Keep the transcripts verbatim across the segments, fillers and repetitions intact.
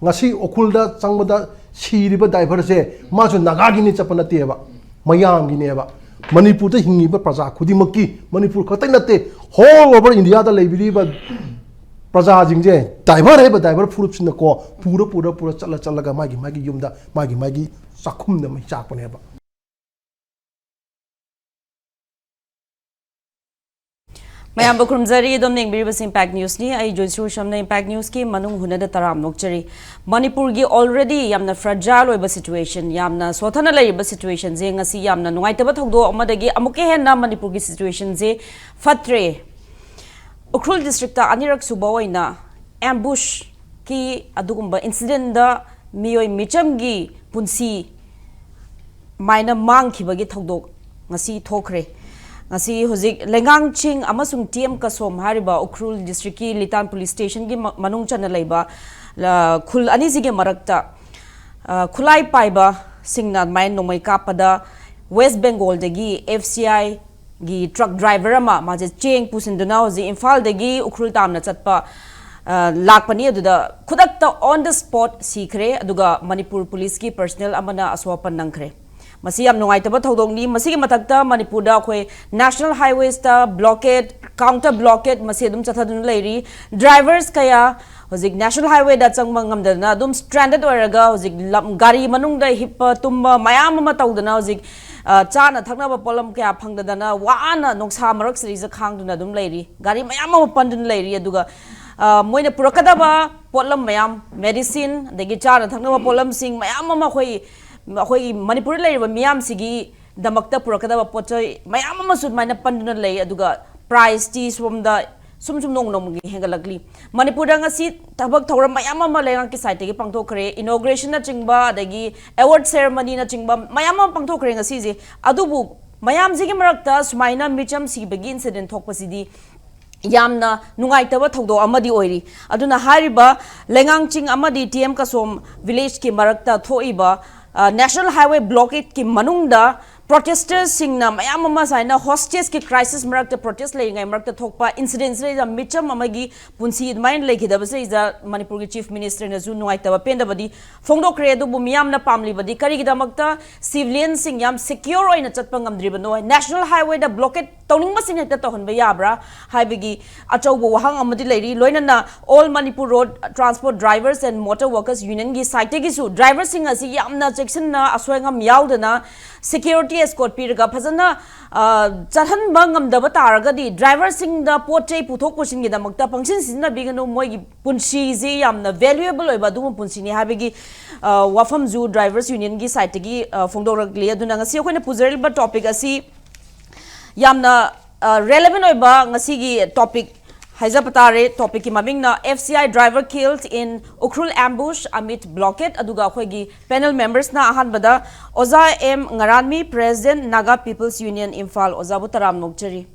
ꯉꯁꯤ ꯎꯈ꯭ꯔꯨꯜꯗ ꯆꯪꯕꯗ ꯁꯤꯔꯤꯕ ꯗ꯭ꯔꯥꯏꯚꯔꯁꯦ ꯃꯥꯁꯨ ꯅꯥꯒꯥꯒꯤꯅꯤ ꯆꯠꯄ ꯅꯠꯇꯦꯕ, ꯃꯌꯥꯝꯒꯤꯅꯦꯕ꯫ ꯃꯅꯤꯄꯨꯔꯗ ꯍꯤꯡꯉꯤꯕ ꯄ꯭ꯔꯖꯥ ꯈꯨꯗꯤꯡꯃꯛꯀꯤ, ꯃꯅꯤꯄꯨꯔ ꯈꯛꯇ ꯅꯠꯇꯦ, all over ꯏꯟꯗꯤꯌꯥꯗ ꯂꯩꯕꯤꯔꯤꯕ ꯄ꯭ꯔꯖꯥꯁꯤꯡꯁꯦ ꯗ꯭ꯔꯥꯏꯚꯔ ꯍꯥꯏꯕ ꯗ꯭ꯔꯥꯏꯚꯔ ꯐꯨꯔꯨꯞꯁꯤꯅꯀꯣ ꯄꯨꯔ ꯄꯨꯔ ꯄꯨꯔ ꯆꯠꯂ ꯆꯠꯂꯒ ꯃꯥꯒꯤ ꯃꯥꯒꯤ ꯌꯨꯝꯗ, ꯃꯥꯒꯤ ꯃꯥꯒꯤ ꯆꯥꯛꯈꯨꯝꯗ ꯃꯩ ꯆꯥꯛꯄꯅꯦꯕ꯫ ꯃꯌꯥꯝꯕꯨ ꯈꯨꯔꯨꯝꯖꯔꯤ꯫ ꯑꯗꯣꯝꯅ ꯌꯦꯡꯕꯤꯔꯤꯕꯁꯤ ꯏꯝꯄꯦꯛ ꯅ꯭ꯌꯨꯁꯅꯤ꯫ ꯑꯩ ꯖꯣꯏꯁ꯭ꯔꯤ ꯁꯝꯅ ꯏꯝꯄꯦꯛ ꯅ꯭ꯌꯨꯁꯀꯤ ꯃꯅꯨꯡ ꯍꯨꯅꯗ ꯇꯔꯥꯝꯅ ꯑꯣꯛꯆꯔꯤ꯫ ꯃꯅꯤꯄꯨꯔꯒꯤ already ꯌꯥꯝꯅ fragile ꯑꯣꯏꯕ situation, ꯌꯥꯝꯅ ꯁꯣꯊꯅ ꯂꯩꯔꯤꯕ situationꯁꯦ ꯉꯁꯤ ꯌꯥꯝꯅ ꯅꯨꯡꯉꯥꯏꯇꯕ ꯊꯧꯗꯣꯛ ꯑꯃꯗꯒꯤ ꯑꯃꯨꯛꯀ ꯍꯦꯟꯅ ꯃꯅꯤꯄꯨꯔꯒꯤ situationꯁꯦ ꯐꯠꯇ꯭ꯔꯦ꯫ ꯎꯈ꯭ꯔꯨꯜ districtꯇ ꯑꯅꯤꯔꯛ ꯁꯨꯕ ꯑꯣꯏꯅ ambushꯀꯤ ꯑꯗꯨꯒꯨꯝꯕ incidentꯗ ꯃꯤꯑꯣꯏ ꯃꯤꯆꯝꯒꯤ ꯄꯨꯟꯁꯤ ꯃꯥꯏꯅ ꯃꯥꯡꯈꯤꯕꯒꯤ ꯊꯧꯗꯣꯛ ꯉꯁꯤ ꯊꯣꯛꯈ꯭ꯔꯦ꯫ ꯉꯁꯤ ꯍꯧꯖꯤꯛ ꯂꯩꯉꯥꯡ ꯆꯤꯡ ꯑꯃꯁꯨꯡ ꯇꯤ ꯑꯦꯝ ꯀꯁꯣꯝ ꯍꯥꯏꯔꯤꯕ ꯎꯈ꯭ꯔꯨꯜ districtꯀꯤ ꯂꯤꯇꯥꯟ police stationꯒꯤ ꯃ-, ꯃꯅꯨꯡ ꯆꯟꯅ ꯂꯩꯕ, ꯑ, ꯈꯨꯜ ꯑꯅꯤꯁꯤꯒꯤ ꯃꯔꯛꯇ, ꯑ, ꯈꯨꯠꯂꯥꯏ ꯄꯥꯏꯕꯁꯤꯡꯅ ꯑꯗꯨꯃꯥꯏꯅ ꯅꯣꯡꯃꯩ ꯀꯥꯞꯄꯗ West Bengalꯗꯒꯤ F C I ꯒꯤ truck driver ꯑꯃ, ꯃꯥꯁꯦ ꯆꯦꯡ ꯄꯨꯁꯤꯟꯗꯨꯅ ꯍꯧꯖꯤꯛ ꯏꯝꯐꯥꯜꯗꯒꯤ ꯎꯈ꯭ꯔꯨꯜ ꯇꯥꯝꯅ ꯆꯠꯄ, ꯑ, ꯂꯥꯛꯄꯅꯤ꯫ ꯑꯗꯨꯗ ꯈꯨꯗꯛꯇ on the spot ꯁꯤꯈ꯭ꯔꯦ, ꯑꯗꯨꯒ ꯃꯅꯤꯄꯨꯔ policeꯀꯤ personnel ꯑꯃꯅ ꯑꯁꯣꯛ ꯑꯄꯟ ꯅꯪꯈ꯭ꯔꯦ꯫ ꯃꯁꯤ ꯌꯥꯝ ꯅꯨꯡꯉꯥꯏꯇꯕ ꯊꯧꯗꯣꯛꯅꯤ꯫ ꯃꯁꯤꯒꯤ ꯃꯊꯛꯇ ꯃꯅꯤꯄꯨꯔꯗ ꯑꯩꯈꯣꯏ national highwaysꯇ blockade, counter blockade ꯃꯁꯤ ꯑꯗꯨꯝ ꯆꯠꯊꯗꯨꯅ ꯂꯩꯔꯤ꯫ Drivers ꯀꯌꯥ ꯍꯧꯖꯤꯛ national highwayꯗ ꯆꯪꯕ ꯉꯝꯗꯗꯅ ꯑꯗꯨꯝ stranded ꯑꯣꯏꯔꯒ ꯍꯧꯖꯤꯛ ꯂꯝ, ꯒꯥꯔꯤ ꯃꯅꯨꯡꯗ ꯍꯤꯞꯄ ꯇꯨꯝꯕ ꯃꯌꯥꯝ ꯑꯃ ꯇꯧꯗꯅ ꯍꯧꯖꯤꯛ, ꯑ, ꯆꯥꯅ ꯊꯛꯅꯕ ꯄꯣꯠꯂꯝ ꯀꯌꯥ ꯐꯪꯗꯗꯅ ꯋꯥꯅ ꯅꯨꯡꯁꯥ ꯃꯔꯛꯁꯤꯗꯩꯁꯤꯗ ꯈꯥꯡꯗꯨꯅ ꯑꯗꯨꯝ ꯂꯩꯔꯤ꯫ ꯒꯥꯔꯤ ꯃꯌꯥꯝ ꯑꯃ ꯄꯟꯗꯨꯅ ꯂꯩꯔꯤ꯫ ꯑꯗꯨꯒ, ꯑ, ꯃꯣꯏꯅ ꯄꯨꯔꯛꯀꯗꯕ ꯄꯣꯠꯂꯝ ꯃꯌꯥꯝ, medicine, ꯑꯗꯒꯤ ꯆꯥꯅ ꯊꯛꯅꯕ ꯄꯣꯠꯂꯝꯁꯤꯡ ꯃꯌꯥꯝ ꯑꯃ ꯑꯩꯈꯣꯏ, ꯑꯩꯈꯣꯏꯒꯤ ꯃꯅꯤꯄꯨꯔꯗ ꯂꯩꯔꯤꯕ ꯃꯤꯌꯥꯝꯁꯤꯒꯤ ꯗꯃꯛꯇ ꯄꯨꯔꯛꯀꯗꯕ ꯄꯣꯠ ꯆꯩ ꯃꯌꯥꯝ ꯑꯃꯁꯨ ꯑꯗꯨꯃꯥꯏꯅ ꯄꯟꯗꯨꯅ ꯂꯩ꯫ ꯑꯗꯨꯒ priceꯇꯤ ꯁꯣꯝꯗ ꯁꯨꯝ ꯁꯨꯝ ꯅꯣꯡꯃ ꯅꯣꯡꯃꯒꯤ ꯍꯦꯟꯒꯠꯂꯛꯂꯤ꯫ ꯃꯅꯤꯄꯨꯔꯗ ꯉꯁꯤ ꯊꯕꯛ ꯊꯧꯔꯝ ꯃꯌꯥꯝ ꯑꯃ ꯂꯩꯉꯥꯛꯀꯤ sideꯇꯒꯤ ꯄꯥꯡꯊꯣꯛꯈ꯭ꯔꯦ꯫ Inaugurationꯅꯆꯤꯡꯕ, ꯑꯗꯒꯤ award ceremonyꯅꯆꯤꯡꯕ ꯃꯌꯥꯝ ꯑꯃ ꯄꯥꯡꯊꯣꯛꯈ꯭ꯔꯦ ꯉꯁꯤꯁꯦ꯫ ꯑꯗꯨꯕꯨ ꯃꯌꯥꯝꯁꯤꯒꯤ ꯃꯔꯛꯇ ꯁꯨꯃꯥꯏꯅ ꯃꯤꯆꯝ ꯁꯤꯕꯒꯤ incident ꯊꯣꯛꯄꯁꯤꯗꯤ ꯌꯥꯝꯅ ꯅꯨꯡꯉꯥꯏꯇꯕ ꯊꯧꯗꯣꯛ ꯑꯃꯗꯤ ꯑꯣꯏꯔꯤ꯫ ꯑꯗꯨꯅ ꯍꯥꯏꯔꯤꯕ ꯂꯩꯉꯥꯡ ꯆꯤꯡ ꯑꯃꯗꯤ ꯇꯤ ꯑꯦꯝ ꯀꯁꯣꯝ villageꯀꯤ ꯃꯔꯛꯇ ꯊꯣꯛꯏꯕ, ꯑ, national highway blockadeꯀꯤ ꯃꯅꯨꯡꯗ ꯄ꯭ꯔꯣꯇꯦꯁꯇꯔꯁꯤꯡꯅ ꯃꯌꯥꯝ ꯑꯃ ꯁꯨꯃꯥꯏꯅ ꯍꯣꯁꯇꯦꯖꯀꯤ ꯀ꯭ꯔꯥꯏꯁꯤꯁ ꯃꯔꯛꯇ ꯄ꯭ꯔꯣꯇꯦꯁ ꯂꯩꯔꯤꯉꯩ ꯃꯔꯛꯇ ꯊꯣꯛꯄ ꯏꯟꯁꯤꯗꯦꯟꯁꯤꯗꯩꯗ ꯃꯤꯆꯝ ꯑꯃꯒꯤ ꯄꯨꯟꯁꯤ ꯑꯗꯨꯃꯥꯏꯅ ꯂꯩꯈꯤꯗꯕꯁꯤꯗꯩꯗ ꯃꯅꯤꯄꯨꯔꯒꯤ ꯆꯤꯐ ꯃꯤꯅꯤꯁꯇꯔꯅꯁꯨ ꯅꯨꯡꯉꯥꯏꯇꯕ ꯄꯦꯟꯗꯕꯗꯤ ꯐꯣꯡꯗꯣꯛꯈ꯭ꯔꯦ꯫ ꯑꯗꯨꯕꯨ ꯃꯤꯌꯥꯝꯅ ꯄꯥꯝꯂꯤꯕꯗꯤ ꯀꯔꯤꯒꯤꯗꯃꯛꯇ ꯁꯤꯚꯤꯂꯤꯌꯟꯁꯤꯡ ꯌꯥꯝ ꯁꯦꯀ꯭ꯌꯣꯔ ꯑꯣꯏꯅ ꯆꯠꯄ ꯉꯝꯗ꯭ꯔꯤꯕꯅꯣ? ꯅꯦꯁꯅꯦꯜ ꯍꯥꯏꯋꯦꯗ ꯕ꯭ꯂꯣꯀꯦꯠ ꯇꯧꯅꯤꯡꯕꯁꯤꯡ ꯍꯦꯛꯇ ꯇꯧꯍꯟꯕ ꯌꯥꯕ꯭ꯔꯥ ꯍꯥꯏꯕꯒꯤ ꯑꯆꯧꯕ ꯋꯥꯍꯪ ꯑꯃꯗꯤ ꯂꯩꯔꯤ꯫ ꯂꯣꯏꯅꯅ All Manipur Road Transport Drivers and Motor Workers Unionꯒꯤ ꯁꯥꯏꯠꯇꯒꯤꯁꯨ ꯗ꯭ꯔꯥꯏꯚꯔꯁꯤꯡ ꯑꯁꯤ ꯌꯥꯝꯅ ꯆꯦꯛꯁꯤꯟꯅ ꯑꯁꯣꯏ ꯑꯉꯥꯝ ꯌꯥꯎꯗꯅ ꯁꯦꯀ꯭ꯌꯨꯔꯤꯇꯤ ꯑꯦꯁꯀꯣꯔꯠ ꯄꯤꯔꯒ ꯐꯖꯅ, ꯑ, ꯆꯠꯍꯟꯕ ꯉꯝꯗꯕ ꯇꯥꯔꯒꯗꯤ ꯗ꯭ꯔꯥꯏꯚꯔꯁꯤꯡꯗ ꯄꯣꯠ ꯆꯩ ꯄꯨꯊꯣꯛ ꯄꯨꯁꯤꯟꯒꯤꯗꯃꯛꯇ ꯄꯪꯁꯤꯟ ꯁꯤꯖꯤꯟꯅꯕꯤꯒꯅꯨ꯫ ꯃꯣꯏꯒꯤ ꯄꯨꯟꯁꯤꯁꯤ ꯌꯥꯝꯅ ꯚꯦꯂꯨꯑꯦꯕꯜ ꯑꯣꯏꯕ ꯑꯗꯨꯒꯨꯝꯕ ꯄꯨꯟꯁꯤꯅꯤ ꯍꯥꯏꯕꯒꯤ, ꯑ, ꯋꯥꯐꯝꯁꯨ ꯗ꯭ꯔꯥꯏꯚꯔꯁ ꯌꯨꯅꯤꯌꯟꯒꯤ ꯁꯥꯏꯠꯇꯒꯤ, ꯑ, ꯐꯣꯡꯗꯣꯔꯛꯂꯤ꯫ ꯑꯗꯨꯅ ꯉꯁꯤ ꯑꯩꯈꯣꯏꯅ ꯄꯨꯖꯔꯤꯕ ꯇꯣꯄꯤꯛ ꯑꯁꯤ ꯌꯥꯝꯅ, ꯑ, ꯔꯦꯂꯦꯚꯦꯟ ꯑꯣꯏꯕ ꯉꯁꯤꯒꯤ ꯇꯣꯄꯤꯛ ꯍꯥꯏꯖꯕ ꯇꯥꯔꯦ꯫ ꯇꯣꯄꯤꯛꯀꯤ ꯃꯃꯤꯡꯅ F C I driver killed in Ukhrul ambush amid blockade꯫ ꯑꯗꯨꯒ ꯑꯩꯈꯣꯏꯒꯤ ꯄꯦꯅꯦꯜ ꯃꯦꯝꯕꯔꯁꯅ ꯑꯍꯥꯟꯕꯗ ꯑꯣꯖꯥ ꯑꯦꯝ ꯉꯔꯥꯟꯃꯤ, president, Naga peoples union, Imphal, ꯑꯣꯖꯥꯕꯨ ꯇꯔꯥꯝꯅ ꯑꯣꯛꯆꯔꯤ꯫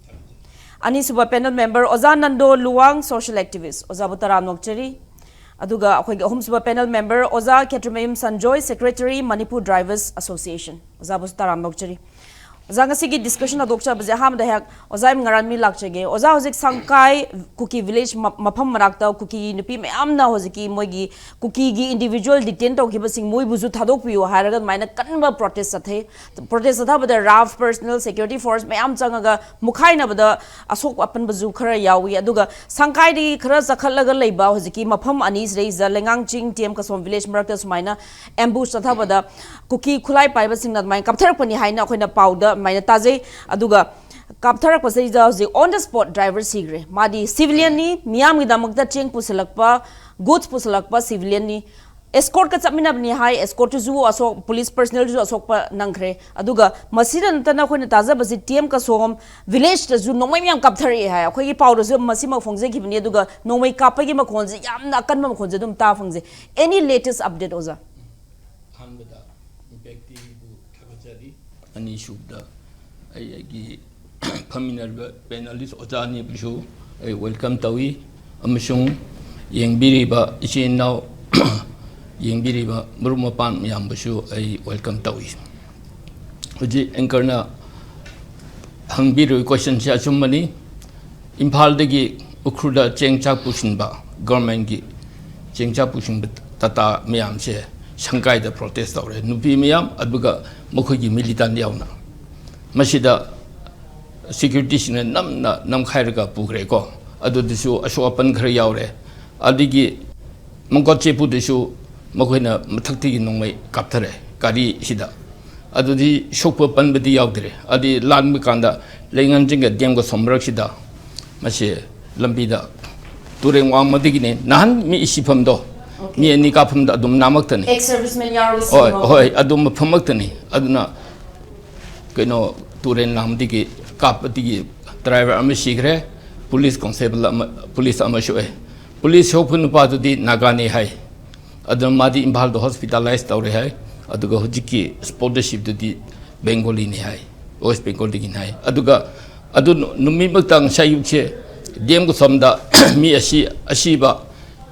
ꯑꯅꯤꯁꯨꯕ ꯄꯦꯅꯦꯜ ꯃꯦꯝꯕꯔ ꯑꯣꯖꯥ ꯅꯟꯗꯣ ꯂꯨꯋꯥꯡ, ꯁꯣꯁꯤꯌꯦꯜ ꯑꯦꯛꯇꯤꯚꯤꯁ, ꯑꯣꯖꯥꯕꯨ ꯇꯔꯥꯝꯅ ꯑꯣꯛꯆꯔꯤ꯫ ꯑꯗꯨꯒ ꯑꯩꯈꯣꯏꯒꯤ ꯑꯍꯨꯝꯁꯨꯕ ꯄꯦꯅꯦꯜ ꯃꯦꯝꯕꯔ ꯑꯣꯖꯥ ꯈꯦꯇ꯭ꯔꯤꯃꯌꯨꯝ Sanjoy, secretary, Manipur drivers association, ꯑꯣꯖꯥꯕꯨꯁꯨ ꯇꯔꯥꯝꯅ ꯑꯣꯛꯆꯔꯤ꯫ ꯑꯣꯖꯥ, ꯉꯁꯤꯒꯤ ꯗꯤꯁꯀꯁꯟ ꯍꯧꯗꯣꯛꯆꯕꯁꯦ ꯑꯍꯥꯟꯕꯗ ꯍꯦꯛ ꯑꯣꯖꯥ ꯑꯦꯝ ꯉꯔꯥꯟꯃꯤ ꯂꯥꯛꯆꯒꯦ꯫ ꯑꯣꯖꯥ, ꯍꯧꯖꯤꯛ ꯁꯪꯀꯥꯏ ꯀꯨꯀꯤ ꯚꯤꯂꯦꯖ ꯃ-, ꯃꯐꯝ ꯃꯅꯥꯛꯇ ꯀꯨꯀꯤ ꯅꯨꯄꯤ ꯃꯌꯥꯝꯅ ꯍꯧꯖꯤꯛꯀꯤ ꯃꯣꯏꯒꯤ ꯀꯨꯀꯤꯒꯤ ꯏꯟꯗꯤꯚꯤꯖꯨꯋꯦꯜ ꯗꯤꯇꯦꯟ ꯇꯧꯈꯤꯕꯁꯤꯡ ꯃꯣꯏꯕꯨꯁꯨ ꯊꯥꯗꯣꯛꯄꯤꯌꯨ ꯍꯥꯏꯔꯒ ꯑꯗꯨꯃꯥꯏꯅ ꯀꯟꯕ ꯄ꯭ꯔꯣꯇꯦꯁ ꯆꯠꯊꯩ꯫ ꯄ꯭ꯔꯣꯇꯦꯁ ꯆꯠꯊꯕꯗ ꯔꯥꯐ, ꯄꯔꯁꯅꯦꯜ ꯁꯦꯀ꯭ꯌꯨꯔꯤꯇꯤ ꯐꯣꯔꯁ ꯃꯌꯥꯝ ꯆꯪꯉꯒ ꯃꯨꯈꯥꯏꯅꯕꯗ ꯑꯁꯣꯛ ꯑꯄꯟꯕꯁꯨ ꯈꯔ ꯌꯥꯎꯏ꯫ ꯑꯗꯨꯒ ꯁꯪꯀꯥꯏꯗꯒꯤ ꯈꯔ ꯆꯈꯠꯂꯒ ꯂꯩꯕ ꯍꯧꯖꯤꯛꯀꯤ ꯃꯐꯝ ꯑꯅꯤꯁꯤꯗꯩꯁꯤꯗ ꯂꯩꯉꯥꯡꯆꯤꯡ, ꯇꯤ ꯑꯦꯝ ꯀꯁꯣꯝ ꯚꯤꯂꯦꯖ ꯃꯔꯛꯇ ꯁꯨꯃꯥꯏꯅ ꯑꯦꯝꯕꯨꯁ ꯆꯠꯊꯕꯗ ꯀꯨꯀꯤ ꯈꯨꯠꯂꯥꯏ ꯄꯥꯏꯕꯁꯤꯡꯅ ꯑꯗꯨꯃꯥꯏꯅ ꯀꯥꯞꯊꯔꯛꯄꯅꯤ ꯍꯥꯏꯅ ꯑꯩꯈꯣꯏꯅ ꯄꯥꯎꯗ ꯑꯗꯨꯃꯥꯏꯅ ꯇꯥꯖꯩ꯫ ꯑꯗꯨꯒ ꯀꯥꯞꯊꯔꯛꯄꯁꯤꯗ ꯍꯧꯖꯤꯛ on the spot driver ꯁꯤꯈ꯭ꯔꯦ꯫ ꯃꯥꯗꯤ ꯁꯤꯚꯤꯂꯤꯌꯟꯅꯤ, ꯃꯤꯌꯥꯝꯒꯤꯗꯃꯛꯇ ꯆꯦꯡ ꯄꯨꯁꯤꯜꯂꯛꯄ, ꯒꯨꯗꯁ ꯄꯨꯁꯤꯜꯂꯛꯄ ꯁꯤꯚꯤꯂꯤꯌꯟꯅꯤ꯫ ꯑꯦꯁꯀꯣꯔꯠꯀ ꯆꯠꯃꯤꯟꯅꯕꯅꯤ ꯍꯥꯏ, ꯑꯦꯁꯀꯣꯔꯠꯇꯨꯁꯨ ꯑꯁꯣꯛ-, ꯄꯨꯂꯤꯁ ꯄꯔꯁꯅꯦꯜꯗꯨꯁꯨ ꯑꯁꯣꯛꯄ ꯅꯪꯈ꯭ꯔꯦ꯫ ꯑꯗꯨꯒ ꯃꯁꯤꯗ ꯅꯠꯇꯅ ꯑꯩꯈꯣꯏꯅ ꯇꯥꯖꯕꯁꯤ ꯇꯤ ꯑꯦꯝ ꯀꯁꯣꯝ ꯚꯤꯂꯦꯖꯇꯁꯨ ꯅꯣꯡꯃꯩ ꯃꯌꯥꯝ ꯀꯥꯞꯊꯔꯛꯑꯦ ꯍꯥꯏ꯫ ꯑꯩꯈꯣꯏꯒꯤ ꯄꯥꯎꯗꯁꯨ ꯃꯁꯤꯃꯛ ꯐꯣꯡꯖꯈꯤꯕꯅꯤ꯫ ꯑꯗꯨꯒ ꯅꯣꯡꯃꯩ ꯀꯥꯞꯄꯒꯤ ꯃꯈꯣꯟꯁꯦ ꯌꯥꯝꯅ ꯑꯀꯟꯕ ꯃꯈꯣꯟꯁꯦ ꯑꯗꯨꯝ ꯇꯥ ꯐꯪꯖꯩ꯫ Any latest update, ꯑꯣꯖꯥ? ꯑꯍꯥꯟꯕꯗ ꯏꯝꯄꯦꯛ ꯇꯤꯚꯤꯕꯨ ꯊꯥꯒꯠꯆꯔꯤ꯫ ꯑꯅꯤꯁꯨꯕꯗ ꯑꯩ, ꯑꯩꯒꯤ ꯐꯝꯃꯤꯟꯅꯔꯤꯕ ꯄꯦꯅꯦꯂꯤꯁ ꯑꯣꯖꯥ ꯑꯅꯤꯕꯨꯁꯨ ꯑꯩ ꯋꯦꯜꯀꯝ ꯇꯧꯏ, ꯑꯃꯁꯨꯡ ꯌꯦꯡꯕꯤꯔꯤꯕ ꯏꯆꯤꯟ ꯏꯅꯥꯎ, ꯌꯦꯡꯕꯤꯔꯤꯕ ꯃꯔꯨꯞ ꯃꯄꯥꯡ ꯃꯌꯥꯝꯕꯨꯁꯨ ꯑꯩ ꯋꯦꯜꯀꯝ ꯇꯧꯏ꯫ ꯍꯧꯖꯤꯛ ꯑꯦꯡꯀꯔꯅ ꯍꯪꯕꯤꯔꯤꯕ ꯀꯣꯏꯁꯟꯁꯦ ꯑꯆꯨꯝꯕꯅꯤ꯫ ꯏꯝꯐꯥꯜꯗꯒꯤ ꯎꯈ꯭ꯔꯨꯜꯗ ꯆꯦꯡ ꯆꯥꯛ ꯄꯨꯁꯤꯟꯕ, ꯒꯣꯔꯃꯦꯟꯒꯤ ꯆꯦꯡ ꯆꯥꯛ ꯄꯨꯁꯤꯟꯕ ꯇꯥꯇꯥ ꯃꯌꯥꯝꯁꯦ ꯁꯪꯀꯥꯏꯗ ꯄ꯭ꯔꯣꯇꯦꯁ ꯇꯧꯔꯦ, ꯅꯨꯄꯤ ꯃꯌꯥꯝ ꯑꯗꯨꯒ ꯃꯈꯣꯏꯒꯤ ꯃꯤꯂꯤꯇꯥꯟ ꯌꯥꯎꯅ꯫ ꯃꯁꯤꯗ ꯁꯦꯀ꯭ꯌꯨꯔꯤꯇꯤꯁꯤꯡꯅ ꯅꯝꯅ ꯅꯝꯈꯥꯏꯔꯒ ꯄꯨꯈ꯭ꯔꯦꯀꯣ꯫ ꯑꯗꯨꯗꯁꯨ ꯑꯁꯣꯛ ꯑꯄꯟ ꯈꯔ ꯌꯥꯎꯔꯦ꯫ ꯑꯗꯒꯤ ꯃꯪꯀꯣꯠ ꯆꯦꯄꯨꯗꯁꯨ ꯃꯈꯣꯏꯅ ꯃꯊꯛꯇꯒꯤ ꯅꯣꯡꯃꯩ ꯀꯥꯞꯊꯔꯦ ꯒꯥꯔꯤꯁꯤꯗ꯫ ꯑꯗꯨꯗꯤ ꯁꯣꯛꯄ ꯄꯟꯕꯗꯤ ꯌꯥꯎꯗ꯭ꯔꯦ꯫ ꯑꯗꯨꯗꯤ ꯂꯥꯟꯕ ꯀꯥꯟꯗ ꯂꯩꯉꯟꯖꯤꯡꯒ ꯗꯦꯝꯒ ꯁꯣꯝ ꯃꯔꯛꯁꯤꯗ ꯃꯁꯤ ꯂꯝꯕꯤꯗ ꯇꯨꯔꯦꯟ ꯋꯥꯡꯃꯗꯒꯤꯅꯦ ꯅꯍꯥꯟ ꯃꯤ ꯁꯤꯐꯝꯗꯣ, ꯃꯤ ꯑꯅꯤ ꯀꯥꯞꯐꯝꯗ ꯑꯗꯨꯝ ꯅꯥꯃꯛꯇꯅꯤ꯫ ꯑꯦꯛꯁ ꯁꯔꯚꯤꯁꯃꯦꯟ ꯌꯥꯎꯔꯒ ꯍꯣꯏ, ꯁꯤꯕ ꯍꯣꯏ, ꯃꯐꯝ꯫ ꯑꯗꯨꯝ ꯃꯐꯝꯃꯛꯇꯅꯤ꯫ ꯑꯗꯨꯅ ꯀꯩꯅꯣ ꯇꯨꯔꯦꯟ ꯂꯥꯡꯕꯗꯒꯤ ꯀꯥꯞꯄꯗꯒꯤ ꯗ꯭ꯔꯥꯏꯚꯔ ꯑꯃ ꯁꯤꯈ꯭ꯔꯦ, ꯄꯨꯂꯤꯁ ꯀꯣꯟꯁꯇꯦꯕꯜ ꯑꯃ, ꯄꯨꯂꯤꯁ ꯑꯃ ꯁꯣꯛꯑꯦ꯫ ꯄꯨꯂꯤꯁ ꯁꯣꯛꯄ ꯅꯨꯄꯥꯗꯨꯗꯤ ꯅꯥꯒꯥꯅꯤ ꯍꯥꯏ꯫ ꯑꯗꯨꯅ ꯃꯥꯗꯤ ꯏꯝꯐꯥꯜꯗ ꯍꯣꯁꯄꯤꯇꯥꯂꯥꯏꯁ ꯇꯧꯔꯦ ꯍꯥꯏ꯫ ꯑꯗꯨꯒ ꯍꯧꯖꯤꯛꯀꯤ ꯁ꯭ꯄꯣꯠꯇ ꯁꯤꯕꯗꯨꯗꯤ ꯕꯦꯡꯒꯣꯂꯤꯅꯤ ꯍꯥꯏ, ꯋꯦꯁ ꯕꯦꯡꯒꯣꯜꯗꯒꯤꯅꯤ ꯍꯥꯏ꯫ ꯑꯗꯨꯒ ꯑꯗꯨ ꯅꯨ-, ꯅꯨꯃꯤꯠꯃꯛꯇ ꯉꯁꯥꯏ ꯑꯌꯨꯛꯁꯦ ꯗꯤ ꯑꯦꯝ ꯀꯣꯁꯣꯝꯗ ꯃꯤ ꯑꯁꯤ, ꯑꯁꯤꯕ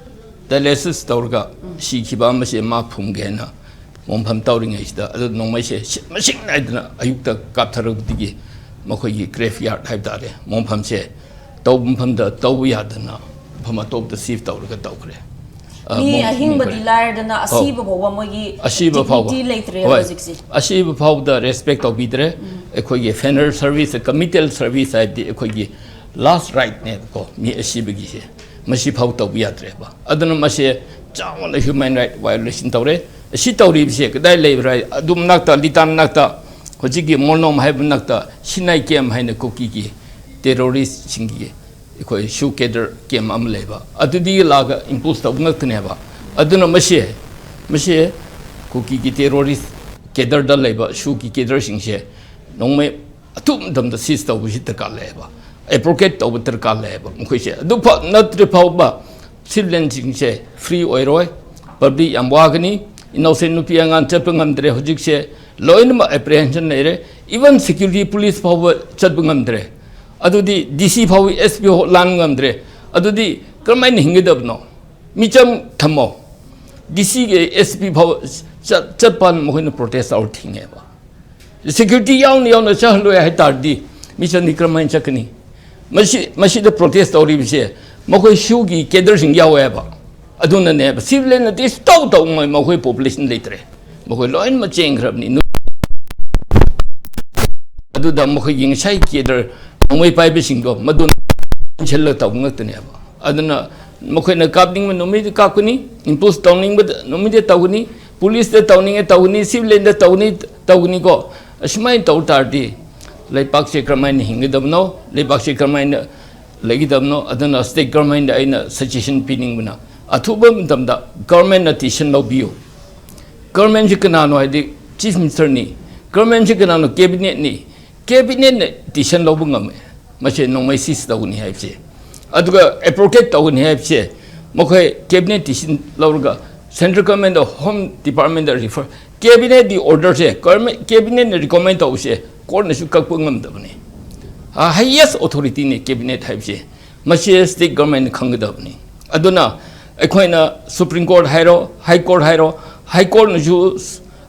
ꯗꯥꯏꯂꯥꯏꯁꯤꯁ ꯇꯧꯔꯒ ꯁꯤꯈꯤꯕ ꯑꯃꯁꯦ ꯃꯥ ꯐꯨꯝꯒꯦ ꯍꯥꯏꯅ ꯃꯣꯡꯐꯝ ꯇꯧꯔꯤꯉꯩꯁꯤꯗ, ꯑꯗꯨ ꯅꯣꯡꯃꯩꯁꯦ ꯁꯤ-, ꯃꯁꯤꯡ ꯅꯥꯏꯗꯅ ꯑꯌꯨꯛꯇ ꯀꯥꯞꯊꯔꯛꯄꯗꯒꯤ ꯃꯈꯣꯏꯒꯤ ꯒ꯭ꯔꯦꯞ ꯌꯥꯔꯗ ꯍꯥꯏꯕ ꯇꯥꯔꯦ, ꯃꯣꯡꯐꯝꯁꯦ ꯇꯧꯕ ꯃꯐꯝꯗ ꯇꯧꯕ ꯌꯥꯗꯅ ꯃꯐꯝ ꯑꯇꯣꯞꯄꯗ ꯁꯤꯐ ꯇꯧꯔꯒ ꯇꯧꯈ꯭ꯔꯦ꯫ ꯑ, ꯃꯤ ꯃꯣꯡ-, ꯑꯍꯤꯡꯕꯗꯤ ꯃꯣꯡꯈ꯭ꯔꯦ꯫ ꯂꯥꯏꯔꯗꯅ ꯑꯧ꯫ ꯑꯁꯤꯕ ꯐꯥꯎꯕ ꯃꯣꯏꯒꯤ ꯑꯁꯤꯕ ꯐꯥꯎꯕ꯫ ꯗꯤꯒꯅꯤꯇꯤ ꯂꯩꯇ꯭ꯔꯦꯕ ꯍꯣꯏ꯫ ꯍꯧꯖꯤꯛꯁꯦ꯫ ꯑꯁꯤꯕ ꯐꯥꯎꯕꯗ ꯔꯦꯁꯄꯦꯛ ꯇꯧꯕꯤꯗ꯭ꯔꯦ꯫ ꯑꯩꯈꯣꯏꯒꯤ ꯐꯦꯅꯔꯦꯜ ꯁꯔꯚꯤꯁ, ꯀꯃꯤꯇꯦꯜ ꯁꯔꯚꯤꯁ ꯍꯥꯏꯕꯗꯤ ꯑꯩꯈꯣꯏꯒꯤ ꯂꯥꯁ ꯔꯥꯏꯠꯅꯦꯕꯀꯣ, ꯃꯤ ꯑꯁꯤꯕꯒꯤꯁꯦ꯫ ꯃꯁꯤ ꯐꯥꯎ ꯇꯧꯕ ꯌꯥꯗ꯭ꯔꯦꯕ꯫ ꯑꯗꯨꯅ ꯃꯁꯦ ꯆꯥꯎꯅ ꯍ꯭ꯌꯨꯃꯦꯟ ꯔꯥꯏꯠ ꯚꯥꯏꯑꯣꯂꯦꯁꯟ ꯇꯧꯔꯦ꯫ ꯑꯁꯤ ꯇꯧꯔꯤꯕꯁꯦ ꯀꯗꯥꯏ ꯂꯩꯕ꯭ꯔꯥ ꯍꯥꯏ, ꯑꯗꯨ ꯃꯅꯥꯛꯇ, ꯂꯤꯇꯥꯟ ꯃꯅꯥꯛꯇ, ꯍꯧꯖꯤꯛꯀꯤ ꯃꯣꯔꯅꯣꯝ ꯍꯥꯏꯕ ꯃꯅꯥꯛꯇ ꯁꯤꯅꯥꯏ ꯀꯦꯝ ꯍꯥꯏꯅ ꯀꯨꯀꯤꯒꯤ ꯇꯦꯔꯣꯔꯤꯁꯁꯤꯡꯒꯤ ꯑꯩꯈꯣꯏ ꯁꯨ ꯀꯦꯗꯔ ꯀꯦꯝ ꯑꯃ ꯂꯩꯕ, ꯑꯗꯨꯗꯒꯤ ꯂꯥꯛꯑꯒ ꯏꯝꯄꯣꯁ ꯇꯧꯕ ꯉꯥꯛꯇꯅꯦꯕ꯫ ꯑꯗꯨꯅ ꯃꯁꯦ, ꯃꯁꯦ ꯀꯨꯀꯤꯒꯤ ꯇꯦꯔꯣꯔꯤꯁ ꯀꯦꯗꯔꯗ ꯂꯩꯕ ꯁꯨꯒꯤ ꯀꯦꯗꯔꯁꯤꯡꯁꯦ ꯅꯣꯡꯃꯩ ꯑꯊꯨꯕ ꯃꯇꯝꯗ ꯁꯤꯖ ꯇꯧꯕꯁꯤ ꯗꯔꯀꯥꯔ ꯂꯩꯌꯦꯕ, ꯑꯦꯄ꯭ꯔꯣꯀꯦꯠ ꯇꯧꯕ ꯗꯔꯀꯥꯔ ꯂꯩꯌꯦꯕ꯫ ꯃꯈꯣꯏꯁꯦ ꯑꯗꯨ ꯐ-, ꯅꯠꯇ꯭ꯔꯤ ꯐꯥꯎꯕ ꯁꯤꯚꯤꯂꯤꯌꯟꯁꯤꯡꯁꯦ ꯐ꯭ꯔꯤ ꯑꯣꯏꯔꯣꯏ, ꯄꯕ꯭ꯂꯤꯛ ꯌꯥꯝ ꯋꯥꯒꯅꯤ꯫ ꯏꯅꯣꯁꯦꯟ ꯅꯨꯄꯤ ꯑꯉꯥꯡ ꯆꯠꯄ ꯉꯝꯗ꯭ꯔꯦ, ꯍꯧꯖꯤꯛꯁꯦ ꯂꯣꯏꯅꯃꯛ ꯑꯦꯄ꯭ꯔꯤꯍꯦꯟꯁꯟ ꯂꯩꯔꯦ꯫ ꯏꯚꯟ ꯁꯦꯀ꯭ꯌꯨꯔꯤꯇꯤ ꯄꯨꯂꯤꯁ ꯐꯥꯎꯕ ꯆꯠꯄ ꯉꯝꯗ꯭ꯔꯦ꯫ ꯑꯗꯨꯗꯤ ꯗꯤ ꯁꯤ ꯐꯥꯎꯕ, ꯑꯦꯁ ꯄꯤ ꯐꯥꯎ ꯂꯥꯟ ꯉꯝꯗ꯭ꯔꯦ꯫ ꯑꯗꯨꯗꯤ ꯀꯔꯝꯍꯥꯏꯅ ꯍꯤꯡꯒꯗꯕꯅꯣ? ꯃꯤꯆꯝ ꯊꯝꯃꯣ, ꯗꯤ ꯁꯤꯒꯤ ꯑꯦꯁ ꯄꯤ ꯐꯥꯎ ꯆꯠ-, ꯆꯠꯄ ꯃꯈꯣꯏꯅ ꯄ꯭ꯔꯣꯇꯦꯁ ꯇꯧꯔ ꯊꯤꯡꯉꯦꯕ꯫ ꯁꯦꯀ꯭ꯌꯨꯔꯤꯇꯤ ꯌꯥꯎꯅ ꯌꯥꯎꯅ ꯆꯠꯍꯜꯂꯣꯏ ꯍꯥꯏ ꯇꯥꯔꯗꯤ ꯃꯤꯆꯝꯗꯤ ꯀꯔꯝꯍꯥꯏꯅ ꯆꯠꯀꯅꯤ? ꯃꯁꯤ, ꯃꯁꯤꯗ ꯄ꯭ꯔꯣꯇꯦꯁ ꯇꯧꯔꯤꯕꯁꯦ ꯃꯈꯣꯏ ꯁꯤꯌꯨꯒꯤ ꯀꯦꯗꯔꯁꯤꯡ ꯌꯥꯎꯋꯦꯕ꯫ ꯑꯗꯨꯅꯅꯦꯕ ꯁꯤꯚꯤꯂꯤꯌꯟꯅꯗꯤ ꯁꯨꯇꯧ ꯇꯧ ꯉꯝꯃꯣꯏ, ꯃꯈꯣꯏ ꯄꯣꯄꯨꯂꯦꯁꯟ ꯂꯩꯇ꯭ꯔꯦ, ꯃꯈꯣꯏ ꯂꯣꯏꯅꯃꯛ ꯆꯦꯟꯈ꯭ꯔꯕꯅꯤ꯫ ꯑꯗꯨꯗ ꯃꯈꯣꯏꯒꯤ ꯉꯁꯥꯏ ꯀꯦꯗꯔ ꯅꯣꯡꯃꯩ ꯄꯥꯏꯕꯁꯤꯡꯗꯣ ꯃꯗꯨ ꯆꯦꯟꯁꯤꯜꯂꯒ ꯇꯧꯕ ꯉꯥꯛꯇꯅꯦꯕ꯫ ꯑꯗꯨꯅ ꯃꯈꯣꯏꯅ ꯀꯥꯞꯅꯤꯡꯕ ꯅꯨꯃꯤꯠꯇ ꯀꯥꯞꯀꯅꯤ, ꯏꯝꯄꯣꯁ ꯇꯧꯅꯤꯡꯕ ꯅꯨꯃꯤꯠꯇ ꯇꯧꯒꯅꯤ, ꯄꯨꯂꯤꯁꯇ ꯇꯧꯅꯤꯡꯉꯦ ꯇꯧꯒꯅꯤ, ꯁꯤꯚꯤꯂꯤꯌꯟꯗ ꯇꯧꯅꯤ ꯇꯧꯒꯅꯤꯀꯣ꯫ ꯑꯁꯨꯃꯥꯏꯅ ꯇꯧ ꯇꯥꯔꯗꯤ ꯂꯩꯕꯥꯛꯁꯦ ꯀꯔꯝꯍꯥꯏꯅ ꯍꯤꯡꯒꯗꯕꯅꯣ, ꯂꯩꯕꯥꯛꯁꯦ ꯀꯔꯝꯍꯥꯏꯅ ꯂꯩꯒꯗꯕꯅꯣ? ꯑꯗꯨꯅ ꯁ꯭ꯇꯦꯠ ꯒꯚꯔꯟꯃꯦꯟꯗ ꯑꯩꯅ ꯁꯖꯦꯁꯟ ꯄꯤꯅꯤꯡꯕꯅ, ꯑꯊꯨꯕ ꯃꯇꯝꯗ ꯒꯚꯔꯟꯃꯦꯟꯅ ꯗꯤꯁꯤꯖꯟ ꯂꯧꯕꯤꯌꯨ꯫ ꯒꯚꯔꯟꯃꯦꯟꯁꯤ ꯀꯅꯥꯅꯣ ꯍꯥꯏꯗꯤ ꯆꯤꯐ ꯃꯤꯅꯤꯁꯇꯔꯅꯤ, ꯒꯚꯔꯟꯃꯦꯟꯁꯤ ꯀꯅꯥꯅꯣ? ꯀꯦꯕꯤꯅꯦꯠꯅꯤ꯫ ꯀꯦꯕꯤꯅꯦꯠꯅ ꯗꯤꯁꯤꯖꯟ ꯂꯧꯕ ꯉꯝꯃꯦ ꯃꯁꯦ ꯅꯣꯡꯃꯩ ꯁꯤꯖ ꯇꯧꯒꯅꯤ ꯍꯥꯏꯕꯁꯦ, ꯑꯗꯨꯒ ꯑꯦꯄ꯭ꯔꯣꯄ꯭ꯔꯤꯌꯦꯠ ꯇꯧꯒꯅꯤ ꯍꯥꯏꯕꯁꯦ ꯃꯈꯣꯏ ꯀꯦꯕꯤꯅꯦꯠ ꯗꯤꯁꯤꯖꯟ ꯂꯧꯔꯒ ꯁꯦꯟꯇ꯭ꯔꯦꯜ ꯒꯚꯔꯟꯃꯦꯟꯗ, ꯍꯣꯝ ꯗꯤꯄꯥꯔꯠꯃꯦꯟꯗ ꯔꯤꯐꯔ, ꯀꯦꯕꯤꯅꯦꯠꯀꯤ ꯑꯣꯔꯗꯔꯁꯦ ꯒꯚꯔꯟꯃꯦꯟ, ꯀꯦꯕꯤꯅꯦꯠꯅ ꯔꯤꯀꯃꯦꯟ ꯇꯧꯕꯁꯦ ꯀꯣꯔꯠꯅꯁꯨ ꯀꯛꯄ ꯉꯝꯗꯕꯅꯤ꯫ ꯍꯥꯏꯌꯦꯁ ꯑꯣꯊꯣꯔꯤꯇꯤꯅꯤ ꯀꯦꯕꯤꯅꯦꯠ ꯍꯥꯏꯕꯁꯦ꯫ ꯃꯁꯤ ꯁ꯭ꯇꯦꯠ ꯒꯚꯔꯟꯃꯦꯟꯠꯅ ꯈꯪꯒꯗꯕꯅꯤ꯫ ꯑꯗꯨꯅ ꯑꯩꯈꯣꯏꯅ ꯁꯨꯄ꯭ꯔꯤꯝ ꯀꯣꯔꯠ ꯍꯥꯏꯔꯣ, ꯍꯥꯏ ꯀꯣꯔꯠ ꯍꯥꯏꯔꯣ, ꯍꯥꯏ ꯀꯣꯔꯠꯅꯁꯨ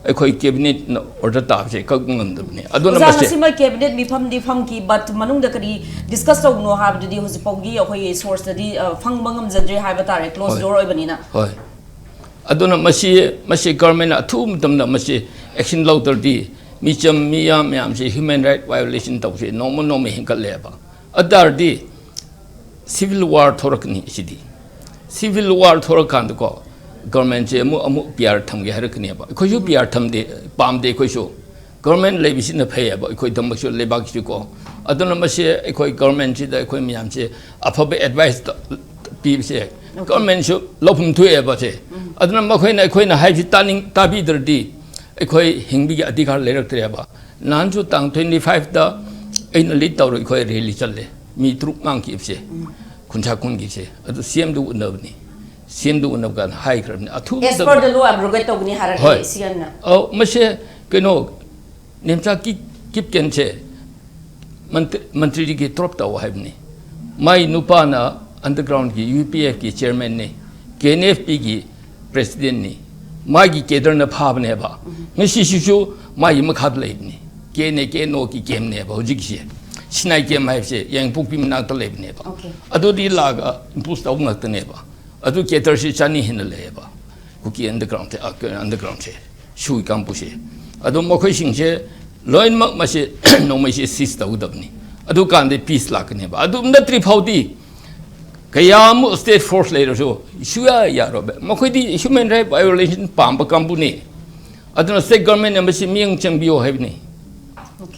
ꯑꯩꯈꯣꯏ ꯀꯦꯕꯤꯅꯦꯠꯅ ꯑꯣꯔꯗꯔ ꯇꯥꯕꯁꯦ ꯀꯛꯄ ꯉꯝꯗꯕꯅꯤ꯫ ꯑꯗꯨꯅ ꯑꯣꯖꯥ, ꯃꯁꯤ ꯉꯁꯤꯃꯛ ꯀꯦꯕꯤꯅꯦꯠ ꯃꯤꯐꯝꯗꯤ ꯐꯝꯈꯤ, but ꯃꯅꯨꯡꯗ ꯀꯔꯤ ꯗꯤꯁꯀꯁ ꯇꯧꯕꯅꯣ ꯍꯥꯏꯕꯗꯨꯗꯤ ꯍꯧꯖꯤꯛ ꯐꯥꯎꯒꯤ ꯑꯩꯈꯣꯏꯒꯤ ꯁꯣꯔꯁꯇꯗꯤ, ꯑ, ꯐꯪꯕ ꯉꯝꯖꯗ꯭ꯔꯤ ꯍꯥꯏꯕ ꯇꯥꯔꯦ, ꯀ꯭ꯂꯣꯖ ꯍꯣꯏ꯫ ꯗꯣꯔ ꯑꯣꯏꯕꯅꯤꯅ꯫ ꯍꯣꯏ꯫ ꯑꯗꯨꯅ ꯃꯁꯤ, ꯃꯁꯤ ꯒꯚꯔꯟꯃꯦꯟꯠꯅ ꯑꯊꯨꯕ ꯃꯇꯝꯗ ꯃꯁꯤ ꯑꯦꯛꯁꯟ ꯂꯧꯗ꯭ꯔꯗꯤ ꯃꯤꯆꯝ ꯃꯤꯌꯥꯝ ꯃꯌꯥꯝꯁꯤ ꯍ꯭ꯌꯨꯃꯦꯟ ꯔꯥꯏꯠ ꯚꯥꯏꯑꯣꯂꯦꯁꯟ ꯇꯧꯕꯁꯤ ꯅꯣꯡꯃ ꯅꯣꯡꯃ ꯍꯦꯟꯒꯠꯂꯦꯕ꯫ ꯑꯗꯨ ꯇꯥꯔꯗꯤ ꯁꯤꯚꯤꯜ ꯋꯥꯔ ꯊꯣꯔꯛꯀꯅꯤ ꯁꯤꯗꯤ꯫ ꯁꯤꯚꯤꯜ ꯋꯥꯔ ꯊꯣꯔꯛꯀꯥꯟꯗꯀꯣ ꯒꯚꯔꯟꯃꯦꯟꯠꯁꯦ ꯑꯃꯨꯛ, ꯑꯃꯨꯛ ꯄꯤ ꯑꯥꯔ ꯊꯝꯒꯦ ꯍꯥꯏꯔꯛꯀꯅꯦꯕ꯫ ꯑꯩꯈꯣꯏꯁꯨ ꯄꯤ ꯑꯥꯔ ꯊꯝꯗꯦ, ꯄꯥꯝꯗꯦ ꯑꯩꯈꯣꯏꯁꯨ꯫ ꯒꯚꯔꯟꯃꯦꯟꯠ ꯂꯩꯕꯁꯤꯅ ꯐꯩꯌꯦꯕ ꯑꯩꯈꯣꯏꯗꯃꯛꯁꯨ, ꯂꯩꯕꯥꯛꯀꯤꯁꯨꯀꯣ꯫ ꯑꯗꯨꯅ ꯃꯁꯤ ꯑꯩꯈꯣꯏ ꯒꯚꯔꯟꯃꯦꯟꯠꯁꯤꯗ ꯑꯩꯈꯣꯏ ꯃꯌꯥꯝꯁꯦ ꯑꯐꯕ ꯑꯦꯗꯚꯥꯏꯁ ꯄꯤꯕꯁꯦ ꯒꯚꯔꯟꯃꯦꯟꯠꯁꯨ ꯂꯧꯐꯝ ꯊꯣꯛꯑꯦꯕ ꯁꯦ꯫ ꯑꯗꯨꯅ ꯃꯈꯣꯏꯅ ꯑꯩꯈꯣꯏꯅ ꯍꯥꯏꯕꯁꯤ ꯇꯥꯅꯤꯡ-, ꯇꯥꯕꯤꯗ꯭ꯔꯗꯤ ꯑꯩꯈꯣꯏ ꯍꯤꯡꯕꯒꯤ ꯑꯙꯤꯀꯥꯔ ꯂꯩꯔꯛꯇ꯭ꯔꯦꯕ꯫ ꯅꯍꯥꯟꯁꯨ ꯇꯥꯡ ꯇ꯭ꯋꯦꯟꯇꯤ ꯐꯥꯏꯚꯇ ꯑꯩꯅ ꯂꯤꯗ ꯇꯧꯔꯒ ꯑꯩꯈꯣꯏ ꯔꯦꯂꯤ ꯆꯠꯂꯦ꯫ ꯃꯤ ꯇꯔꯨꯛ ꯃꯥꯡꯈꯤꯕꯁꯦ, ꯈꯨꯟꯁꯥ ꯈꯨꯟꯒꯤꯁꯦ꯫ ꯑꯗꯨ ꯁꯤ ꯑꯦꯝꯗ ꯎꯅꯕꯅꯤ꯫ ꯁꯤ ꯑꯦꯝꯗ ꯎꯅꯕ ꯀꯥꯟꯗ ꯍꯥꯏꯈ꯭ꯔꯕꯅꯤ, ꯑꯊꯨꯕ ꯑꯦꯁ ꯃꯇꯝꯗ ꯄꯔ ꯗ ꯂꯣ ꯑꯦꯕ꯭ꯔꯣꯒꯦꯠ ꯇꯧꯒꯅꯤ ꯍꯥꯏꯔꯛꯀꯅꯤ ꯍꯣꯏ꯫ ꯁꯤ ꯑꯦꯝꯅ꯫ ꯑꯧ, ꯃꯁꯦ ꯀꯩꯅꯣ, ꯅꯦꯝꯆꯥ ꯀꯤ-, ꯀꯤꯞꯀꯦꯟꯁꯦ ꯃꯟꯇ꯭ꯔꯤ-, ꯃꯟꯇ꯭ꯔꯤꯗꯒꯤ ꯗ꯭ꯔꯣꯞ ꯇꯧ ꯍꯥꯏꯕꯅꯤ꯫ ꯃꯥꯏ ꯅꯨꯄꯥꯅ ꯑꯟꯗꯔꯒ꯭ꯔꯥꯎꯟꯒꯤ ꯌꯨ ꯄꯤ ꯑꯦꯐꯀꯤ ꯆꯤꯌꯔꯃꯦꯟꯅꯤ, ꯀꯦ ꯑꯦꯟ ꯑꯦꯐ ꯄꯤꯒꯤ ꯄ꯭ꯔꯦꯁꯤꯗꯦꯟꯠꯅꯤ꯫ ꯃꯥꯒꯤ ꯀꯦꯗꯔꯅ ꯐꯥꯕꯅꯦꯕ꯫ ꯉꯁꯤꯁꯤꯁꯨ ꯃꯥꯒꯤ ꯃꯈꯥꯗ ꯂꯩꯕꯅꯤ꯫ ꯀꯦ ꯑꯦꯟ ꯑꯦ ꯀꯦ ꯑꯦꯟ ꯑꯣꯒꯤ ꯀꯦꯝꯅꯦꯕ ꯍꯧꯖꯤꯛꯁꯦ꯫ ꯁꯤꯅꯥꯏ ꯀꯦꯝ ꯍꯥꯏꯕꯁꯦ ꯌꯥꯏꯉꯪꯄꯣꯛꯄꯤ ꯃꯅꯥꯛꯇ ꯂꯩꯕꯅꯦꯕ꯫ Okay. ꯑꯗꯨꯗꯤ ꯂꯥꯛꯑꯒ ꯏꯝꯄꯣꯁ ꯇꯧꯕ ꯉꯥꯛꯇꯅꯦꯕ꯫ ꯑꯗꯨ ꯀꯦꯗꯔꯁꯤ ꯆꯅꯤ ꯍꯦꯟꯅ ꯂꯩꯌꯦꯕ ꯀꯨꯀꯤ ꯑꯟꯗꯔꯒ꯭ꯔꯥꯎꯟꯁꯦ, ꯑꯟꯗꯔꯒ꯭ꯔꯥꯎꯟꯁꯦ, ꯁꯨꯒꯤ ꯀꯥꯡꯕꯨꯁꯦ꯫ ꯑꯗꯣ ꯃꯈꯣꯏꯁꯤꯡꯁꯦ ꯂꯣꯏꯅꯃꯛ ꯃꯁꯤ ꯅꯣꯡꯃꯩꯁꯦ ꯁꯤꯖ ꯇꯧꯒꯗꯕꯅꯤ꯫ ꯑꯗꯨꯀꯥꯟꯗ ꯄꯤꯁ ꯂꯥꯛꯀꯅꯦꯕ꯫ ꯑꯗꯨ ꯅꯠꯇ꯭ꯔꯤ ꯐꯥꯎꯗꯤ ꯀꯌꯥꯃꯨꯛ ꯁ꯭ꯇꯦꯠ ꯐꯣꯔꯁ ꯂꯩꯔꯁꯨ ꯁꯨꯌꯥ ꯌꯥꯔꯣꯏꯕ꯫ ꯃꯈꯣꯏꯗꯤ ꯍ꯭ꯌꯨꯃꯦꯟ ꯔꯥꯏꯠ ꯚꯥꯏꯑꯣꯂꯦꯁꯟ ꯄꯥꯝꯕ ꯀꯥꯡꯕꯨꯅꯤ꯫ ꯑꯗꯨꯅ ꯁ꯭ꯇꯦꯠ ꯒꯚꯔꯟꯃꯦꯟꯠꯅ ꯃꯁꯤ ꯃꯤꯠꯌꯦꯡ ꯆꯪꯕꯤꯌꯣ ꯍꯥꯏꯕꯅꯤ꯫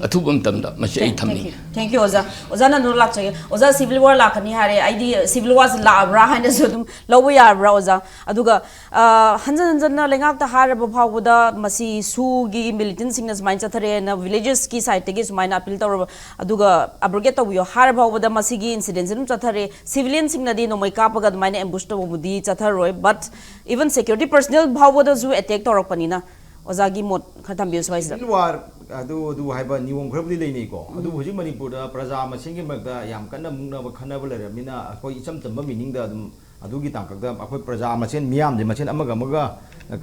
ꯑꯊꯨꯕ ꯃꯇꯝꯗ ꯃꯁꯤ ꯑꯩ ꯊꯝꯅꯤꯡꯉꯤ꯫ Thank you ꯑꯣꯖꯥ꯫ ꯑꯣꯖꯥ ꯅꯟꯗꯨ ꯂꯥꯛꯆꯒꯦ꯫ ꯑꯣꯖꯥ, ꯁꯤꯚꯤꯜ ꯋꯥꯔ ꯂꯥꯛꯀꯅꯤ ꯍꯥꯏꯔꯦ, ꯑꯩꯗꯤ ꯁꯤꯚꯤꯜ ꯋꯥꯔꯁꯤ ꯂꯥꯛꯑꯕ꯭ꯔꯥ ꯍꯥꯏꯅꯁꯨ ꯑꯗꯨꯝ ꯂꯧꯕ ꯌꯥꯔꯕ꯭ꯔꯥ ꯑꯣꯖꯥ? ꯑꯗꯨꯒ ꯑ, ꯍꯟꯖꯟ ꯍꯟꯖꯟꯅ ꯂꯩꯉꯥꯛꯇ ꯍꯥꯏꯔꯕ ꯐꯥꯎꯕꯗ ꯃꯁꯤ ꯁꯨꯒꯤ ꯃꯤꯂꯤꯇꯦꯟꯠꯁꯤꯡꯅ ꯁꯨꯃꯥꯏꯅ ꯆꯠꯊꯔꯦꯅ ꯚꯤꯂꯦꯖꯦꯁꯀꯤ ꯁꯥꯏꯠꯇꯒꯤ ꯁꯨꯃꯥꯏꯅ ꯑꯄꯤꯜ ꯇꯧꯔꯕ, ꯑꯗꯨꯒ ꯑꯕ꯭ꯔꯣꯒꯦꯠ ꯇꯧꯕꯤꯌꯣ ꯍꯥꯏꯔ ꯐꯥꯎꯕꯗ ꯃꯁꯤꯒꯤ ꯏꯟꯁꯤꯗꯦꯟꯁꯤ ꯑꯗꯨꯝ ꯆꯠꯊꯔꯦ꯫ ꯁꯤꯚꯤꯂꯤꯌꯟꯁꯤꯡꯅꯗꯤ ꯅꯣꯡꯃꯩ ꯀꯥꯞꯄꯒ ꯑꯗꯨꯃꯥꯏꯅ ꯑꯦꯝꯕꯨꯁ ꯇꯧꯕꯕꯨꯗꯤ ꯆꯠꯊꯔꯣꯏ, but even security personnel ꯐꯥꯎꯕꯗꯁꯨ ꯑꯦꯇꯦꯛ ꯇꯧꯔꯛꯄꯅꯤꯅ ꯑꯣꯖꯥꯒꯤ ꯃꯣꯠ ꯈꯔ ꯊꯝꯕꯤꯌꯨ ꯁ꯭ꯋꯥꯏꯁꯤꯗ꯫ ꯁꯤꯚꯤꯜ ꯋꯥꯔ ꯑꯗꯨ ꯑꯗꯨ ꯍꯥꯏꯕ ꯅꯤꯌꯣꯝ ꯈꯔꯕꯨꯗꯤ ꯂꯩꯅꯩꯀꯣ꯫ ꯑꯗꯨꯕꯨ ꯍꯧꯖꯤꯛ ꯃꯅꯤꯄꯨꯔꯗ ꯄ꯭ꯔꯖꯥ ꯃꯁꯦꯟꯒꯤ ꯃꯔꯛꯇ ꯌꯥꯝ ꯀꯟꯅ ꯃꯨꯛꯅꯕ ꯈꯟꯅꯕ ꯂꯩꯔꯕꯅꯤꯅ ꯑꯩꯈꯣꯏ ꯏꯆꯝ ꯆꯝꯕ ꯃꯤꯅꯤꯡꯗ ꯑꯗꯨꯝ ꯑꯗꯨꯒꯤ ꯇꯥꯡꯀꯛꯇ ꯑꯩꯈꯣꯏ ꯄ꯭ꯔꯖꯥ ꯃꯁꯦꯟ, ꯃꯤꯌꯥꯝꯁꯦ ꯃꯁꯦꯟ ꯑꯃꯒ ꯑꯃꯒ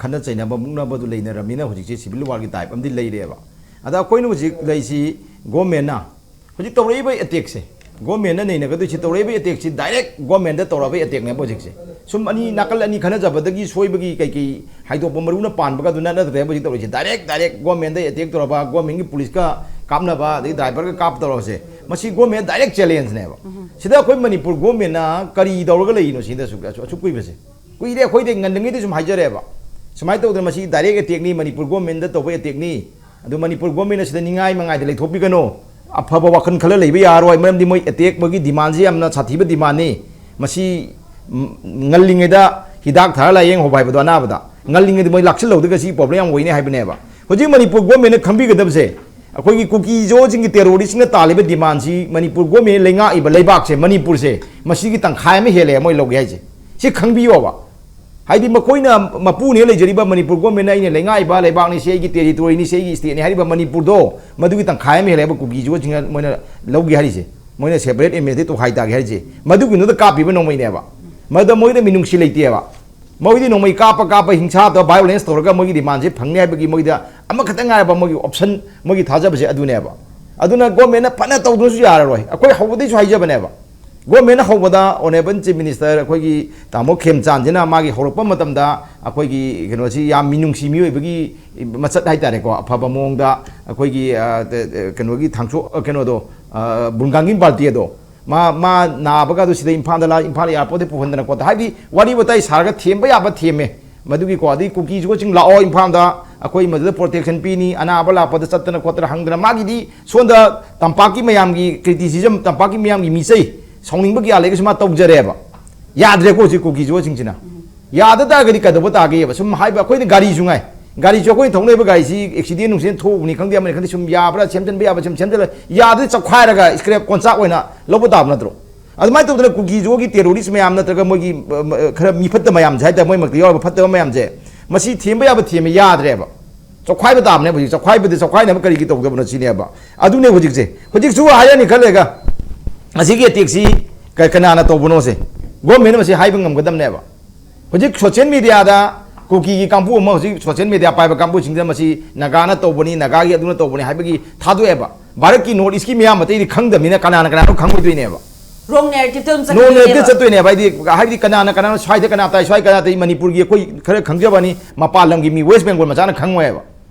ꯈꯠꯅ ꯆꯩꯅꯕ, ꯃꯨꯛꯅꯕꯗꯨ ꯂꯩꯅꯔꯕꯅꯤꯅ ꯍꯧꯖꯤꯛꯁꯦ ꯁꯤꯚꯤꯜ ꯋꯥꯔꯒꯤ ꯇꯥꯏꯞ ꯑꯃꯗꯤ ꯂꯩꯔꯦꯕ꯫ ꯑꯗ ꯑꯩꯈꯣꯏꯅ ꯍꯧꯖꯤꯛ ꯂꯩꯁꯤ ꯒꯣꯔꯃꯦꯟꯅ ꯍꯧꯖꯤꯛ ꯇꯧꯔꯛꯏꯕ ꯑꯦꯇꯦꯛꯁꯦ, ꯒꯣꯔꯃꯦꯟꯅ ꯅꯩꯅꯒꯗꯣꯏꯁꯤ ꯇꯧꯔꯛꯏꯕ ꯑꯦꯇꯦꯛꯁꯤ ꯗꯥꯏꯔꯦꯛ ꯒꯣꯔꯃꯦꯟꯗ ꯇꯧꯔꯛꯑꯕ ꯑꯦꯇꯦꯛꯅꯦꯕ ꯍꯧꯖꯤꯛꯁꯦ꯫ ꯁꯨꯝ ꯑꯅꯤ ꯅꯥꯀꯜ ꯑꯅꯤ ꯈꯟꯅꯖꯕꯗꯒꯤ ꯁꯣꯏꯕꯒꯤ ꯀꯩꯀꯩ ꯍꯥꯏꯗꯣꯛꯄ ꯃꯔꯨꯅ ꯄꯥꯟꯕꯒ ꯑꯗꯨ ꯅꯠꯇ꯭ꯔꯦꯕ ꯍꯧꯖꯤꯛ ꯇꯧꯔꯤꯁꯦ꯫ ꯗꯥꯏꯔꯦꯛ ꯗꯥꯏꯔꯦꯛ ꯒꯣꯔꯃꯦꯟꯗ ꯑꯦꯇꯦꯛ ꯇꯧꯔꯕ, ꯒꯣꯔꯃꯦꯟꯒꯤ ꯄꯨꯂꯤꯁꯀ ꯀꯥꯞꯅꯕ, ꯑꯗꯩ ꯗ꯭ꯔꯥꯏꯚꯔꯒ ꯀꯥꯞ ꯇꯧꯔꯕꯁꯦ, ꯃꯁꯤ ꯒꯣꯔꯃꯦꯟ ꯗꯥꯏꯔꯦꯛ ꯆꯦꯂꯦꯟꯖꯅꯦꯕ꯫ ꯁꯤꯗ ꯑꯩꯈꯣꯏ ꯃꯅꯤꯄꯨꯔ ꯒꯣꯔꯃꯦꯟꯅ ꯀꯔꯤ ꯇꯧꯔꯒ ꯂꯩꯔꯤꯅꯣ ꯁꯤꯗ ꯑꯁꯨꯛ, ꯑꯁꯨꯛ ꯀꯨꯏꯕꯁꯦ? ꯀꯨꯏꯔꯦ, ꯑꯩꯈꯣꯏꯗꯤ ꯉꯟꯅꯉꯩꯗꯤ ꯁꯨꯝ ꯍꯥꯏꯖꯔꯦꯕ, ꯁꯨꯃꯥꯏꯅ ꯇꯧꯗꯅ ꯃꯁꯤ ꯗꯥꯏꯔꯦꯛ ꯑꯦꯇꯦꯛꯅꯤ, ꯃꯅꯤꯄꯨꯔ ꯒꯣꯔꯃꯦꯟꯗ ꯇꯧꯕ ꯑꯦꯇꯦꯛꯅꯤ꯫ ꯑꯗꯨ ꯃꯅꯤꯄꯨꯔ ꯒꯣꯔꯃꯦꯟꯅ ꯁꯤꯗ ꯅꯤꯡꯉꯥꯏ ꯃꯉꯥꯏꯗ ꯂꯩꯊꯣꯛꯄꯤꯒꯅꯨ꯫ ꯑꯐꯕ ꯋꯥꯈꯜ ꯈꯜꯂ ꯂꯩꯕ ꯌꯥꯔꯣꯏ, ꯃꯔꯝꯗꯤ ꯃꯣꯏ ꯑꯦꯇꯦꯛ, ꯃꯣꯏꯒꯤ ꯗꯤꯃꯥꯟꯁꯤ ꯌꯥꯝꯅ ꯁꯥꯊꯤꯕ ꯗꯤꯃꯥꯟꯅꯤ꯫ ꯃꯁꯤ, ꯎꯝ, ꯉꯜꯂꯤꯉꯩꯗ ꯍꯤꯗꯥꯛ ꯊꯥꯔ ꯂꯥꯏꯌꯦꯡꯍꯧꯕ ꯍꯥꯏꯕꯗꯣ ꯑꯅꯥꯕꯗ, ꯉꯜꯂꯤꯉꯩꯗ ꯃꯣꯏ ꯂꯥꯛꯁꯤꯜꯍꯧꯗ꯭ꯔꯒ ꯁꯤ ꯄ꯭ꯔꯣꯕ꯭ꯂꯦꯝ ꯌꯥꯝ ꯑꯣꯏꯅꯤ ꯍꯥꯏꯕꯅꯦꯕ꯫ ꯍꯧꯖꯤꯛ ꯃꯅꯤꯄꯨꯔ ꯒꯣꯔꯃꯦꯟꯅ ꯈꯪꯕꯤꯒꯗꯕꯁꯦ, ꯑꯩꯈꯣꯏꯒꯤ ꯀꯨꯀꯤ ꯖꯣꯁꯤꯡꯒꯤ ꯇꯦꯔꯣꯔꯤꯁꯁꯤꯡꯅ ꯇꯥꯜꯂꯤꯕ ꯗꯤꯃꯥꯟꯁꯤ ꯃꯅꯤꯄꯨꯔ ꯒꯣꯔꯃꯦꯟꯅ ꯂꯩꯉꯥꯛꯏꯕ ꯂꯩꯕꯥꯛꯁꯦ, ꯃꯅꯤꯄꯨꯔꯁꯦ, ꯃꯁꯤꯒꯤ ꯇꯪꯈꯥꯏ ꯑꯃ ꯍꯦꯜꯂꯦ ꯃꯣꯏ ꯂꯧꯒꯦ ꯍꯥꯏꯁꯦ꯫ ꯁꯤ ꯈꯪꯕꯤꯌꯣꯕ꯫ ꯍꯥꯏꯗꯤ ꯃꯈꯣꯏꯅ ꯃꯄꯨꯅꯦ ꯂꯩꯖꯔꯤꯕ ꯃꯅꯤꯄꯨꯔ ꯒꯣꯔꯃꯦꯟꯅ ꯑꯩꯅ ꯂꯩꯉꯥꯛꯏꯕ ꯂꯩꯕꯥꯛꯅꯤ, ꯁꯤ ꯑꯩꯒꯤ ꯇꯦꯔꯤꯇꯣꯔꯤꯅꯤ, ꯁꯤ ꯑꯩꯒꯤ ꯁ꯭ꯇꯦꯠꯅꯤ ꯍꯥꯏꯔꯤꯕ ꯃꯅꯤꯄꯨꯔꯗꯣ, ꯃꯗꯨꯒꯤ ꯇꯪꯈꯥꯏ ꯑꯃ ꯍꯦꯜꯂꯦꯕ ꯀꯨꯀꯤ ꯖꯣꯁꯤꯡꯅ ꯃꯣꯏꯅ ꯂꯧꯒꯦ ꯍꯥꯏꯔꯤꯁꯦ꯫ ꯃꯣꯏꯅ ꯁꯦꯄꯔꯦꯠ ꯑꯦꯝ ꯑꯦꯜ ꯑꯦ ꯇꯧꯈꯥꯏ ꯇꯥꯒꯦ ꯍꯥꯏꯔꯤꯁꯦ꯫ ꯃꯗꯨꯒꯤꯗꯨꯗ ꯀꯥꯞꯄꯤꯕ ꯅꯣꯡꯃꯩꯅꯦꯕ꯫ ꯃꯗꯨꯗ ꯃꯣꯏꯗ ꯃꯤꯅꯨꯡꯁꯤ ꯂꯩꯇꯦꯕ꯫ ꯃꯣꯏꯗꯤ ꯅꯣꯡꯃꯩ ꯀꯥꯞꯄ ꯀꯥꯞꯄ ꯍꯤꯡꯁꯥꯗ ꯚꯥꯏꯑꯣꯂꯦꯟꯁ ꯇꯧꯔꯒ ꯃꯣꯏꯒꯤ ꯗꯤꯃꯥꯟꯁꯦ ꯐꯪꯅꯤ ꯍꯥꯏꯕꯒꯤ ꯃꯣꯏꯗ ꯑꯃꯈꯛꯇ ꯉꯥꯏꯔꯕ ꯃꯣꯏꯒꯤ option, ꯃꯣꯏꯒꯤ ꯊꯥꯖꯕꯁꯦ ꯑꯗꯨꯅꯦꯕ꯫ ꯑꯗꯨꯅ governmentꯅ ꯐꯅ ꯇꯧꯗ꯭ꯔꯁꯨ ꯌꯥꯔꯔꯣꯏ꯫ ꯑꯩꯈꯣꯏ ꯍꯧꯕꯗꯩꯁꯨ ꯍꯥꯏꯖꯕꯅꯦꯕ, governmentꯅ ꯍꯧꯕꯗ Honourable Chief Minister ꯑꯩꯈꯣꯏꯒꯤ ꯇꯥꯃꯣ ꯈꯦꯝꯆꯥꯟꯁꯤꯅ ꯃꯥꯒꯤ ꯍꯧꯔꯛꯄ ꯃꯇꯝꯗ ꯑꯩꯈꯣꯏꯒꯤ ꯀꯩꯅꯣꯁꯤ ꯌꯥꯝ ꯃꯤꯅꯨꯡꯁꯤ ꯃꯤꯑꯣꯏꯕꯒꯤ ꯃꯆꯠ ꯍꯥꯏꯇꯥꯔꯦꯀꯣ, ꯑꯐꯕ ꯃꯑꯣꯡꯗ ꯑꯩꯈꯣꯏꯒꯤ, ꯑ, ꯀꯩꯅꯣꯒꯤ ꯊꯥꯡꯁꯨ, ꯀꯩꯅꯣꯗꯣ, ꯑ, ꯕꯨꯔꯨꯡꯒꯥꯡꯒꯤꯡ ꯄꯥꯔꯇꯤ ꯑꯗꯣ, ꯃꯥ, ꯃꯥ ꯅꯥꯕꯒ ꯑꯗꯨ ꯁꯤꯗ ꯏꯝꯐꯥꯜꯗ ꯂꯥ-, ꯏꯝꯐꯥꯜ airportꯇ ꯄꯨꯍꯟꯗꯅ ꯈꯣꯠꯇꯅ, ꯍꯥꯏꯕꯗꯤ ꯋꯥꯔꯤ ꯋꯥꯇꯥꯏ ꯁꯥꯔꯒ ꯊꯦꯝꯕ ꯌꯥꯕ ꯊꯦꯝꯃꯦ꯫ ꯃꯗꯨꯒꯤꯀꯣ, ꯑꯗꯩ ꯀꯨꯀꯤꯁꯨ ꯆꯤꯡ ꯂꯥꯛꯑꯣ ꯏꯝꯐꯥꯜꯗ, ꯑꯩꯈꯣꯏ ꯃꯗꯨꯗ protection ꯄꯤꯅꯤ, ꯑꯅꯥꯕ ꯂꯥꯛꯄꯗ ꯆꯠꯇꯅ ꯈꯣꯠꯇꯅ ꯍꯪꯗꯅ, ꯃꯥꯒꯤꯗꯤ ꯁꯣꯝꯗ ꯇꯝꯄꯥꯛꯀꯤ ꯃꯌꯥꯝꯒꯤ criticism, ꯇꯝꯄꯥꯛꯀꯤ ꯃꯤꯌꯥꯝꯒꯤ ꯃꯤꯆꯩ, ꯁꯥꯎꯅꯤꯡꯕ ꯀꯌꯥ ꯂꯩꯔꯒꯁꯨ ꯃꯥ ꯇꯧꯖꯔꯦꯕ꯫ ꯌꯥꯗ꯭ꯔꯦꯀꯣ ꯍꯧꯖꯤꯛ ꯀꯨꯀꯤꯁꯨ ꯆꯤꯡꯁꯤꯅ꯫ ꯌꯥꯗ ꯇꯥꯔꯒꯗꯤ ꯀꯩꯗꯧꯕ ꯇꯥꯒꯦꯕ? ꯁꯨꯝ ꯍꯥꯏꯕ, ꯑꯩꯈꯣꯏꯅ ꯒꯥꯔꯤꯁꯨ ꯉꯥꯏ, ꯒꯥꯔꯤꯁꯨ ꯑꯩꯈꯣꯏꯅ ꯊꯧꯅꯔꯤꯕ ꯒꯥꯔꯤꯁꯤ accident ꯅꯨꯡꯁꯤꯗꯦꯟ ꯊꯣꯛꯎꯕꯅꯤ ꯈꯪꯗꯦ, ꯑꯃꯅꯤ ꯈꯪꯗꯦ, ꯁꯨꯝ ꯌꯥꯕ꯭ꯔꯥ, ꯁꯦꯝꯖꯤꯟꯕ ꯌꯥꯕ ꯁꯨꯝ ꯁꯦꯝꯖꯤꯜꯂ, ꯌꯥꯗ꯭ꯔꯗꯤ ꯆꯈꯥꯏꯔꯒ scrap ꯀꯣꯟꯆꯥꯛ ꯑꯣꯏꯅ ꯂꯧꯕ ꯇꯥꯕ ꯅꯠꯇ꯭ꯔꯣ? ꯑꯗꯨꯃꯥꯏꯅ ꯇꯧꯗꯅ ꯀꯨꯀꯤꯁꯨꯒꯤ terrorist ꯃꯌꯥꯝ ꯅꯠꯇ꯭ꯔꯒ ꯃꯣꯏꯒꯤ, ꯑ, ꯑ, ꯈꯔ ꯃꯤ ꯐꯠꯇꯕ ꯃꯌꯥꯝꯁꯦ ꯍꯥꯏꯇꯥꯔꯦ, ꯃꯣꯏ ꯃꯔꯛꯇ ꯌꯥꯎꯔꯤꯕ ꯐꯠꯇꯕ ꯃꯌꯥꯝꯁꯦ, ꯃꯁꯤ ꯊꯦꯝꯕ ꯌꯥꯕ ꯊꯦꯝꯃꯦ, ꯌꯥꯗ꯭ꯔꯦꯕ꯫ ꯆꯈꯥꯏꯕ ꯇꯥꯕꯅꯦꯕ ꯍꯧꯖꯤꯛ꯫ ꯆꯈꯥꯏꯕꯗꯤ ꯆꯈꯥꯏꯅꯕ ꯀꯔꯤꯒꯤ ꯇꯧꯗꯕꯅꯣ ꯁꯤꯅꯦꯕ꯫ ꯑꯗꯨꯅꯦ ꯍꯧꯖꯤꯛꯁꯦ꯫ ꯍꯧꯖꯤꯛꯁꯨ ꯍꯥꯏꯔꯅꯤ ꯈꯜꯂꯦꯒ, ꯑꯁꯤꯒꯤ attackꯁꯤ ꯀ-, ꯀꯅꯥꯅ ꯇꯧꯕꯅꯣꯁꯦ? Governmentꯅ ꯃꯁꯤ ꯍꯥꯏꯕ ꯉꯝꯒꯗꯕꯅꯦꯕ꯫ ꯍꯧꯖꯤꯛ social mediaꯗ ꯀꯨꯀꯤꯒꯤ ꯀꯥꯡꯕꯨ ꯑꯃ, ꯍꯧꯖꯤꯛ social media ꯄꯥꯏꯕ ꯀꯥꯡꯕꯨꯁꯤꯡꯁꯤꯅ ꯃꯁꯤ ꯅꯥꯒꯥꯅ ꯇꯧꯕꯅꯤ, ꯅꯥꯒꯥꯒꯤ ꯑꯗꯨꯅ ꯇꯧꯕꯅꯤ ꯍꯥꯏꯕꯒꯤ ꯊꯥꯗꯣꯛꯑꯦꯕ꯫ ꯚꯥꯔꯠꯀꯤ North Eastꯀꯤ ꯃꯤꯌꯥꯝ ꯑꯇꯩꯗꯤ ꯈꯪꯗꯕꯅꯤꯅ ꯀꯅꯥꯅ ꯀꯅꯥꯅꯣ ꯈꯪꯉꯣꯏꯗꯣꯏꯅꯦꯕ꯫ Wrong narrativeꯇ ꯑꯗꯨꯝ North Eastꯇ ꯆꯠꯈꯤꯗꯣꯏꯅꯦꯕ꯫ ꯆꯠꯇꯣꯏꯅꯦꯕ꯫ ꯍꯥꯏꯗꯤ, ꯍꯥꯏꯕꯗꯤ ꯀꯅꯥꯅ ꯀꯅꯥꯅꯣ, ꯁ꯭ꯋꯥꯏꯗ ꯀꯅꯥ ꯇꯥꯏ, ꯁ꯭ꯋꯥꯏ ꯀꯅꯥ ꯇꯥꯏ, ꯃꯅꯤꯄꯨꯔꯒꯤ ꯑꯩꯈꯣꯏ ꯈꯔ ꯈꯪꯖꯕꯅꯤ, ꯃꯄꯥꯟ ꯂꯝꯒꯤ ꯃꯤ West Bengal ꯃꯆꯥꯅ ꯈꯪꯉꯣꯏꯕ꯫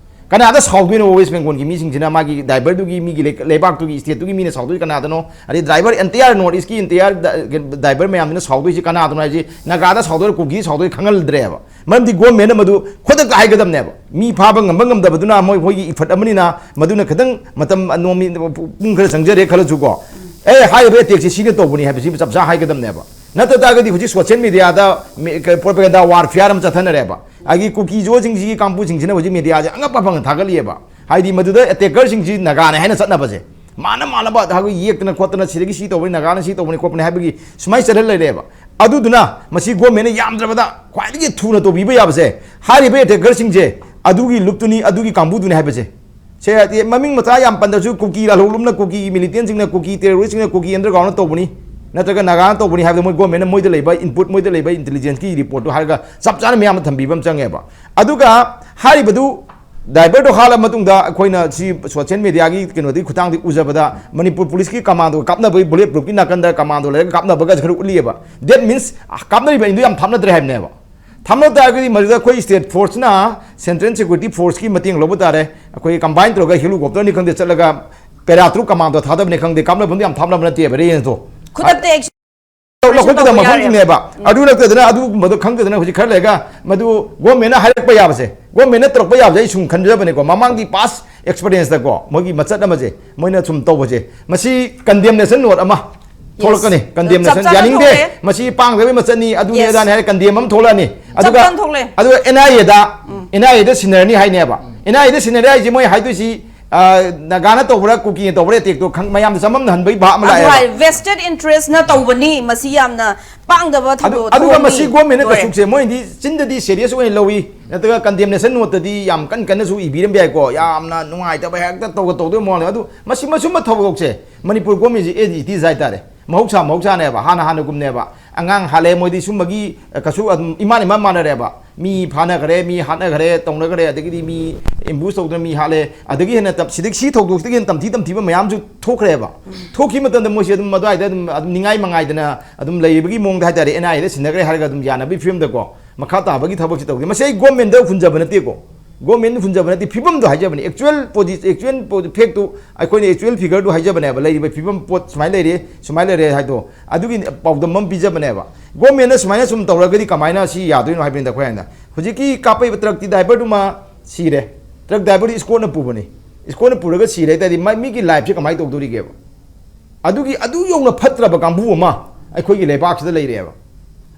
ꯀꯅꯥꯗ ꯁꯥꯎꯗꯣꯏꯅꯣ West Bengalꯒꯤ ꯃꯤꯁꯤꯡꯁꯤꯅ? ꯃꯥꯒꯤ driverꯗꯨꯒꯤ, ꯃꯤꯒꯤ ꯂꯩ-, ꯂꯩꯕꯥꯛꯇꯨꯒꯤ, stateꯇꯨꯒꯤ ꯃꯤꯅ ꯁꯥꯎꯗꯣꯏꯁꯤ ꯀꯅꯥꯗꯅꯣ? ꯑꯗꯩ driver, entire North Eastꯀꯤ entire ꯗ-, driver ꯃꯌꯥꯝꯗꯨꯅ ꯁꯥꯎꯗꯣꯏꯁꯤ ꯀꯅꯥꯗꯅꯣ ꯍꯥꯏꯁꯤ? ꯅꯥꯒꯥꯗ ꯁꯥꯎꯗꯣꯏꯔ, ꯀꯨꯀꯤꯗ ꯁꯥꯎꯗꯣꯏꯔ ꯈꯪꯍꯜꯗ꯭ꯔꯦꯕ꯫ ꯃꯔꯝꯗꯤ governmentꯅ ꯃꯗꯨ ꯈꯨꯗꯛꯇ ꯍꯥꯏꯒꯗꯕꯅꯦꯕ꯫ ꯃꯤ ꯐꯥꯕ ꯉꯝꯕ ꯉꯝꯗꯕꯗꯨꯅ ꯃꯣꯏ, ꯃꯣꯏꯒꯤ effort ꯑꯃꯅꯤꯅ, ꯃꯗꯨꯅ ꯈꯤꯇꯪ ꯃꯇꯝ, ꯅꯣꯡꯃꯤ, ꯄꯨꯡ ꯈꯔ ꯆꯪꯖꯔꯦ ꯈꯜꯂꯁꯨꯀꯣ, ꯑꯦ, ꯍꯥꯏꯔꯤꯕ attackꯁꯤ ꯁꯤꯅ ꯇꯧꯕꯅꯤ ꯍꯥꯏꯕꯁꯤ ꯆꯞ ꯆꯥ ꯍꯥꯏꯒꯗꯕꯅꯦꯕ꯫ ꯅꯠꯇ ꯇꯥꯔꯒꯗꯤ ꯍꯧꯖꯤꯛ social mediaꯗ ꯃꯤ-, ꯀ-, propaganda warfareꯑꯃ ꯆꯠꯊꯅꯔꯦꯕ꯫ ꯑꯗꯒꯤ ꯀꯨꯀꯤꯁꯨ ꯆꯤꯡꯁꯤꯒꯤ ꯀꯥꯡꯕꯨꯁꯤꯡꯁꯤꯅ ꯍꯧꯖꯤꯛ mediaꯁꯦ ꯑꯉꯛꯄ ꯐꯪꯅ ꯊꯥꯒꯠꯂꯤꯑꯕ꯫ ꯍꯥꯏꯗꯤ ꯃꯗꯨꯗ attackerꯁꯤꯡꯁꯤ ꯅꯥꯒꯥꯅꯦ ꯍꯥꯏꯅ ꯆꯠꯅꯕꯁꯦ꯫ ꯃꯥꯅ ꯃꯥꯅꯕ ꯍꯥꯏꯕꯗꯤ ꯌꯦꯛꯇꯅ ꯈꯣꯠꯇꯅ ꯁꯤꯗꯒꯤ ꯁꯤ ꯇꯧꯕꯅꯤ, ꯅꯥꯒꯥꯅ ꯁꯤ ꯇꯧꯕꯅꯤ ꯈꯣꯠꯄꯅꯤ ꯍꯥꯏꯕꯒꯤ ꯁꯨꯃꯥꯏꯅ ꯆꯠꯍꯜ ꯂꯩꯔꯦꯕ꯫ ꯑꯗꯨꯗꯨꯅ ꯃꯁꯤ governmentꯅ ꯌꯥꯝꯗ꯭ꯔꯕꯗ ꯈ꯭ꯋꯥꯏꯗꯒꯤ ꯊꯨꯅ ꯇꯧꯕꯤꯕ ꯌꯥꯕꯁꯦ, ꯍꯥꯏꯔꯤꯕ attackerꯁꯤꯡꯁꯦ ꯑꯗꯨꯒꯤ ꯂꯨꯞꯇꯨꯅꯤ, ꯑꯗꯨꯒꯤ ꯀꯥꯡꯕꯨꯗꯨꯅꯤ ꯍꯥꯏꯕꯁꯦ꯫ ꯁꯦ, ꯍꯥꯏꯗꯤ ꯃꯃꯤꯡ ꯃꯆꯥ ꯌꯥꯝ ꯄꯟꯗ꯭ꯔꯁꯨ ꯀꯨꯀꯤ ꯂꯥꯜꯍꯧꯂꯨꯞꯅ, ꯀꯨꯀꯤꯒꯤ militantꯁꯤꯡꯅ, ꯀꯨꯀꯤ terroristꯁꯤꯡꯅ, ꯀꯨꯀꯤ undergroundꯅ ꯇꯧꯕꯅꯤ, ꯅꯠꯇ꯭ꯔꯒ ꯅꯥꯒꯥꯅ ꯇꯧꯕꯅꯤ ꯍꯥꯏꯕꯗꯣ ꯃꯣꯏ governmentꯅ ꯃꯣꯏꯗ ꯂꯩꯕ input, ꯃꯣꯏꯗ ꯂꯩꯕ intelligenceꯀꯤ reportꯇꯨ ꯍꯥꯏꯔꯒ ꯆꯞ ꯆꯥꯅ ꯃꯌꯥꯝꯗ ꯊꯝꯕꯤꯕ ꯑꯃ ꯆꯪꯉꯦꯕ꯫ ꯑꯗꯨꯒ ꯍꯥꯏꯔꯤꯕꯗꯨ ꯗ꯭ꯔꯥꯏꯚꯔꯗꯣ ꯍꯥꯠꯂ ꯃꯇꯨꯡꯗ ꯑꯩꯈꯣꯏꯅ ꯁꯤ ꯁꯣꯁꯤꯌꯦꯜ ꯃꯦꯗꯤꯌꯥꯒꯤ ꯀꯩꯅꯣꯗꯒꯤ ꯈꯨꯠꯊꯥꯡꯗꯒꯤ ꯎꯖꯕꯗ ꯃꯅꯤꯄꯨꯔ ꯄꯨꯂꯤꯁꯀꯤ ꯀꯃꯥꯟꯗꯣ ꯀꯥꯞꯅꯕꯒꯤ ꯕꯨꯂꯦꯠ ꯄ꯭ꯔꯨꯐꯀꯤ ꯅꯥꯀꯟꯗ ꯀꯃꯥꯟꯗꯣ ꯂꯩꯔꯒ ꯀꯥꯞꯅꯕꯒꯁꯨ ꯈꯔ ꯎꯠꯂꯤꯑꯕ꯫ That means ꯀꯥꯞꯅꯔꯤꯕ ꯑꯅꯤꯗꯣ ꯌꯥꯝ ꯊꯥꯞꯅꯗ꯭ꯔꯦ ꯍꯥꯏꯕꯅꯦꯕ꯫ ꯊꯥꯞꯅ ꯇꯥꯔꯒꯗꯤ ꯃꯗꯨꯗ ꯑꯩꯈꯣꯏ ꯁ꯭ꯇꯦꯠ ꯐꯣꯔꯁꯅ ꯁꯦꯟꯇ꯭ꯔꯦꯜ ꯁꯦꯀ꯭ꯌꯨꯔꯤꯇꯤ ꯐꯣꯔꯁꯀꯤ ꯃꯇꯦꯡ ꯂꯧꯕ ꯇꯥꯔꯦ꯫ ꯑꯩꯈꯣꯏ ꯀꯝꯕꯥꯏꯟ ꯇꯧꯔꯒ ꯍꯦꯂꯤꯀꯣꯞꯇꯔꯅꯤ ꯈꯪꯗꯦ ꯆꯠꯂꯒ ꯄꯦꯔꯥ ꯇꯔꯨꯛ ꯀꯃꯥꯟꯗꯣ ꯊꯥꯗꯕꯅꯤ ꯈꯪꯗꯦ, ꯀꯥꯞꯅꯐꯝꯗꯣ ꯌꯥꯝ ꯊꯥꯞꯅꯕ ꯅꯠꯇꯦꯕ ꯔꯦꯟꯖꯇꯣ꯫ ꯈꯨꯗꯛꯇ action ꯂꯧꯈꯠꯀꯗꯕ ꯇꯧꯕ ꯌꯥꯔꯦ꯫ ꯃꯐꯝꯁꯤꯡꯅꯦꯕ꯫ ꯑꯗꯨ ꯅꯠꯇꯗꯅ ꯑꯗꯨꯒꯨꯝꯕꯗꯣ ꯈꯪꯗꯗꯅ ꯍꯧꯖꯤꯛ ꯈꯔ ꯂꯩꯔꯒ ꯃꯗꯨ ꯒꯣꯔꯃꯦꯟꯅ ꯍꯥꯏꯔꯛꯄ ꯌꯥꯕꯁꯦ, ꯒꯣꯔꯃꯦꯟꯅ ꯇꯧꯔꯛꯄ ꯌꯥꯕꯁꯦ ꯑꯩ ꯁꯨꯝ ꯈꯟꯖꯕꯅꯦꯀꯣ, ꯃꯃꯥꯡꯒꯤ ꯄꯥꯁ ꯑꯦꯛꯁꯄꯤꯔꯤꯌꯦꯟꯁꯇꯀꯣ ꯃꯣꯏꯒꯤ ꯃꯆꯠ ꯑꯃꯁꯦ ꯃꯣꯏꯅ ꯁꯨꯝ ꯇꯧꯕꯁꯦ, ꯃꯁꯤ ꯀꯟꯗꯦꯝꯅꯦꯁꯟ ꯅꯣꯠ ꯑꯃ ꯊꯣꯛꯂꯛꯀꯅꯤ꯫ ꯀꯟꯗꯦꯝꯅꯦꯁꯟ ꯆꯞ ꯆꯥꯅ ꯌꯥꯅꯤꯡꯗꯦ, ꯊꯣꯛꯂꯛꯑꯦ꯫ ꯃꯁꯤ ꯄꯥꯡꯗꯕꯒꯤ ꯃꯆꯠꯅꯤ, ꯑꯗꯨꯅꯤ Yes. ꯑꯗꯥꯅꯤ ꯍꯥꯏꯔ ꯀꯟꯗꯦꯝ ꯑꯃ ꯊꯣꯛꯂꯛꯑꯅꯤ꯫ ꯑꯗꯨꯒ ꯆꯞ ꯆꯥꯅ ꯊꯣꯛꯂꯛꯑꯦ꯫ ꯑꯗꯨꯒ ꯑꯦꯟ ꯑꯥꯏ ꯑꯦꯗ, ꯑꯦꯟ ꯑꯥꯏ ꯑꯦꯗ ꯁꯤꯟꯅꯔꯅꯤ ꯍꯥꯏꯅꯦꯕ꯫ ꯑꯦꯟ ꯑꯥꯏ ꯑꯦꯗ ꯁꯤꯟꯅꯔꯦ ꯍꯥꯏꯁꯦ ꯃꯣꯏ ꯍꯥꯏꯗꯣꯏꯁꯤ, ꯑ, ꯅꯥꯒꯥꯅ ꯇꯧꯕ꯭ꯔꯥ ꯀꯨꯀꯤꯅ ꯇꯧꯕ꯭ꯔꯥ ꯑꯦꯇꯦꯛꯇꯣ ꯈꯪ-, ꯃꯌꯥꯝꯗ ꯆꯃꯝꯅꯍꯟꯕꯒꯤ ꯚꯥꯕ ꯑꯃ ꯑꯗꯨ ꯍꯥꯏ ꯂꯥꯛꯑꯦꯕ꯫ Vested interest ꯅ ꯇꯧꯕꯅꯤ, ꯃꯁꯤ ꯌꯥꯝꯅ ꯄꯥꯡꯗꯕ ꯑꯗꯨ ꯊꯧꯗꯣꯛ ꯑꯗꯨꯒ ꯊꯧꯑꯣꯡꯅꯤ꯫ ꯃꯁꯤ ꯒꯣꯔꯃꯦꯟꯅ ꯂꯣꯏꯔꯦ꯫ ꯀꯩꯁꯨꯛꯁꯦ ꯃꯣꯏꯗꯤ ꯆꯤꯟꯗꯗꯤ ꯁꯦꯔꯤꯌꯁ ꯑꯣꯏꯅ ꯂꯧꯏ, ꯅꯠꯇ꯭ꯔꯒ ꯀꯟꯗꯦꯝꯅꯦꯁꯟ ꯅꯣꯠꯇꯗꯤ ꯌꯥꯝ ꯀꯟ ꯀꯟꯅꯁꯨ ꯏꯕꯤꯔꯝꯕ ꯌꯥꯏꯀꯣ, ꯌꯥꯝꯅ ꯅꯨꯡꯉꯥꯏꯇꯕ ꯍꯦꯛꯇ ꯇꯧꯒ ꯇꯧꯗꯣꯏ ꯃꯑꯣꯡꯅꯦ꯫ ꯑꯗꯨ ꯃꯁꯤ ꯃꯁꯨꯝꯕ ꯊꯧꯗꯣꯛꯁꯦ ꯃꯅꯤꯄꯨꯔ ꯒꯣꯔꯃꯦꯟꯁꯤ ꯑꯦ ꯏꯇꯤꯁ ꯍꯥꯏꯇꯥꯔꯦ, ꯃꯍꯧꯁꯥ ꯃꯍꯧꯁꯥꯅꯦꯕ, ꯍꯥꯟꯅ ꯍꯥꯟꯅꯒꯨꯝꯅꯦꯕ꯫ ꯑꯉꯥꯡ ꯍꯥꯠꯂꯦ ꯃꯣꯏꯗꯤ ꯁꯨꯝꯕꯒꯤ, ꯑ, ꯀꯩꯁꯨ ꯑꯗꯨꯝ ꯏꯃꯥꯟ ꯏꯃꯥꯟ ꯃꯥꯟꯅꯔꯦꯕ꯫ ꯃꯤ ꯐꯥꯅꯈ꯭ꯔꯦ, ꯃꯤ ꯍꯥꯠꯅꯈ꯭ꯔꯦ, ꯇꯧꯅꯈ꯭ꯔꯦ, ꯑꯗꯒꯤꯗꯤ ꯃꯤ ꯑꯦꯝꯕꯨꯁ ꯇꯧꯗꯅ ꯃꯤ ꯍꯥꯠꯂꯦ, ꯑꯗꯒꯤ ꯍꯦꯟꯅ ꯇꯝ-, ꯁꯤꯗꯒꯤ ꯁꯤ ꯊꯧꯗꯣꯛꯁꯤꯗꯒꯤ ꯍꯦꯟꯅ ꯇꯝꯊꯤ ꯇꯝꯊꯤꯕ ꯃꯌꯥꯝꯁꯨ ꯊꯣꯛꯈ꯭ꯔꯦꯕ꯫ ꯊꯣꯛꯈꯤꯕ ꯃꯇꯝꯗ ꯃꯣꯏꯁꯦ ꯑꯗꯨꯝ ꯑꯗꯨꯋꯥꯏꯗ ꯑꯗꯨꯝ ꯑꯗꯨꯝ ꯅꯤꯡꯉꯥꯏ ꯃꯉꯥꯏꯗꯅ ꯑꯗꯨꯝ ꯂꯩꯕꯒꯤ ꯃꯑꯣꯡꯗ ꯍꯥꯏꯇꯥꯔꯦ, ꯑꯦꯟ ꯑꯥꯏ ꯑꯦꯗ ꯁꯤꯟꯅꯈ꯭ꯔꯦ ꯍꯥꯏꯔꯒ ꯑꯗꯨꯝ ꯌꯥꯅꯕꯒꯤ ꯐꯤꯕꯝꯗꯀꯣ ꯃꯈꯥ ꯇꯥꯕꯒꯤ ꯊꯕꯛꯁꯤ ꯇꯧꯗꯦ꯫ ꯃꯁꯤ ꯑꯩ ꯒꯣꯔꯃꯦꯟꯗ ꯍꯨꯟꯖꯕ ꯅꯠꯇꯦꯀꯣ, ꯒꯣꯔꯃꯦꯟꯗ ꯍꯨꯟꯖꯕ ꯅꯠꯇꯦ, ꯐꯤꯕꯝꯗꯣ ꯍꯥꯏꯖꯕꯅꯤ꯫ ꯑꯦꯛꯆꯨꯋꯦꯜ ꯄꯣꯖꯤ-, ꯑꯦꯛꯆꯨꯋꯦꯜ ꯄꯣ-, ꯐꯦꯛꯇꯨ ꯑꯩꯈꯣꯏꯅ ꯑꯦꯛꯆꯨꯋꯦꯜ ꯐꯤꯒꯔꯗꯨ ꯍꯥꯏꯖꯕꯅꯦꯕ, ꯂꯩꯔꯤꯕ ꯐꯤꯕꯝ ꯄꯣꯠ ꯁꯨꯃꯥꯏꯅ ꯂꯩꯔꯦ, ꯁꯨꯃꯥꯏꯅ ꯂꯩꯔꯦ ꯍꯥꯏꯗꯣ, ꯑꯗꯨꯒꯤ ꯄꯥꯎꯗꯝ ꯑꯃ ꯄꯤꯖꯕꯅꯦꯕ꯫ ꯒꯣꯔꯃꯦꯟꯅ ꯁꯨꯃꯥꯏꯅ ꯁꯨꯝ ꯇꯧꯔꯒꯗꯤ ꯀꯃꯥꯏꯅ ꯁꯤ ꯌꯥꯗꯣꯏꯅꯣ ꯍꯥꯏꯕꯅꯤꯗ ꯑꯩꯈꯣꯏ ꯍꯥꯏꯅ꯫ ꯍꯧꯖꯤꯛꯀꯤ ꯀꯥꯞꯄꯛꯏꯕ ꯇ꯭ꯔꯛꯀꯤ ꯗ꯭ꯔꯥꯏꯚꯔꯗꯨꯃ ꯁꯤꯔꯦ, ꯇ꯭ꯔꯛ ꯗ꯭ꯔꯥꯏꯚꯔꯗꯨ ꯏꯁꯀꯣꯔꯠꯅ ꯄꯨꯕꯅꯤ, ꯏꯁꯀꯣꯔꯠꯅ ꯄꯨꯔꯒ ꯁꯤꯔꯦ ꯍꯥꯏ ꯇꯥꯔꯗꯤ ꯃꯥ-, ꯃꯤꯒꯤ ꯂꯥꯏꯐꯁꯦ ꯀꯃꯥꯏꯅ ꯇꯧꯗꯣꯔꯤꯒꯦꯕ? ꯑꯗꯨꯒꯤ, ꯑꯗꯨ ꯌꯧꯅ ꯐꯠꯇ꯭ꯔꯕ ꯀꯥꯡꯕꯨ ꯑꯃ ꯑꯩꯈꯣꯏꯒꯤ ꯂꯩꯕꯥꯛꯁꯤꯗ ꯂꯩꯔꯦꯕ꯫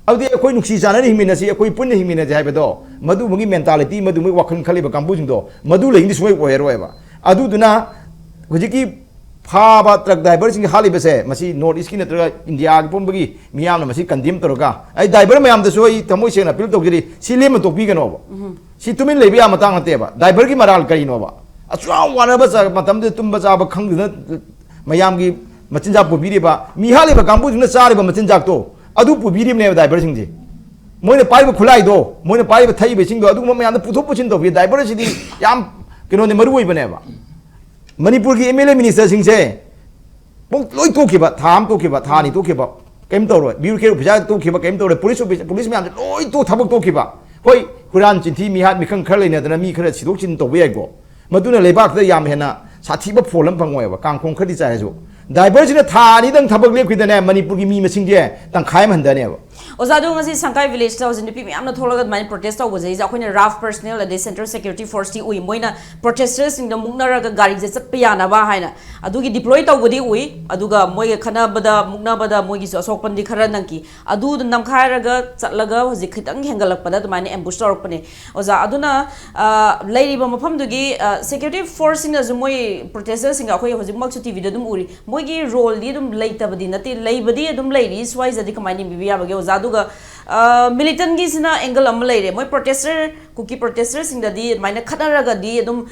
ꯑꯗꯨꯗꯤ ꯑꯩꯈꯣꯏ ꯅꯨꯡꯁꯤ ꯆꯥꯟꯅꯅ ꯍꯤꯡꯃꯤꯟꯅꯁꯤ, ꯑꯩꯈꯣꯏ ꯄꯨꯟꯅ ꯍꯤꯡꯃꯤꯟꯅꯁꯤ ꯍꯥꯏꯕꯗꯣ, ꯃꯗꯨꯃꯒꯤ ꯃꯦꯟꯇꯥꯂꯤꯇꯤ, ꯃꯗꯨꯃꯒꯤ ꯋꯥꯈꯜ ꯈꯜꯂꯤꯕ ꯀꯥꯡꯕꯨꯁꯤꯡꯗꯣ, ꯃꯗꯨ ꯂꯩꯗꯤ ꯁꯨꯡꯑꯣꯏ ꯑꯣꯏꯔꯔꯣꯏꯕ꯫ ꯑꯗꯨꯗꯨꯅ ꯍꯧꯖꯤꯛꯀꯤ ꯐꯥꯕ ꯇ꯭ꯔꯛ ꯗ꯭ꯔꯥꯏꯚꯔꯁꯤꯡꯒꯤ ꯍꯥꯠꯂꯤꯕꯁꯦ, ꯃꯁꯤ ꯅꯣꯔꯠ ꯏꯁꯀꯤ ꯅꯠꯇ꯭ꯔꯒ ꯏꯟꯗꯤꯌꯥꯒꯤ ꯄꯨꯝꯕꯒꯤ ꯃꯤꯌꯥꯝꯅ ꯃꯁꯤ ꯀꯟꯗꯦꯝ ꯇꯧꯔꯒ, ꯑꯩ ꯗ꯭ꯔꯥꯏꯚꯔ ꯃꯌꯥꯝꯗꯁꯨ ꯑꯩ ꯊꯃꯣꯏ ꯁꯦꯡꯅ ꯑꯄꯤꯜ ꯇꯧꯖꯔꯤ, ꯁꯤ ꯂꯦꯝꯅ ꯇꯣꯛꯄꯤꯒꯅꯣꯕ꯫ ꯁꯤ ꯇꯨꯃꯤꯟ ꯂꯩꯕ ꯌꯥꯕ ꯃꯇꯥꯡ ꯅꯠꯇꯦꯕ꯫ ꯗ꯭ꯔꯥꯏꯚꯔꯒꯤ ꯃꯔꯥꯜ ꯀꯔꯤꯅꯣꯕ? ꯑꯁꯨꯛ ꯌꯥꯝ ꯋꯥꯔꯕ ꯆ-, ꯃꯇꯝꯗꯨꯗ ꯇꯨꯝꯕ ꯆꯥꯕ ꯈꯪꯗꯅ ꯃꯌꯥꯝꯒꯤ ꯃꯆꯤꯟꯖꯥꯛ ꯄꯨꯕꯤꯔꯤꯕ, ꯃꯤ ꯍꯥꯠꯂꯤꯕ ꯀꯥꯡꯕꯨꯁꯤꯡꯅ ꯆꯥꯔꯤꯕ ꯃꯆꯤꯟꯖꯥꯛꯇꯣ ꯑꯗꯨ ꯄꯨꯕꯤꯔꯤꯕꯅꯦꯕ ꯗ꯭ꯔꯥꯏꯚꯔꯁꯤꯡꯁꯦ꯫ ꯃꯣꯏꯅ ꯄꯥꯏꯕ ꯈꯨꯠꯂꯥꯏꯗꯣ, ꯃꯣꯏꯅ ꯄꯥꯏꯕ ꯊꯛꯏꯕ ꯏꯁꯤꯡꯗꯣ, ꯑꯗꯨꯒꯨꯝꯕ ꯃꯌꯥꯝꯗꯣ ꯄꯨꯊꯣꯛ ꯄꯨꯁꯤꯟ ꯇꯧꯕꯤ, ꯗꯥꯏꯚꯔꯁꯤꯗꯤ ꯌꯥꯝ ꯀꯩꯅꯣꯅꯦ, ꯃꯔꯨ ꯑꯣꯏꯕꯅꯦꯕ꯫ ꯃꯅꯤꯄꯨꯔꯒꯤ ꯑꯦꯝ ꯑꯦꯜ ꯑꯦ ꯃꯤꯅꯤꯁꯇꯔꯁꯤꯡꯁꯦ ꯄꯨꯡ ꯂꯣꯏ ꯇꯣꯛꯈꯤꯕ, ꯊꯥ ꯑꯃ ꯇꯣꯛꯈꯤꯕ, ꯊꯥ ꯑꯅꯤ ꯇꯣꯛꯈꯤꯕ, ꯀꯩꯝ ꯇꯧꯔꯣꯏ꯫ ꯕ꯭ꯌꯨꯔꯣꯀ꯭ꯔꯦꯠ ꯑꯣꯐꯤꯁꯥꯔ ꯇꯣꯛꯈꯤꯕ, ꯀꯩꯝ ꯇꯧꯔꯣꯏ꯫ ꯄꯨꯂꯤꯁ ꯑꯣꯐꯤꯁ, ꯄꯨꯂꯤꯁ ꯃꯌꯥꯝꯁꯦ ꯂꯣꯏ ꯇꯣꯛ, ꯊꯕꯛ ꯇꯣꯛꯈꯤꯕ꯫ ꯍꯣꯏ, ꯍꯨꯔꯥꯟ ꯆꯤꯟꯊꯤ ꯃꯤꯍꯥꯠ ꯃꯤꯈꯪ ꯈꯔ ꯂꯩꯅꯗꯅ ꯃꯤ ꯈꯔ ꯁꯤꯗꯣꯛ ꯁꯤꯟ ꯇꯧꯕ ꯌꯥꯏꯀꯣ, ꯃꯗꯨꯅ ꯂꯩꯕꯥꯛꯇ ꯌꯥꯝ ꯍꯦꯟꯅ ꯁꯥꯊꯤꯕ ꯐꯣꯜ ꯑꯃ ꯐꯪꯉꯣꯏꯕ, ꯀꯥꯡꯈꯣꯡ ꯈꯔꯗꯤ ꯆꯥꯏꯔꯁꯨ꯫ ꯗꯥꯏꯚꯔꯁꯤꯅ ꯊꯥ ꯑꯅꯤꯗꯪ ꯊꯕꯛ ꯂꯦꯞꯈꯤꯗꯅꯦ, ꯃꯅꯤꯄꯨꯔꯒꯤ ꯃꯤ ꯃꯁꯤꯡꯁꯦ ꯇꯪꯈꯥꯏ ꯑꯃ ꯍꯟꯊꯅꯦꯕ꯫ ꯑꯣꯖꯥ, ꯑꯗꯣ ꯉꯁꯤ ꯁꯪꯀꯥꯏ ꯚꯤꯂꯦꯖꯇ ꯍꯧꯖꯤꯛ ꯅꯨꯄꯤ ꯃꯌꯥꯝꯅ ꯊꯣꯛꯂꯒ ꯑꯗꯨꯃꯥꯏꯅ ꯄ꯭ꯔꯣꯇꯦꯁ ꯇꯧꯕꯁꯦ ꯑꯩꯈꯣꯏꯅ ꯔꯥꯐ ꯄꯔꯁꯅꯦꯜ ꯑꯗꯩ ꯁꯦꯟꯇ꯭ꯔꯦꯜ ꯁꯦꯀ꯭ꯌꯨꯔꯤꯇꯤ ꯐꯣꯔꯁꯇꯤ ꯎꯏ, ꯃꯣꯏꯅ ꯄ꯭ꯔꯣꯇꯦꯁꯇꯔꯁꯤꯡꯗ ꯃꯨꯛꯅꯔꯒ ꯒꯥꯔꯤꯁꯦ ꯆꯠꯄ ꯌꯥꯅꯕ ꯍꯥꯏꯅ ꯑꯗꯨꯒꯤ ꯗꯤꯄ꯭ꯂꯣꯏ ꯇꯧꯕꯗꯤ ꯎꯏ꯫ ꯑꯗꯨꯒ ꯃꯣꯏꯒ ꯈꯠꯅꯕꯗ, ꯃꯨꯛꯅꯕꯗ ꯃꯣꯏꯒꯤꯁꯨ ꯑꯁꯣꯛꯄꯟꯗꯤ ꯈꯔ ꯅꯪꯈꯤ꯫ ꯑꯗꯨꯗ ꯅꯝꯈꯥꯏꯔꯒ ꯆꯠꯂꯒ ꯍꯧꯖꯤꯛ ꯈꯤꯇꯪ ꯍꯦꯟꯒꯠꯂꯛꯄꯗ ꯑꯗꯨꯃꯥꯏꯅ ꯑꯦꯝꯕꯨꯁ ꯇꯧꯔꯛꯄꯅꯦ꯫ ꯑꯣꯖꯥ, ꯑꯗꯨꯅ, ꯑ, ꯂꯩꯔꯤꯕ ꯃꯐꯝꯗꯨꯒꯤ, ꯑ, ꯁꯦꯀ꯭ꯌꯨꯔꯤꯇꯤ ꯐꯣꯔꯁꯁꯤꯡꯅꯁꯨ ꯃꯣꯏ ꯄ꯭ꯔꯣꯇꯦꯁꯇꯔꯁꯤꯡꯒ ꯑꯩꯈꯣꯏ ꯍꯧꯖꯤꯛꯃꯛꯁꯨ ꯇꯤ ꯚꯤꯗ ꯑꯗꯨꯝ ꯎꯔꯤ, ꯃꯣꯏꯒꯤ ꯔꯣꯜꯗꯤ ꯑꯗꯨꯝ ꯂꯩꯇꯕꯗꯤ ꯅꯠꯇꯦ, ꯂꯩꯕꯗꯤ ꯑꯗꯨꯝ ꯂꯩꯔꯤ꯫ ꯁ꯭ꯋꯥꯏꯁꯤꯗꯗꯤ ꯀꯃꯥꯏꯅ ꯌꯦꯡꯕꯤꯕ ꯌꯥꯕꯒꯦ, ꯑꯣꯖꯥ? ꯑꯗꯨꯒ, ꯑ, ꯃꯤꯂꯤꯇꯟꯒꯤꯁꯤꯅ ꯑꯦꯡꯒꯜ ꯑꯃ ꯂꯩꯔꯦ, ꯃꯣꯏ ꯄ꯭ꯔꯣꯇꯦꯁꯇꯔ, ꯀꯨꯀꯤ ꯄ꯭ꯔꯣꯇꯦꯁꯇꯔꯁꯤꯡꯗꯗꯤ ꯑꯗꯨꯃꯥꯏꯅ ꯈꯠꯅꯔꯒꯗꯤ ꯑꯗꯨꯝ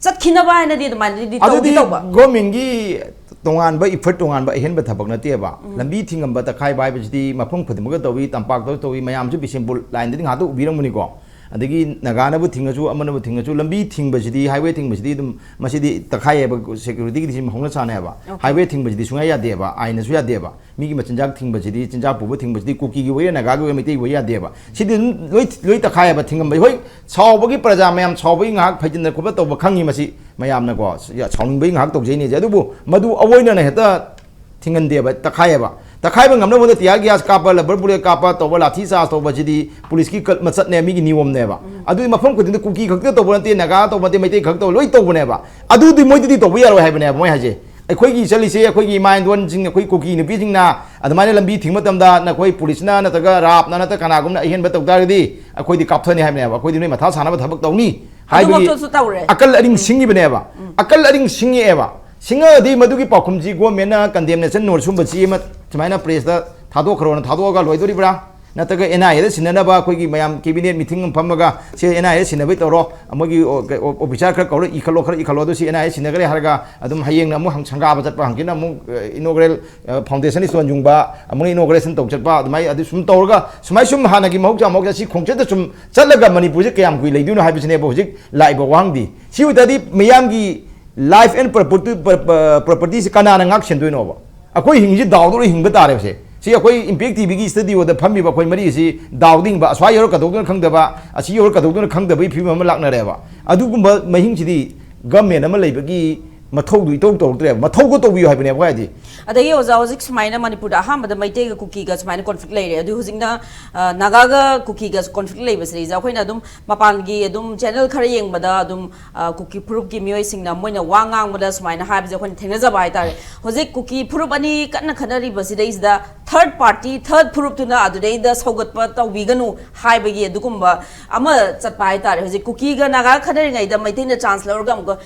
ꯆꯠꯈꯤꯅꯕ ꯍꯥꯏꯅꯗꯤ ꯑꯗꯨꯃꯥꯏꯅꯗꯤ ꯇꯧꯗꯤ ꯑꯗꯨꯗꯤ ꯇꯧꯕ꯫ ꯒꯣꯔꯃꯦꯟꯒꯤ ꯇꯣꯉꯥꯟꯕ ꯏꯐꯔꯠ, ꯇꯣꯉꯥꯟꯕ ꯑꯍꯦꯟꯕ ꯊꯕꯛ ꯅꯠꯇꯦꯕ꯫ ꯎꯝ꯫ ꯂꯝꯕꯤ ꯊꯤꯡꯉꯝꯕ ꯇꯛꯈꯥꯏꯕ ꯍꯥꯏꯕꯁꯤꯗꯤ ꯃꯐꯝ ꯈꯨꯗꯤꯡꯃꯛꯇ ꯇꯧꯏ, ꯇꯝꯄꯥꯛꯇꯁꯨ ꯇꯧꯏ, ꯃꯌꯥꯝꯁꯨ ꯕꯤꯁꯦꯝꯄꯨꯔ ꯂꯥꯏꯟꯗꯗꯤ ꯉꯥꯏꯍꯥꯛꯇ ꯎꯕꯤꯔꯝꯒꯅꯤꯀꯣ꯫ ꯑꯗꯒꯤ ꯅꯥꯒꯥꯅꯕꯨ ꯊꯤꯡꯉꯁꯨ, ꯑꯃꯅꯕꯨ ꯊꯤꯡꯉꯁꯨ, ꯂꯝꯕꯤ ꯊꯤꯡꯕꯁꯤꯗꯤ, ꯍꯥꯏꯋꯦ ꯊꯤꯡꯕꯁꯤꯗꯤ ꯑꯗꯨꯝ ꯃꯁꯤꯗꯤ ꯇꯛꯈꯥꯏꯌꯦꯕ, ꯁꯦꯀ꯭ꯌꯨꯔꯤꯇꯤꯒꯤꯗꯤ ꯁꯤ ꯍꯧꯅ ꯁꯥꯅꯦꯕ꯫ ꯑꯣꯀꯦ꯫ ꯍꯥꯏꯋꯦ ꯊꯤꯡꯕꯁꯤꯗꯤ ꯁꯨꯡꯌꯥ ꯌꯥꯗꯦꯕ, ꯑꯥꯏꯟꯅꯁꯨ ꯌꯥꯗꯦꯕ꯫ ꯃꯤꯒꯤ ꯃꯆꯤꯟꯖꯥꯛ ꯊꯤꯡꯕꯁꯤꯗꯤ, ꯆꯤꯟꯖꯥꯛ ꯄꯨꯕ ꯊꯤꯡꯕꯁꯤꯗꯤ ꯀꯨꯀꯤꯒꯤ ꯑꯣꯏꯒꯦꯔꯥ, ꯅꯥꯒꯥꯒꯤ ꯑꯣꯏꯒꯦꯔꯥ, ꯃꯩꯇꯩꯒꯤ ꯑꯣꯏꯒꯦꯔꯥ ꯌꯥꯗꯦꯕ꯫ ꯁꯤꯗꯤ ꯑꯗꯨꯝ ꯂꯣꯏ, ꯂꯣꯏ ꯇꯛꯈꯥꯏꯌꯦꯕ, ꯊꯤꯡꯉꯝꯕ꯫ ꯍꯣꯏ, ꯁꯥꯎꯕꯒꯤ, ꯄ꯭ꯔꯖꯥ ꯃꯌꯥꯝ ꯁꯥꯎꯕꯒꯤ ꯉꯥꯏꯍꯥꯛ ꯐꯩꯖꯤꯟꯗ ꯈꯣꯠꯄ ꯇꯧꯕ ꯈꯪꯉꯤ ꯃꯁꯤ ꯃꯌꯥꯝꯅꯀꯣ꯫ ꯁꯥꯎꯅꯤꯡꯕꯒꯤ ꯉꯥꯏꯍꯥꯛ ꯇꯧꯖꯩꯅꯦꯁꯦ꯫ ꯑꯗꯨꯕꯨ ꯃꯗꯨ ꯑꯋꯣꯏꯅꯅ ꯍꯦꯛꯇ ꯊꯤꯡꯍꯟꯗꯦꯕ, ꯇꯛꯈꯥꯏꯌꯦꯕ꯫ ꯇꯛꯈꯥꯏꯕ ꯉꯝꯅꯕ ꯍꯣꯠꯅ tear gas ꯀꯥꯞꯄ, rubber bullet ꯀꯥꯞꯄ ꯇꯧꯕ, ꯂꯥꯊꯤ ꯆꯥꯔꯖ ꯇꯧꯕꯁꯤꯗꯤ ꯄꯨꯂꯤꯁꯀꯤ ꯀ-, ꯃꯆꯠꯅꯦ, ꯃꯤꯒꯤ ꯅꯤꯌꯣꯝꯅꯦꯕ꯫ ꯎꯝ꯫ ꯑꯗꯨꯗꯤ ꯃꯐꯝ ꯈꯨꯗꯤꯡꯗ ꯀꯨꯀꯤ ꯈꯛꯇ ꯇꯧꯕ ꯅꯠꯇꯦ, ꯅꯥꯒꯥ ꯇꯧꯕ ꯅꯠꯇꯦ, ꯃꯩꯇꯩ ꯈꯛ ꯇꯧꯕ, ꯂꯣꯏ ꯇꯧꯕꯅꯦꯕ꯫ ꯑꯗꯨꯗꯤ ꯃꯣꯏꯗꯗꯤ ꯇꯧꯕ ꯌꯥꯔꯣꯏ ꯍꯥꯏꯕꯅꯦꯕ ꯃꯣꯏ ꯍꯥꯏꯁꯦ꯫ ꯑꯩꯈꯣꯏꯒꯤ ꯆꯠꯂꯤꯁꯦ, ꯑꯩꯈꯣꯏꯒꯤ ꯏꯃꯥ ꯏꯟꯗꯣꯟꯁꯤꯡ, ꯑꯩꯈꯣꯏ ꯀꯨꯀꯤ ꯅꯨꯄꯤꯁꯤꯡꯅ ꯑꯗꯨꯃꯥꯏꯅ ꯂꯝꯕꯤ ꯊꯤꯡꯕ ꯃꯇꯝꯗ ꯅꯈꯣꯏ ꯄꯨꯂꯤꯁꯅ ꯅꯠꯇ꯭ꯔꯒ ꯔꯥꯞꯅ ꯅꯠꯇ꯭ꯔꯒ ꯀꯅꯥꯒꯨꯝꯕꯅ ꯑꯍꯦꯟꯕ ꯇꯧ ꯇꯥꯔꯒꯗꯤ ꯑꯩꯈꯣꯏꯗꯤ ꯀꯥꯞꯊꯅꯤ ꯍꯥꯏꯕꯅꯦꯕ, ꯑꯩꯈꯣꯏꯗꯤ ꯅꯣꯏ ꯃꯊꯥ ꯁꯥꯅꯕ ꯊꯕꯛ ꯇꯧꯅꯤ ꯍꯥꯏꯕꯒꯤ ꯑꯗꯨꯃꯛꯇꯁꯨ ꯇꯧꯔꯦ꯫ ꯑꯀꯜ ꯑꯔꯤꯡ ꯎꯝ꯫ ꯁꯤꯡꯉꯤꯕꯅꯦꯕ꯫ ꯎꯝ꯫ ꯑꯀꯜ ꯑꯔꯤꯡ ꯁꯤꯡꯉꯛꯑꯦꯕ꯫ ꯁꯤꯡꯉꯛꯑꯗꯤ ꯃꯗꯨꯒꯤ ꯄꯥꯎꯈꯨꯝꯁꯤ ꯒꯣꯔꯃꯦꯟꯅ ꯀꯟꯗꯦꯝꯅꯦꯁꯟ ꯅꯣꯠ ꯁꯨꯝꯕ ꯆꯦ ꯑꯃ ꯁꯨꯃꯥꯏꯅ ꯄ꯭ꯔꯦꯁꯇ ꯊꯥꯗꯣꯛꯈ꯭ꯔꯣꯅ ꯊꯥꯗꯣꯛꯑꯒ ꯂꯣꯏꯗꯣꯔꯤꯕ꯭ꯔꯥ? ꯅꯠꯇ꯭ꯔꯒ ꯑꯦꯟ ꯑꯥꯏ ꯑꯦꯗ ꯁꯤꯟꯅꯅꯕ ꯑꯩꯈꯣꯏꯒꯤ ꯃꯌꯥꯝ ꯀꯦꯕꯤꯅꯦꯠ ꯃꯤꯇꯤꯡ ꯑꯃ ꯐꯝꯃꯒ, "ꯁꯦ ꯑꯦꯟ ꯑꯥꯏ ꯑꯦꯗ ꯁꯤꯟꯅꯕꯩ ꯇꯧꯔꯣ, ꯃꯣꯏꯒꯤ ꯑꯣꯐꯤꯁꯥꯔ ꯈꯔ ꯀꯧꯔ ꯏꯈꯠꯂꯣ, ꯈꯔ ꯏꯈꯠꯂꯣ, ꯑꯗꯨ ꯁꯤ ꯑꯦꯟ ꯑꯥꯏ ꯑꯦꯗ ꯁꯤꯟꯅꯈ꯭ꯔꯦ" ꯍꯥꯏꯔꯒ ꯑꯗꯨꯝ ꯍꯌꯦꯡꯅ ꯑꯃꯨꯛ ꯍꯪ-, ꯁꯪꯒꯥꯕ ꯆꯠꯄ, ꯍꯪꯆꯤꯠꯅ ꯑꯃꯨꯛ ꯏꯅꯣꯒ꯭ꯔꯦꯜ ꯐꯥꯎꯟꯗꯦꯁꯟ ꯁ꯭ꯇꯣꯟ ꯌꯨꯡꯕ, ꯑꯃꯨꯛꯅ ꯏꯅꯣꯒ꯭ꯔꯦꯁꯟ ꯇꯧ ꯆꯠꯄ, ꯑꯗꯨꯃꯥꯏꯅ ꯑꯗꯨ ꯁꯨꯝ ꯇꯧꯔꯒ ꯁꯨꯃꯥꯏ ꯁꯨꯝ ꯍꯥꯟꯅꯒꯤ ꯃꯍꯧꯁꯥ ꯃꯍꯧꯁꯥ ꯁꯤ ꯈꯣꯡꯆꯠꯇ ꯁꯨꯝ ꯆꯠꯂꯒ ꯃꯅꯤꯄꯨꯔꯁꯦ ꯀꯌꯥꯝ ꯀꯨꯏ ꯂꯩꯗꯣꯏꯅꯣ ꯍꯥꯏꯕꯁꯤꯅꯦꯕ ꯍꯧꯖꯤꯛ ꯂꯥꯛꯏꯕ ꯋꯥꯍꯪꯗꯤ꯫ ꯁꯤ ꯑꯣꯏ ꯇꯥꯔꯗꯤ ꯃꯤꯌꯥꯝꯒꯤ life and property, ꯄ꯭ꯔ-, ꯄ꯭ꯔ-, property ꯁꯤ ꯀꯅꯥꯅ ꯉꯥꯛ ꯁꯦꯟꯗꯣꯏꯅꯣꯕ? ꯑꯩꯈꯣꯏ ꯍꯤꯡꯉꯤꯁꯤ ꯗꯥꯎꯗ ꯂꯣꯏ ꯍꯤꯡꯕ ꯇꯥꯔꯦꯕꯁꯦ꯫ ꯁꯤ ꯑꯩꯈꯣꯏ ꯏꯝꯄꯦꯛ ꯇꯤ ꯚꯤꯒꯤ ꯁ꯭ꯇꯨꯗꯤꯑꯣꯗ ꯐꯝꯃꯤꯕ ꯑꯩꯈꯣꯏ ꯃꯔꯤꯁꯤ ꯗꯥꯎꯗ ꯍꯤꯡꯕ, ꯑꯁ꯭ꯋꯥꯏ ꯌꯧꯔ ꯀꯗꯧꯗꯣꯏꯅꯣ ꯈꯪꯗꯕ, ꯑꯁꯤ ꯌꯧꯔ ꯀꯗꯧꯗꯣꯏꯅꯣ ꯈꯪꯗꯕꯒꯤ ꯐꯤꯕꯝ ꯑꯃ ꯂꯥꯛꯅꯔꯦꯕ꯫ ꯑꯗꯨꯒꯨꯝꯕ ꯃꯍꯤꯡꯁꯤꯗꯤ ꯒꯃꯦꯟ ꯑꯃ ꯂꯩꯕꯒꯤ ꯃꯊꯧꯗꯨ ꯏꯇꯧ ꯇꯧꯔꯛꯇ꯭ꯔꯦꯕ꯫ ꯃꯊꯧꯒ ꯇꯧꯕꯤꯌꯨ ꯍꯥꯏꯕꯅꯦ ꯑꯩꯈꯣꯏ ꯍꯥꯏꯗꯤ꯫ ꯑꯗꯒꯤ ꯑꯣꯖꯥ, ꯍꯧꯖꯤꯛ ꯁꯨꯃꯥꯏꯅ ꯃꯅꯤꯄꯨꯔꯗ ꯑꯍꯥꯟꯕꯗ ꯃꯩꯇꯩꯒ ꯀꯨꯀꯤꯒ ꯁꯨꯃꯥꯏꯅ ꯀꯣꯟꯐ꯭ꯂꯤꯛ ꯂꯩꯔꯦ, ꯑꯗꯨ ꯍꯧꯖꯤꯛꯅ, ꯑ, ꯅꯥꯒꯥꯒ ꯀꯨꯀꯤꯒ ꯀꯣꯟꯐ꯭ꯂꯤꯛ ꯂꯩꯕꯁꯤꯗꯩꯁꯤꯗ ꯑꯩꯈꯣꯏꯅ ꯑꯗꯨꯝ ꯃꯄꯥꯟꯒꯤ ꯑꯗꯨꯝ ꯆꯦꯅꯦꯜ ꯈꯔ ꯌꯦꯡꯕꯗ ꯑꯗꯨꯝ, ꯑ, ꯀꯨꯀꯤ ꯐꯨꯔꯨꯞꯀꯤ ꯃꯤꯑꯣꯏꯁꯤꯡꯅ ꯃꯣꯏꯅ ꯋꯥ ꯉꯥꯡꯕꯗ ꯁꯨꯃꯥꯏꯅ ꯍꯥꯏꯕꯁꯦ ꯑꯩꯈꯣꯏꯅ ꯊꯦꯡꯅꯖꯕ ꯍꯥꯏꯇꯥꯔꯦ꯫ ꯍꯧꯖꯤꯛ ꯀꯨꯀꯤ ꯐꯨꯔꯨꯞ ꯑꯅꯤ ꯀꯟꯅ ꯈꯠꯅꯔꯤꯕꯁꯤꯗꯩꯁꯤꯗ ꯊꯔꯗ ꯄꯥꯔꯇꯤ, ꯊꯔꯗ ꯐꯨꯔꯨꯞꯇꯨꯅ ꯑꯗꯨꯗꯩꯗ ꯁꯧꯒꯠꯄ ꯇꯧꯕꯤꯒꯅꯨ ꯍꯥꯏꯕꯒꯤ ꯑꯗꯨꯒꯨꯝꯕ ꯑꯃ ꯆꯠꯄ ꯍꯥꯏꯇꯥꯔꯦ꯫ ꯍꯧꯖꯤꯛ ꯀꯨꯀꯤꯒ ꯅꯥꯒꯥ ꯈꯠꯅꯔꯤꯉꯩꯗ ꯃꯩꯇꯩꯅ ꯆꯥꯟꯁ ꯂꯧꯔꯒ ꯑꯃꯨꯛꯀ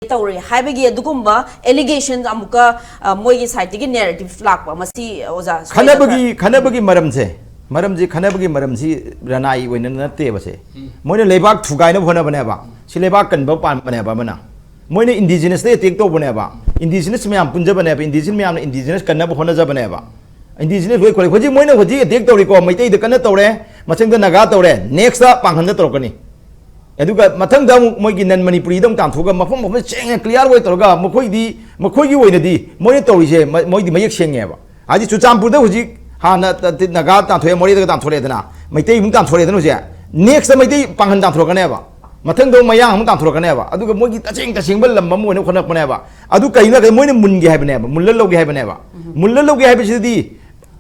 ꯇꯧꯔꯦ ꯍꯥꯏꯕꯒꯤ ꯑꯗꯨꯒꯨꯝꯕ ꯑꯦꯂꯤꯒꯦꯁꯟ ꯑꯃꯨꯛꯀ, ꯑ, ꯃꯣꯏꯒꯤ ꯁꯥꯏꯠꯇꯒꯤ ꯅꯦꯔꯦꯇꯤꯚ ꯂꯥꯛꯄ, ꯃꯁꯤ ꯑꯣꯖꯥ ꯁꯣꯏꯗ ꯈꯠꯅꯕꯒꯤ, ꯈꯔ ꯈꯠꯅꯕꯒꯤ ꯃꯔꯝꯁꯦ, ꯃꯔꯝꯁꯦ, ꯈꯠꯅꯕꯒꯤ ꯃꯔꯝꯁꯤ ꯔꯅꯥꯏ ꯑꯣꯏꯅ ꯅꯠꯇꯦꯕꯁꯦ꯫ ꯃꯣꯏꯅ ꯂꯩꯕꯥꯛ ꯊꯨꯒꯥꯏꯅꯕ ꯍꯣꯠꯅꯕꯅꯦꯕ꯫ ꯁꯤ ꯂꯩꯕꯥꯛ ꯀꯟꯕ ꯄꯥꯟꯕꯅꯦꯕ ꯑꯃꯅ꯫ ꯃꯣꯏꯅ ꯏꯟꯗꯤꯖꯤꯅꯁꯇ ꯑꯦꯇꯦꯛ ꯇꯧꯕꯅꯦꯕ꯫ ꯏꯟꯗꯤꯖꯤꯅꯁ ꯃꯌꯥꯝ ꯄꯨꯟꯖꯕꯅꯦꯕ꯫ ꯏꯟꯗꯤꯖꯤꯅꯁ ꯃꯌꯥꯝꯅ ꯏꯟꯗꯤꯖꯤꯅꯁ ꯀꯟꯅꯕ ꯍꯣꯠꯅꯖꯕꯅꯦꯕ꯫ ꯏꯟꯗꯤꯖꯤꯅꯁ ꯂꯣꯏ ꯈꯣꯏ-, ꯍꯧꯖꯤꯛ ꯃꯣꯏꯅ ꯍꯧꯖꯤꯛ ꯑꯦꯇꯦꯛ ꯇꯧꯔꯤꯀꯣ, ꯃꯩꯇꯩꯗ ꯀꯟꯅ ꯇꯧꯔꯦ, ꯃꯊꯪꯗ ꯅꯥꯒꯥ ꯇꯧꯔꯦ, ꯅꯦꯛꯁꯇ ꯄꯥꯡꯒꯟꯗ ꯇꯧꯔꯛꯀꯅꯤ꯫ ꯑꯗꯨꯒ ꯃꯊꯪꯗ ꯑꯃꯨꯛ ꯃꯣꯏꯒꯤ ꯅꯟ ꯃꯅꯤꯄꯨꯔꯤꯗ ꯑꯃꯨꯛ ꯇꯥꯟꯊꯣꯛꯑꯒ ꯃꯐꯝ ꯃꯐꯝ ꯁꯦꯡꯅ ꯀ꯭ꯂꯤꯌꯥꯔ ꯑꯣꯏ ꯇꯧꯔꯒ ꯃꯈꯣꯏꯗꯤ, ꯃꯈꯣꯏꯒꯤ ꯑꯣꯏꯅꯗꯤ ꯃꯣꯏꯅ ꯇꯧꯔꯤꯁꯦ ꯃ-, ꯃꯣꯏꯗꯤ ꯃꯌꯦꯛ ꯁꯦꯡꯉꯦꯕ꯫ ꯍꯥꯏꯗꯤ ꯆꯨꯔꯆꯥꯟꯄꯨꯔꯗ ꯍꯧꯖꯤꯛ ꯍꯥꯟꯅ ꯇ-, ꯇ-, ꯅꯥꯒꯥ ꯇꯥꯟꯊꯣꯛꯑꯦ, ꯃꯣꯔꯦꯗꯒ ꯇꯥꯟꯊꯣꯔꯛꯑꯦꯗꯅ, ꯃꯩꯇꯩ ꯑꯃꯨꯛ ꯇꯥꯟꯊꯣꯔꯛꯑꯦꯗꯅ ꯍꯧꯖꯤꯛ꯫ ꯅꯦꯛꯁꯇ ꯃꯩꯇꯩ ꯄꯥꯡꯒꯟ ꯇꯥꯟꯊꯣꯔꯛꯀꯅꯦꯕ꯫ ꯃꯊꯪꯗ ꯑꯃꯨꯛ ꯃꯌꯥꯡ ꯑꯃꯨꯛ ꯇꯥꯟꯊꯣꯔꯛꯀꯅꯦꯕ꯫ ꯑꯗꯨꯒ ꯃꯣꯏꯒꯤ ꯇꯁꯦꯡ ꯇꯁꯦꯡꯕ ꯂꯝ ꯑꯃ ꯑꯣꯏꯅ ꯍꯣꯠꯅꯔꯛꯄꯅꯦꯕ꯫ ꯑꯗꯨ ꯀꯩꯅꯣ ꯍꯥꯏꯔꯒꯗꯤ ꯃꯣꯏꯅ ꯃꯨꯟꯒꯦ ꯍꯥꯏꯕꯅꯦꯕ, ꯃꯨꯜꯂ ꯂꯧꯒꯦ ꯍꯥꯏꯕꯅꯦꯕ꯫ ꯃꯨꯜꯂ ꯂꯧꯒꯦ ꯍꯥꯏꯕꯁꯤꯗꯤ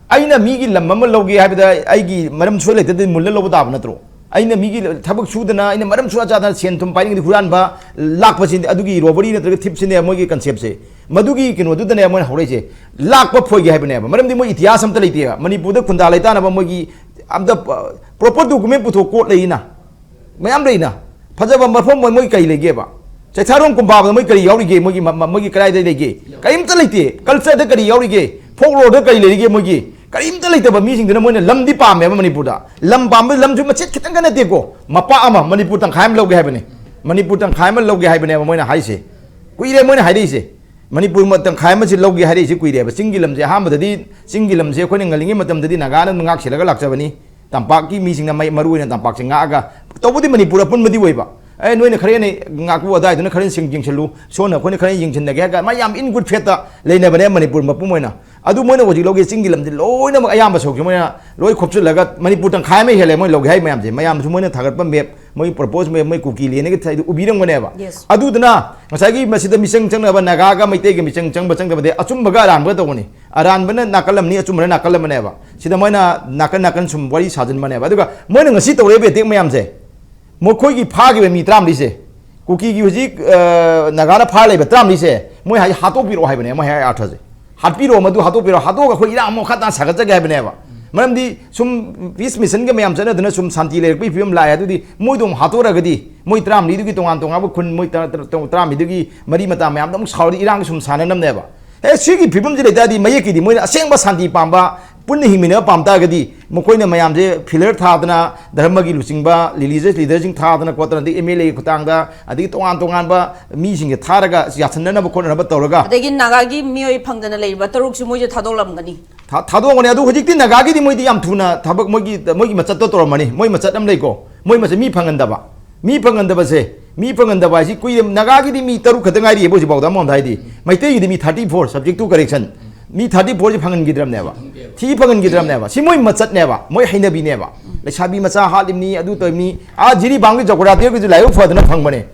ꯑꯩꯅ ꯃꯤꯒꯤ ꯂꯝ ꯑꯃ ꯂꯧꯒꯦ ꯍꯥꯏꯕꯗ ꯑꯩꯒꯤ ꯃꯔꯝ ꯁꯨꯡꯂꯩ ꯂꯩꯇꯗꯤ ꯃꯨꯜꯂ ꯂꯧꯕ ꯇꯥꯕ ꯅꯠꯇ꯭ꯔꯣ? ꯑꯩꯅ ꯃꯤꯒꯤ ꯊꯕꯛ ꯁꯨꯗꯅ ꯑꯩꯅ ꯃꯔꯝ ꯁꯨꯡꯆꯥ ꯆꯥꯗꯅ ꯁꯦꯟ ꯊꯨꯝ ꯄꯥꯏꯅꯤꯡꯉꯗꯤ ꯍꯨꯔꯥꯟꯕ ꯂꯥꯛꯄꯁꯤꯗꯤ ꯑꯗꯨꯒꯤ ꯔꯣꯕꯔꯤ ꯅꯠꯇ꯭ꯔꯒ ꯊꯤꯞꯁꯤꯅꯦ ꯃꯣꯏꯒꯤ ꯀꯟꯁꯦꯞꯁꯦ꯫ ꯃꯗꯨꯒꯤ ꯀꯩꯅꯣꯗꯨꯗꯅꯦ ꯃꯣꯏꯅ ꯍꯧꯔꯛꯏꯁꯦ꯫ ꯂꯥꯛꯄ ꯐꯣꯏꯒꯦ ꯍꯥꯏꯕꯅꯦꯕ꯫ ꯃꯔꯝꯗꯤ ꯃꯣꯏ ꯏꯇꯤꯍꯥꯁ ꯑꯝꯇ ꯂꯩꯇꯦꯕ꯫ ꯃꯅꯤꯄꯨꯔꯗ ꯈꯨꯟꯗꯥ ꯂꯩꯇꯥꯅꯕ ꯃꯣꯏꯒꯤ ꯑꯝꯇ ꯄ꯭ꯔꯣꯄꯔ ꯗꯣꯀꯨꯃꯦꯟ ꯄꯨꯊꯣꯛ ꯀꯣꯔꯠ ꯂꯩꯅ꯫ ꯃꯌꯥꯝ ꯂꯩꯅ꯫ ꯐꯖꯕ ꯃꯐꯝ ꯑꯣꯏ ꯃꯣꯏ ꯀꯔꯤ ꯂꯩꯒꯦꯕ? ꯆꯩꯊꯥꯔꯣꯡ ꯀꯨꯝꯕꯥꯕꯗ ꯃꯣꯏ ꯀꯔꯤ ꯌꯥꯎꯔꯤꯒꯦ? ꯃꯣꯏꯒꯤ ꯃ-, ꯃ-, ꯃꯣꯏꯒꯤ ꯀꯗꯥꯏꯗ ꯂꯩꯒꯦ? ꯀꯔꯤꯝꯇ ꯂꯩꯇꯦ꯫ ꯀꯜꯆꯔꯗ ꯀꯔꯤ ꯌꯥꯎꯔꯤꯒꯦ? ꯐꯣꯛꯂꯣꯔꯗ ꯀꯔꯤ ꯂꯩꯔꯤꯒꯦ ꯃꯣꯏꯒꯤ? ꯀꯔꯤꯝꯇ ꯂꯩꯇꯕ ꯃꯤꯁꯤꯡꯗꯨꯅ ꯃꯣꯏꯅ ꯂꯝꯗꯤ ꯄꯥꯝꯃꯦꯕ ꯃꯅꯤꯄꯨꯔꯗ꯫ ꯂꯝ ꯄꯥꯝꯕ, ꯂꯝꯁꯨ ꯃꯆꯦꯠ ꯈꯤꯇꯪꯒ ꯅꯠꯇꯦꯀꯣ, ꯃꯄꯥ ꯑꯃ ꯃꯅꯤꯄꯨꯔ ꯇꯪꯈꯥꯏ ꯑꯃ ꯂꯧꯒꯦ ꯍꯥꯏꯕꯅꯤ꯫ ꯃꯅꯤꯄꯨꯔ ꯇꯪꯈꯥꯏ ꯑꯃ ꯂꯧꯒꯦ ꯍꯥꯏꯕꯅꯦꯕ ꯃꯣꯏꯅ ꯍꯥꯏꯁꯦ꯫ ꯀꯨꯏꯔꯦ ꯃꯣꯏꯅ ꯍꯥꯏꯔꯛꯏꯁꯦ꯫ ꯃꯅꯤꯄꯨꯔ ꯃ-, ꯇꯪꯈꯥꯏ ꯑꯃꯁꯤ ꯂꯧꯒꯦ ꯍꯥꯏꯔꯛꯏꯁꯦ ꯀꯨꯏꯔꯦꯕ꯫ ꯆꯤꯡꯒꯤ ꯂꯝꯁꯦ, ꯑꯍꯥꯟꯕꯗꯗꯤ ꯆꯤꯡꯒꯤ ꯂꯝꯁꯦ ꯑꯩꯈꯣꯏꯅ ꯉꯜꯂꯤꯉꯩ ꯃꯇꯝꯗꯗꯤ ꯅꯥꯒꯥꯅ ꯑꯗꯨꯝ ꯉꯥꯛ ꯁꯦꯜꯂꯒ ꯂꯥꯛꯆꯕꯅꯤ꯫ ꯇꯝꯄꯥꯛꯀꯤ ꯃꯤꯁꯤꯡꯅ ꯃꯩ-, ꯃꯔꯨ ꯑꯣꯏꯅ ꯇꯝꯄꯥꯛꯁꯦ ꯉꯥꯛꯑꯒ, ꯇꯧꯕꯗꯤ ꯃꯅꯤꯄꯨꯔ ꯑꯄꯨꯟꯕꯗꯤ ꯑꯣꯏꯕ꯫ ꯑꯦ, ꯅꯣꯏꯅ ꯈꯔ ꯍꯦꯟꯅ ꯉꯥꯛꯄꯨ, ꯑꯗꯥꯏꯗꯨꯅ ꯈꯔ ꯍꯦꯟꯅ ꯁꯤꯡ-, ꯌꯦꯡꯁꯤꯜꯂꯨ, ꯁꯣꯝꯅ ꯑꯩꯈꯣꯏꯅ ꯈꯔ ꯍꯦꯟꯅ ꯌꯦꯡꯁꯤꯟꯅꯒꯦ ꯍꯥꯏꯔꯒ ꯃꯥ ꯌꯥꯝ in good faith ꯇ ꯂꯩꯅꯕꯅꯦ ꯃꯅꯤꯄꯨꯔ ꯃꯄꯨꯝ ꯑꯣꯏꯅ꯫ ꯑꯗꯨ ꯃꯣꯏꯅ ꯍꯧꯖꯤꯛ ꯂꯧꯒꯦ ꯆꯤꯡꯒꯤ ꯂꯝꯁꯦ ꯂꯣꯏꯅꯃꯛ ꯑꯌꯥꯝꯕ ꯁꯔꯨꯛꯁꯦ ꯃꯣꯏꯅ ꯂꯣꯏ ꯈꯣꯞꯆꯤꯜꯂꯒ ꯃꯅꯤꯄꯨꯔ ꯇꯪꯈꯥꯏ ꯑꯃ ꯍꯦꯜꯂꯦ ꯃꯣꯏ ꯂꯧꯒꯦ ꯍꯥꯏ ꯃꯌꯥꯝꯁꯦ꯫ ꯃꯌꯥꯝꯁꯨ ꯃꯣꯏꯅ ꯊꯥꯒꯠꯄ map, ꯃꯣꯏ propose map, ꯃꯣꯏ ꯀꯨꯀꯤ land ꯒꯤ ꯊꯥꯏꯗꯣ ꯎꯕꯤꯔꯝꯒꯅꯦꯕ꯫ Yes. ꯑꯗꯨꯗꯨꯅ ꯉꯁꯥꯏꯒꯤ ꯃꯁꯤꯗ ꯃꯤꯆꯪ ꯆꯪꯅꯕ ꯅꯥꯒꯥꯒ ꯃꯩꯇꯩꯒ ꯃꯤꯆꯪ ꯆꯪꯕ ꯆꯪꯗꯕꯗꯤ ꯑꯆꯨꯝꯕꯒ ꯑꯔꯥꯟꯕꯒ ꯇꯧꯕꯅꯤ꯫ ꯑꯔꯥꯟꯕꯅ ꯅꯥꯀꯜ ꯑꯃꯅꯤ, ꯑꯆꯨꯝꯕꯅ ꯅꯥꯀꯜ ꯑꯃꯅꯦꯕ꯫ ꯁꯤꯗ ꯃꯣꯏꯅ ꯅꯥꯀꯟ ꯅꯥꯀꯟ ꯁꯨꯝ ꯋꯥꯔꯤ ꯁꯥꯖꯤꯟꯕꯅꯦꯕ꯫ ꯑꯗꯨꯒ ꯃꯣꯏꯅ ꯉꯁꯤ ꯇꯧꯔꯛꯏꯕ attack ꯃꯌꯥꯝꯁꯦ, ꯃꯈꯣꯏꯒꯤ ꯐꯥꯈꯤꯕ ꯃꯤ ꯇꯔꯥꯃꯔꯤꯁꯦ, ꯀꯨꯀꯤꯒꯤ ꯍꯧꯖꯤꯛ, ꯑ, ꯅꯥꯒꯥꯅ ꯐꯥꯔ ꯂꯩꯕ ꯇꯔꯥꯃꯔꯤꯁꯦ, ꯃꯣꯏ ꯍꯥꯏ ꯍꯥꯠꯇꯣꯛꯄꯤꯔꯛꯑꯣ ꯍꯥꯏꯕꯅꯦ ꯃꯣꯏ ꯍꯥꯏ ꯑꯥꯔꯊꯁꯦ꯫ ꯍꯥꯠꯄꯤꯔꯛꯑꯣ, ꯃꯗꯨ ꯍꯥꯠꯇꯣꯛꯄꯤꯔꯛꯑꯣ, ꯍꯥꯠꯇꯣꯛꯑꯒ ꯑꯩꯈꯣꯏ ꯏꯔꯥꯡ ꯑꯃꯨꯛ ꯃꯈꯥ ꯇꯥꯅ ꯁꯥꯒꯠꯆꯒꯦ ꯍꯥꯏꯕꯅꯦꯕ꯫ ꯃꯔꯝꯗꯤ ꯁꯨꯝ peace mission ꯒ ꯃꯌꯥꯝ ꯆꯠꯅꯗꯅ ꯁꯨꯝ ꯁꯥꯟꯇꯤ ꯂꯩꯔꯛꯄꯒꯤ ꯐꯤꯕꯝ ꯂꯥꯛꯑꯦ꯫ ꯑꯗꯨꯗꯤ ꯃꯣꯏꯗꯣ ꯑꯃꯨꯛ ꯍꯥꯠꯇꯣꯛꯑꯒꯗꯤ ꯃꯣꯏ ꯇꯔꯥꯃꯔꯤꯗꯨꯒꯤ ꯇꯣꯉꯥꯟ ꯇꯣꯉꯥꯟꯕ ꯈꯨꯟ, ꯃꯣꯏ ꯇꯔꯥ-, ꯇꯔꯥ-, ꯇꯔꯥꯃꯔꯤꯗꯨꯒꯤ ꯃꯔꯤ ꯃꯇꯥ ꯃꯌꯥꯝꯗꯣ ꯑꯃꯨꯛ ꯁꯥꯎꯔꯗꯤ ꯏꯔꯥꯡ ꯁꯨꯝ ꯁꯥꯟꯅꯅꯕꯅꯦꯕ꯫ ꯑꯦ, ꯁꯤꯒꯤ ꯐꯤꯕꯝꯁꯤ ꯂꯩꯇꯥꯔꯗꯤ ꯃꯌꯦꯛꯀꯤꯗꯤ ꯃꯣꯏꯅ ꯑꯁꯦꯡꯕ ꯁꯥꯟꯇꯤ ꯄꯥꯝꯕ, ꯄꯨꯟꯅ ꯍꯤꯡꯃꯤꯟꯅꯕ ꯄꯥꯝ ꯇꯥꯔꯒꯗꯤ ꯃꯈꯣꯏꯅ ꯃꯌꯥꯝꯁꯦ pillar ꯊꯥꯗꯅ, ꯙꯔꯃꯒꯤ ꯂꯨꯆꯤꯡꯕ, religious leader ꯁꯤꯡ ꯊꯥꯗꯅ ꯈꯣꯠꯇꯅ, ꯑꯗꯩ M L A ꯒꯤ ꯈꯨꯠꯊꯥꯡꯗ, ꯑꯗꯒꯤ ꯇꯣꯉꯥꯟ ꯇꯣꯉꯥꯟꯕ ꯃꯤꯁꯤꯡꯁꯦ ꯊꯥꯔꯒ ꯌꯥꯁꯟꯅꯅꯕ ꯈꯣꯠꯅꯅꯕ ꯇꯧꯔꯒ ꯑꯗꯒꯤ ꯅꯥꯒꯥꯒꯤ ꯃꯤꯑꯣꯏ ꯐꯪꯗꯅ ꯂꯩꯔꯤꯕ ꯇꯔꯨꯛꯁꯨ ꯃꯣꯏꯁꯨ ꯊꯥꯗꯣꯛꯂꯝꯒꯅꯤ꯫ ꯊꯥ-, ꯊꯥꯗꯣꯛꯑꯝꯒꯅꯤ꯫ ꯑꯗꯨ ꯍꯧꯖꯤꯛꯇꯤ ꯅꯥꯒꯥꯒꯤꯗꯤ ꯃꯣꯏꯗꯤ ꯌꯥꯝ ꯊꯨꯅ ꯊꯕꯛ, ꯃꯣꯏꯒꯤ, ꯃꯣꯏꯒꯤ ꯃꯆꯠꯇꯣ ꯇꯧꯔꯝꯃꯅꯤ꯫ ꯃꯣꯏ ꯃꯆꯠ ꯑꯃ ꯂꯩꯀꯣ, ꯃꯣꯏ ꯃꯆꯠ, ꯃꯤ ꯐꯪꯍꯟꯗꯕ꯫ ꯃꯤ ꯐꯪꯍꯟꯗꯕꯁꯦ, ꯃꯤ ꯐꯪꯍꯟꯗꯕ ꯍꯥꯏꯁꯤ ꯀꯨꯏꯔꯦ꯫ ꯅꯥꯒꯥꯒꯤꯗꯤ ꯃꯤ ꯇꯔꯨꯛ ꯈꯛꯇ ꯉꯥꯏꯔꯤꯑꯕ ꯍꯧꯖꯤꯛꯐꯥꯎꯗ ꯑꯃꯔꯣꯝꯗ ꯍꯥꯏꯗꯤ꯫ ꯃꯩꯇꯩꯒꯤꯗꯤ ꯃꯤ thirty four, subject to correction, me thirty four ꯁꯤ ꯐꯪꯍꯟꯈꯤꯗ꯭ꯔꯕꯅꯦꯕ꯫ ꯊꯤ ꯐꯪꯍꯟꯈꯤꯗ꯭ꯔꯕꯅꯦꯕ꯫ ꯁꯤ ꯃꯣꯏ ꯃꯆꯠꯅꯦꯕ, ꯃꯣꯏ ꯍꯩꯅꯕꯤꯅꯦꯕ꯫ ꯂꯩꯁꯥꯕꯤ ꯃꯆꯥ ꯍꯥꯠꯂꯤꯕꯅꯤ, ꯑꯗꯨ ꯇꯧꯔꯤꯕꯅꯤ꯫ ꯑꯥ, ꯖꯤꯔꯤꯕꯥꯝꯒꯤ ꯖꯒꯣꯔꯥꯇꯦꯜꯒꯤꯁꯨ ꯂꯥꯏꯕꯛ ꯐꯗꯅ ꯐꯪꯕꯅꯦ꯫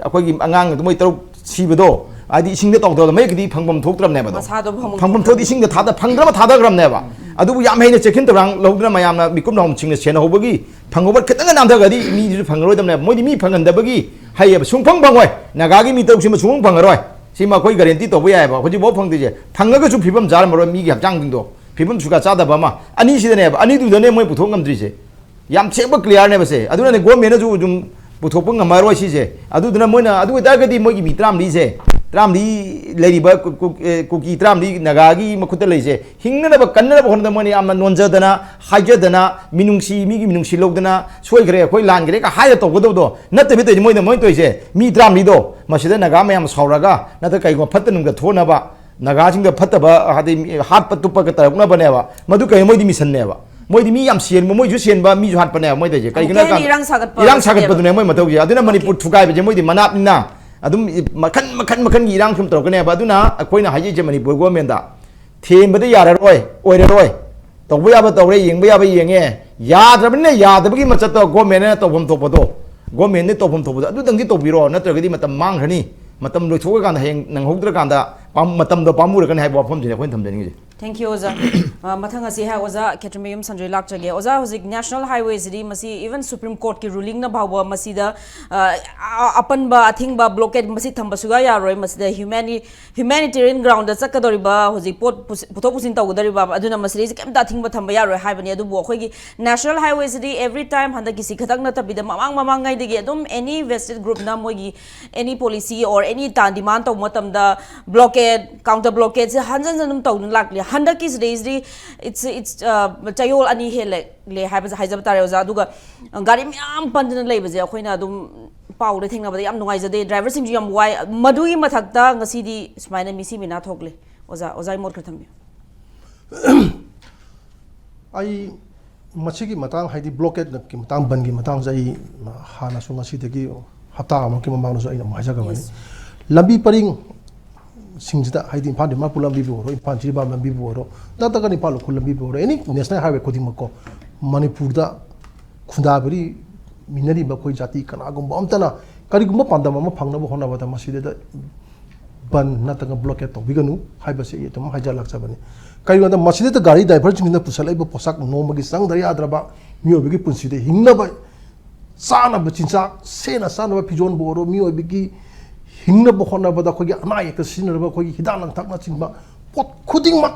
ꯑꯩꯈꯣꯏꯒꯤ ꯑꯉꯥꯡ ꯑꯗꯨ ꯃꯣꯏ ꯇꯔꯨꯛ ꯁꯤꯕꯗꯣ, ꯍꯥꯏꯗꯤ ꯏꯁꯤꯡꯗ ꯇꯧꯗꯕꯗ ꯃꯌꯦꯛꯀꯤꯗꯤ ꯐꯪꯐꯝ ꯊꯣꯛꯇ꯭ꯔꯕꯅꯦꯕ ꯑꯗꯣ꯫ ꯃꯁꯥꯗꯣ ꯐꯪꯐꯝ ꯐꯪꯐꯝ ꯊꯣꯛꯇ꯭ꯔꯦ꯫ ꯊꯣꯛꯇꯦ, ꯏꯁꯤꯡꯗ ꯊꯥꯗ-, ꯐꯪꯗ꯭ꯔꯕ ꯊꯥꯗꯈ꯭ꯔꯕꯅꯦꯕ꯫ ꯑꯗꯨꯕꯨ ꯌꯥꯝ ꯍꯩꯅ ꯆꯦꯛꯁꯤꯟ ꯊꯧꯔꯥꯡ ꯂꯧꯗꯨꯅ ꯃꯌꯥꯝꯅ ꯃꯤꯀꯨꯞ ꯅꯥꯍꯨꯝꯁꯤꯡꯅ ꯁꯦꯟꯅꯍꯧꯕꯒꯤ ꯐꯪꯍꯧꯕ ꯈꯤꯇꯪꯒ ꯅꯥꯟꯊꯈ꯭ꯔꯗꯤ ꯃꯤꯗꯨꯁꯨ ꯐꯪꯉꯔꯣꯏꯗꯕꯅꯦꯕ꯫ ꯃꯣꯏꯗꯤ ꯃꯤ ꯐꯪꯍꯟꯗꯕꯒꯤ ꯍꯩꯌꯦꯕ꯫ ꯁꯨꯡꯐꯪ ꯐꯪꯉꯣꯏ꯫ ꯅꯥꯒꯥꯒꯤ ꯃꯤ ꯇꯔꯨꯛꯁꯤꯃ ꯁꯨꯡꯐꯪ ꯐꯪꯉꯔꯣꯏ꯫ ꯁꯤꯃ ꯑꯩꯈꯣꯏ guarantee ꯇꯧꯕ ꯌꯥꯏꯑꯕ꯫ ꯍꯧꯖꯤꯛꯐꯥꯎ ꯐꯪꯗ꯭ꯔꯤꯁꯦ꯫ ꯐꯪꯉꯒꯁꯨ ꯐꯤꯕꯝ ꯆꯥꯔꯝꯃꯔꯣꯏ ꯃꯤꯒꯤ ꯍꯛꯆꯥꯡꯁꯤꯡꯗꯣ꯫ ꯐꯤꯕꯝ ꯁꯨꯀꯥ ꯆꯥꯗꯕ ꯑꯃ꯫ ꯑꯅꯤꯁꯤꯗꯅꯦꯕ꯫ ꯑꯅꯤꯗꯨꯗꯅꯦ ꯃꯣꯏ ꯄꯨꯊꯣꯛ ꯉꯝꯗ꯭ꯔꯤꯁꯦ꯫ ꯌꯥꯝ ꯁꯦꯡꯕ clear ꯅꯦꯕ ꯁꯦ꯫ ꯑꯗꯨꯅꯅꯦ government ꯅꯁꯨ ꯑꯗꯨꯝ ꯄꯨꯊꯣꯛꯄ ꯉꯝꯃꯔꯣꯏ ꯁꯤꯁꯦ꯫ ꯑꯗꯨꯗꯨꯅ ꯃꯣꯏꯅ ꯑꯗꯨ ꯑꯣꯏꯇꯥꯔꯒꯗꯤ ꯃꯣꯏꯒꯤ ꯃꯤ ꯇꯔꯥꯃꯔꯤꯁꯦ ꯇꯔꯥꯃꯔꯤ ꯂꯩꯔꯤꯕ ꯀꯨ- ꯀꯨ- ꯑꯦ, ꯀꯨꯀꯤ ꯇꯔꯥꯃꯔꯤ ꯅꯥꯒꯥꯒꯤ ꯃꯈꯨꯠꯇ ꯂꯩꯁꯦ, ꯍꯤꯡꯅꯅꯕ ꯀꯟꯅꯅꯕ ꯍꯣꯠꯅꯕꯗ ꯃꯣꯏꯅ ꯌꯥꯝꯅ ꯅꯣꯟꯖꯗꯅ, ꯍꯥꯏꯖꯗꯅ, ꯃꯤꯅꯨꯡꯁꯤ, ꯃꯤꯒꯤ ꯃꯤꯅꯨꯡꯁꯤ ꯂꯧꯗꯅ, ꯁꯣꯏꯈ꯭ꯔꯦ, ꯑꯩꯈꯣꯏ ꯂꯥꯟꯈ꯭ꯔꯦꯒ ꯍꯥꯏꯔ ꯇꯧꯒꯗꯕꯗꯣ ꯅꯠꯇꯕꯤ ꯇꯧꯔꯤꯁꯦ꯫ ꯃꯣꯏꯅ ꯃꯣꯏꯅ ꯇꯧꯔꯤꯁꯦ, ꯃꯤ ꯇꯔꯥꯃꯔꯤꯗꯣ ꯃꯁꯤꯗ ꯅꯥꯒꯥ ꯃꯌꯥꯝ ꯁꯥꯎꯔꯒ ꯅꯠꯇ꯭ꯔꯒ ꯀꯩꯒꯨꯝꯕ ꯐꯠꯇ ꯅꯨꯡꯗ ꯊꯣꯛꯅꯕ, ꯅꯥꯒꯥꯁꯤꯡꯗ ꯐꯠꯇꯕ, ꯍꯥꯏꯗꯤ, ꯃꯤ ꯍꯥꯠꯄ ꯇꯨꯞꯄꯒ ꯇꯧꯔꯛꯅꯕꯅꯦꯕ꯫ ꯃꯗꯨ ꯀꯩꯅꯣ? ꯃꯣꯏꯗꯤ ꯃꯤꯁꯟꯅꯦꯕ꯫ ꯃꯣꯏꯗꯤ ꯃꯤ ꯌꯥꯝ ꯁꯤꯍꯟꯕ, ꯃꯣꯏꯁꯨ ꯁꯤꯍꯟꯕ, ꯃꯤꯁꯨ ꯍꯥꯠꯄꯅꯦꯕ꯫ ꯃꯣꯏ ꯇꯧꯔꯤꯁꯦ ꯀꯩꯒꯤꯅꯣ ꯑꯃꯨꯛꯀ ꯍꯦꯟꯅ ꯍꯥꯏꯀꯥꯟꯗ, ꯏꯔꯥꯡ ꯁꯥꯒꯠꯄ ꯏꯔꯥꯡ ꯁꯤꯅꯦꯕ꯫ ꯁꯥꯒꯠꯄꯗꯨꯅꯦ ꯃꯣꯏ ꯃꯊꯧꯁꯦ꯫ ꯑꯗꯨꯅ ꯃꯅꯤꯄꯨꯔ Okay. ꯊꯨꯒꯥꯏꯕꯁꯦ ꯃꯣꯏꯗꯤ ꯃꯅꯥꯠꯅꯤꯅ ꯑꯗꯨꯝ ꯃꯈꯟ ꯃꯈꯟ ꯃꯈꯟ ꯃꯈꯟꯒꯤ ꯏꯔꯥꯡ ꯁꯨꯝ ꯇꯧꯔꯛꯀꯅꯦꯕ꯫ ꯑꯗꯨꯅ ꯑꯩꯈꯣꯏꯅ ꯍꯥꯏꯖꯩꯁꯦ, ꯃꯅꯤꯄꯨꯔ ꯒꯣꯔꯃꯦꯟꯗ ꯊꯦꯝꯕꯗ ꯌꯥꯔꯔꯣꯏ, ꯑꯣꯏꯔꯔꯣꯏ꯫ ꯇꯧꯕ ꯌꯥꯕ ꯇꯧꯔꯦ, ꯌꯦꯡꯕ ꯌꯥꯕ ꯌꯦꯡꯉꯦ, ꯌꯥꯗ꯭ꯔꯕꯅꯤꯅ ꯌꯥꯗꯕꯒꯤ ꯃꯆꯠꯇꯣ ꯒꯣꯔꯃꯦꯟꯅ ꯇꯧꯐꯝ ꯊꯣꯛꯄꯗꯣ, ꯒꯣꯔꯃꯦꯟꯅ ꯇꯧꯐꯝ ꯊꯣꯛꯄꯗꯣ ꯑꯗꯨꯗꯪꯗꯤ ꯇꯧꯕꯤꯔꯣ, ꯅꯠꯇ꯭ꯔꯒꯗꯤ ꯃꯇꯝ ꯃꯥꯡꯈ꯭ꯔꯅꯤ꯫ ꯃꯇꯝ ꯂꯣꯏꯊꯣꯛꯑꯀꯥꯟꯗ, ꯍꯌꯦꯡ ꯅꯪꯍꯧꯗ꯭ꯔꯀꯥꯟꯗ ꯄꯥꯝ- ꯃꯇꯝꯗꯣ ꯄꯥꯝꯃꯨꯔꯒꯅꯤ ꯍꯥꯏꯕ ꯋꯥꯐꯝꯁꯤꯅꯦ ꯑꯩꯈꯣꯏꯅ ꯊꯝꯖꯅꯤꯡꯉꯤꯁꯦ꯫ Thank you, ꯑꯣꯖꯥ꯫ ꯑ, ꯃꯊꯪ ꯑꯁꯤ ꯍꯥꯏ, ꯑꯣꯖꯥ ꯈꯦꯇ꯭ꯔꯤꯃꯌꯨꯝ ꯁꯟꯖꯣꯏ ꯂꯥꯛꯆꯒꯦ꯫ ꯑꯣꯖꯥ, ꯍꯧꯖꯤꯛ ꯅꯦꯁꯅꯦꯜ ꯍꯥꯏꯋꯦꯁꯤꯗꯤ ꯃꯁꯤ even Supreme Courtꯀꯤ rulingꯅ ꯐꯥꯎꯕ ꯃꯁꯤꯗ, ꯑ, ꯑ- ꯑꯄꯟꯕ, ꯑꯊꯤꯡꯕ, blockade ꯃꯁꯤ ꯊꯝꯕ ꯁꯨꯡꯌꯥ ꯌꯥꯔꯣꯏ꯫ ꯃꯁꯤꯗ humani humanitarian groundꯗ ꯆꯠꯀꯗꯧꯔꯤꯕ, ꯍꯧꯖꯤꯛ ꯄꯣꯠ ꯄꯨꯁꯤ- ꯄꯨꯊꯣꯛ ꯄꯨꯁꯤꯟ ꯇꯧꯒꯗꯧꯔꯤꯕ, ꯑꯗꯨꯅ ꯃꯁꯤꯗꯩꯁꯤ ꯀꯩꯝꯇ ꯑꯊꯤꯡꯕ ꯊꯝꯕ ꯌꯥꯔꯣꯏ ꯍꯥꯏꯕꯅꯤ꯫ ꯑꯗꯨꯕꯨ ꯑꯩꯈꯣꯏꯒꯤ ꯅꯦꯁꯅꯦꯜ ꯍꯥꯏꯋꯦꯁꯤꯗꯤ every time, ꯍꯟꯗꯛꯀꯤꯁꯤ ꯈꯛꯇꯪ ꯅꯠꯇꯕꯤꯗ, ꯃꯃꯥꯡ ꯃꯃꯥꯡꯉꯩꯗꯒꯤ ꯑꯗꯨꯝ any vested groupꯅ ꯃꯣꯏꯒꯤ any policy or any ꯇꯥ demand ꯇꯧꯕ ꯃꯇꯝꯗ blockade, counter blockadeꯁꯦ ꯍꯟꯖꯟ ꯍꯟꯖꯟ ꯑꯗꯨꯝ ꯇꯧꯗꯨꯅ ꯂꯥꯛꯂꯤ꯫ ꯍꯟꯗꯛꯀꯤꯁꯤꯗꯩꯁꯤꯗꯤ it's it's ꯑ, ꯆꯌꯣꯜ ꯑꯅꯤ ꯍꯦꯜꯂꯦ ꯍꯥꯏꯕꯁꯦ ꯍꯥꯏꯖꯕ ꯇꯥꯔꯦ, ꯑꯣꯖꯥ꯫ ꯑꯗꯨꯒ ꯒꯥꯔꯤ ꯃꯌꯥꯝ ꯄꯟꯗꯨꯅ ꯂꯩꯕꯁꯦ ꯑꯩꯈꯣꯏꯅ ꯑꯗꯨꯝ ꯄꯥꯎꯗ ꯊꯦꯡꯅꯕꯗ ꯌꯥꯝ ꯅꯨꯡꯉꯥꯏꯖꯗꯦ꯫ ꯗ꯭ꯔꯥꯏꯚꯔꯁꯤꯡꯁꯨ ꯌꯥꯝ ꯋꯥꯏ꯫ ꯃꯗꯨꯒꯤ ꯃꯊꯛꯇ ꯉꯁꯤꯗꯤ ꯁꯨꯃꯥꯏꯅ ꯃꯤꯁꯤ ꯃꯤꯅꯥ ꯊꯣꯛꯂꯦ꯫ ꯑꯣꯖꯥ, ꯑꯣꯖꯥꯒꯤ ꯃꯣꯠ ꯈꯔ ꯊꯝꯕꯤꯌꯨ꯫ ꯑꯩ ꯃꯁꯤꯒꯤ ꯃꯇꯥꯡ, ꯍꯥꯏꯗꯤ blockade ꯀꯤ ꯃꯇꯥꯡ, ꯕꯟꯒꯤ ꯃꯇꯥꯡꯁꯦ ꯑꯩ ꯍꯥꯟꯅꯁꯨ, ꯉꯁꯤꯗꯒꯤ ꯍꯞꯇꯥ ꯑꯃꯒꯤ ꯃꯃꯥꯡꯗꯁꯨ ꯑꯩꯅ ꯑꯃꯨꯛ ꯍꯥꯏꯖꯈ꯭ꯔꯕꯅꯤ꯫ Yes. ꯂꯝꯕꯤ ꯄꯔꯤꯡꯁꯤꯡꯁꯤꯗ, ꯍꯥꯏꯗꯤ ꯏꯝꯐꯥꯜ ꯗꯤꯃꯥꯄꯨꯔ ꯂꯝꯕꯤꯕꯨ ꯑꯣꯏꯔꯣ, ꯏꯝꯐꯥꯜ ꯖꯤꯔꯤꯕꯥꯝ ꯂꯝꯕꯤꯕꯨ ꯑꯣꯏꯔꯣ, ꯅꯠꯇ꯭ꯔꯒ ꯏꯝꯐꯥꯜ ꯎꯈ꯭ꯔꯨꯜ ꯂꯝꯕꯤꯕꯨ ꯑꯣꯏꯔꯣ, any national highway ꯈꯨꯗꯤꯡꯃꯛꯀꯣ, ꯃꯅꯤꯄꯨꯔꯗ ꯈꯨꯟꯗꯥꯕꯔꯤ ꯃꯤꯟꯅꯔꯤꯕ ꯑꯩꯈꯣꯏ ꯖꯥꯇꯤ ꯀꯅꯥꯒꯨꯝꯕ ꯑꯝꯇꯅ ꯀꯔꯤꯒꯨꯝꯕ ꯄꯥꯟꯗꯝ ꯑꯃ ꯐꯪꯅꯕ ꯍꯣꯠꯅꯕꯗ ꯃꯁꯤꯗꯩꯗ ꯕꯟ ꯅꯠꯇ꯭ꯔꯒ blockade ꯇꯧꯕꯤꯒꯅꯨ ꯍꯥꯏꯕꯁꯤ ꯑꯩ ꯑꯗꯨꯝ ꯍꯥꯏꯖꯔꯛꯆꯕꯅꯤ꯫ ꯀꯔꯤꯒꯤꯅꯣꯗ ꯃꯁꯤꯗꯩꯗ ꯒꯥꯔꯤ ꯗ꯭ꯔꯥꯏꯚꯔꯁꯤꯡꯁꯤꯅ ꯄꯨꯁꯜꯂꯛꯏꯕ ꯄꯣꯠꯁꯛ ꯅꯣꯡꯃꯒꯤ ꯆꯪꯗ꯭ꯔ ꯌꯥꯗ꯭ꯔꯕ ꯃꯤꯑꯣꯏꯕꯒꯤ ꯄꯨꯟꯁꯤꯗ ꯍꯤꯡꯅꯕ, ꯆꯥꯅꯕ ꯆꯤꯟꯖꯥꯛ, ꯁꯦꯠꯅ ꯆꯥꯅꯕ ꯐꯤꯖꯣꯜꯕꯨ ꯑꯣꯏꯔꯣ, ꯃꯤꯑꯣꯏꯕꯒꯤ ꯍꯤꯡꯅꯕ ꯍꯣꯠꯅꯕꯗ ꯑꯩꯈꯣꯏꯒꯤ ꯑꯅꯥ ꯑꯌꯦꯛꯇ ꯁꯤꯖꯤꯟꯅꯔꯕ ꯑꯩꯈꯣꯏꯒꯤ ꯍꯤꯗꯥꯛ ꯂꯥꯡꯊꯛꯅꯆꯤꯡꯕ ꯄꯣꯠ ꯈꯨꯗꯤꯡꯃꯛ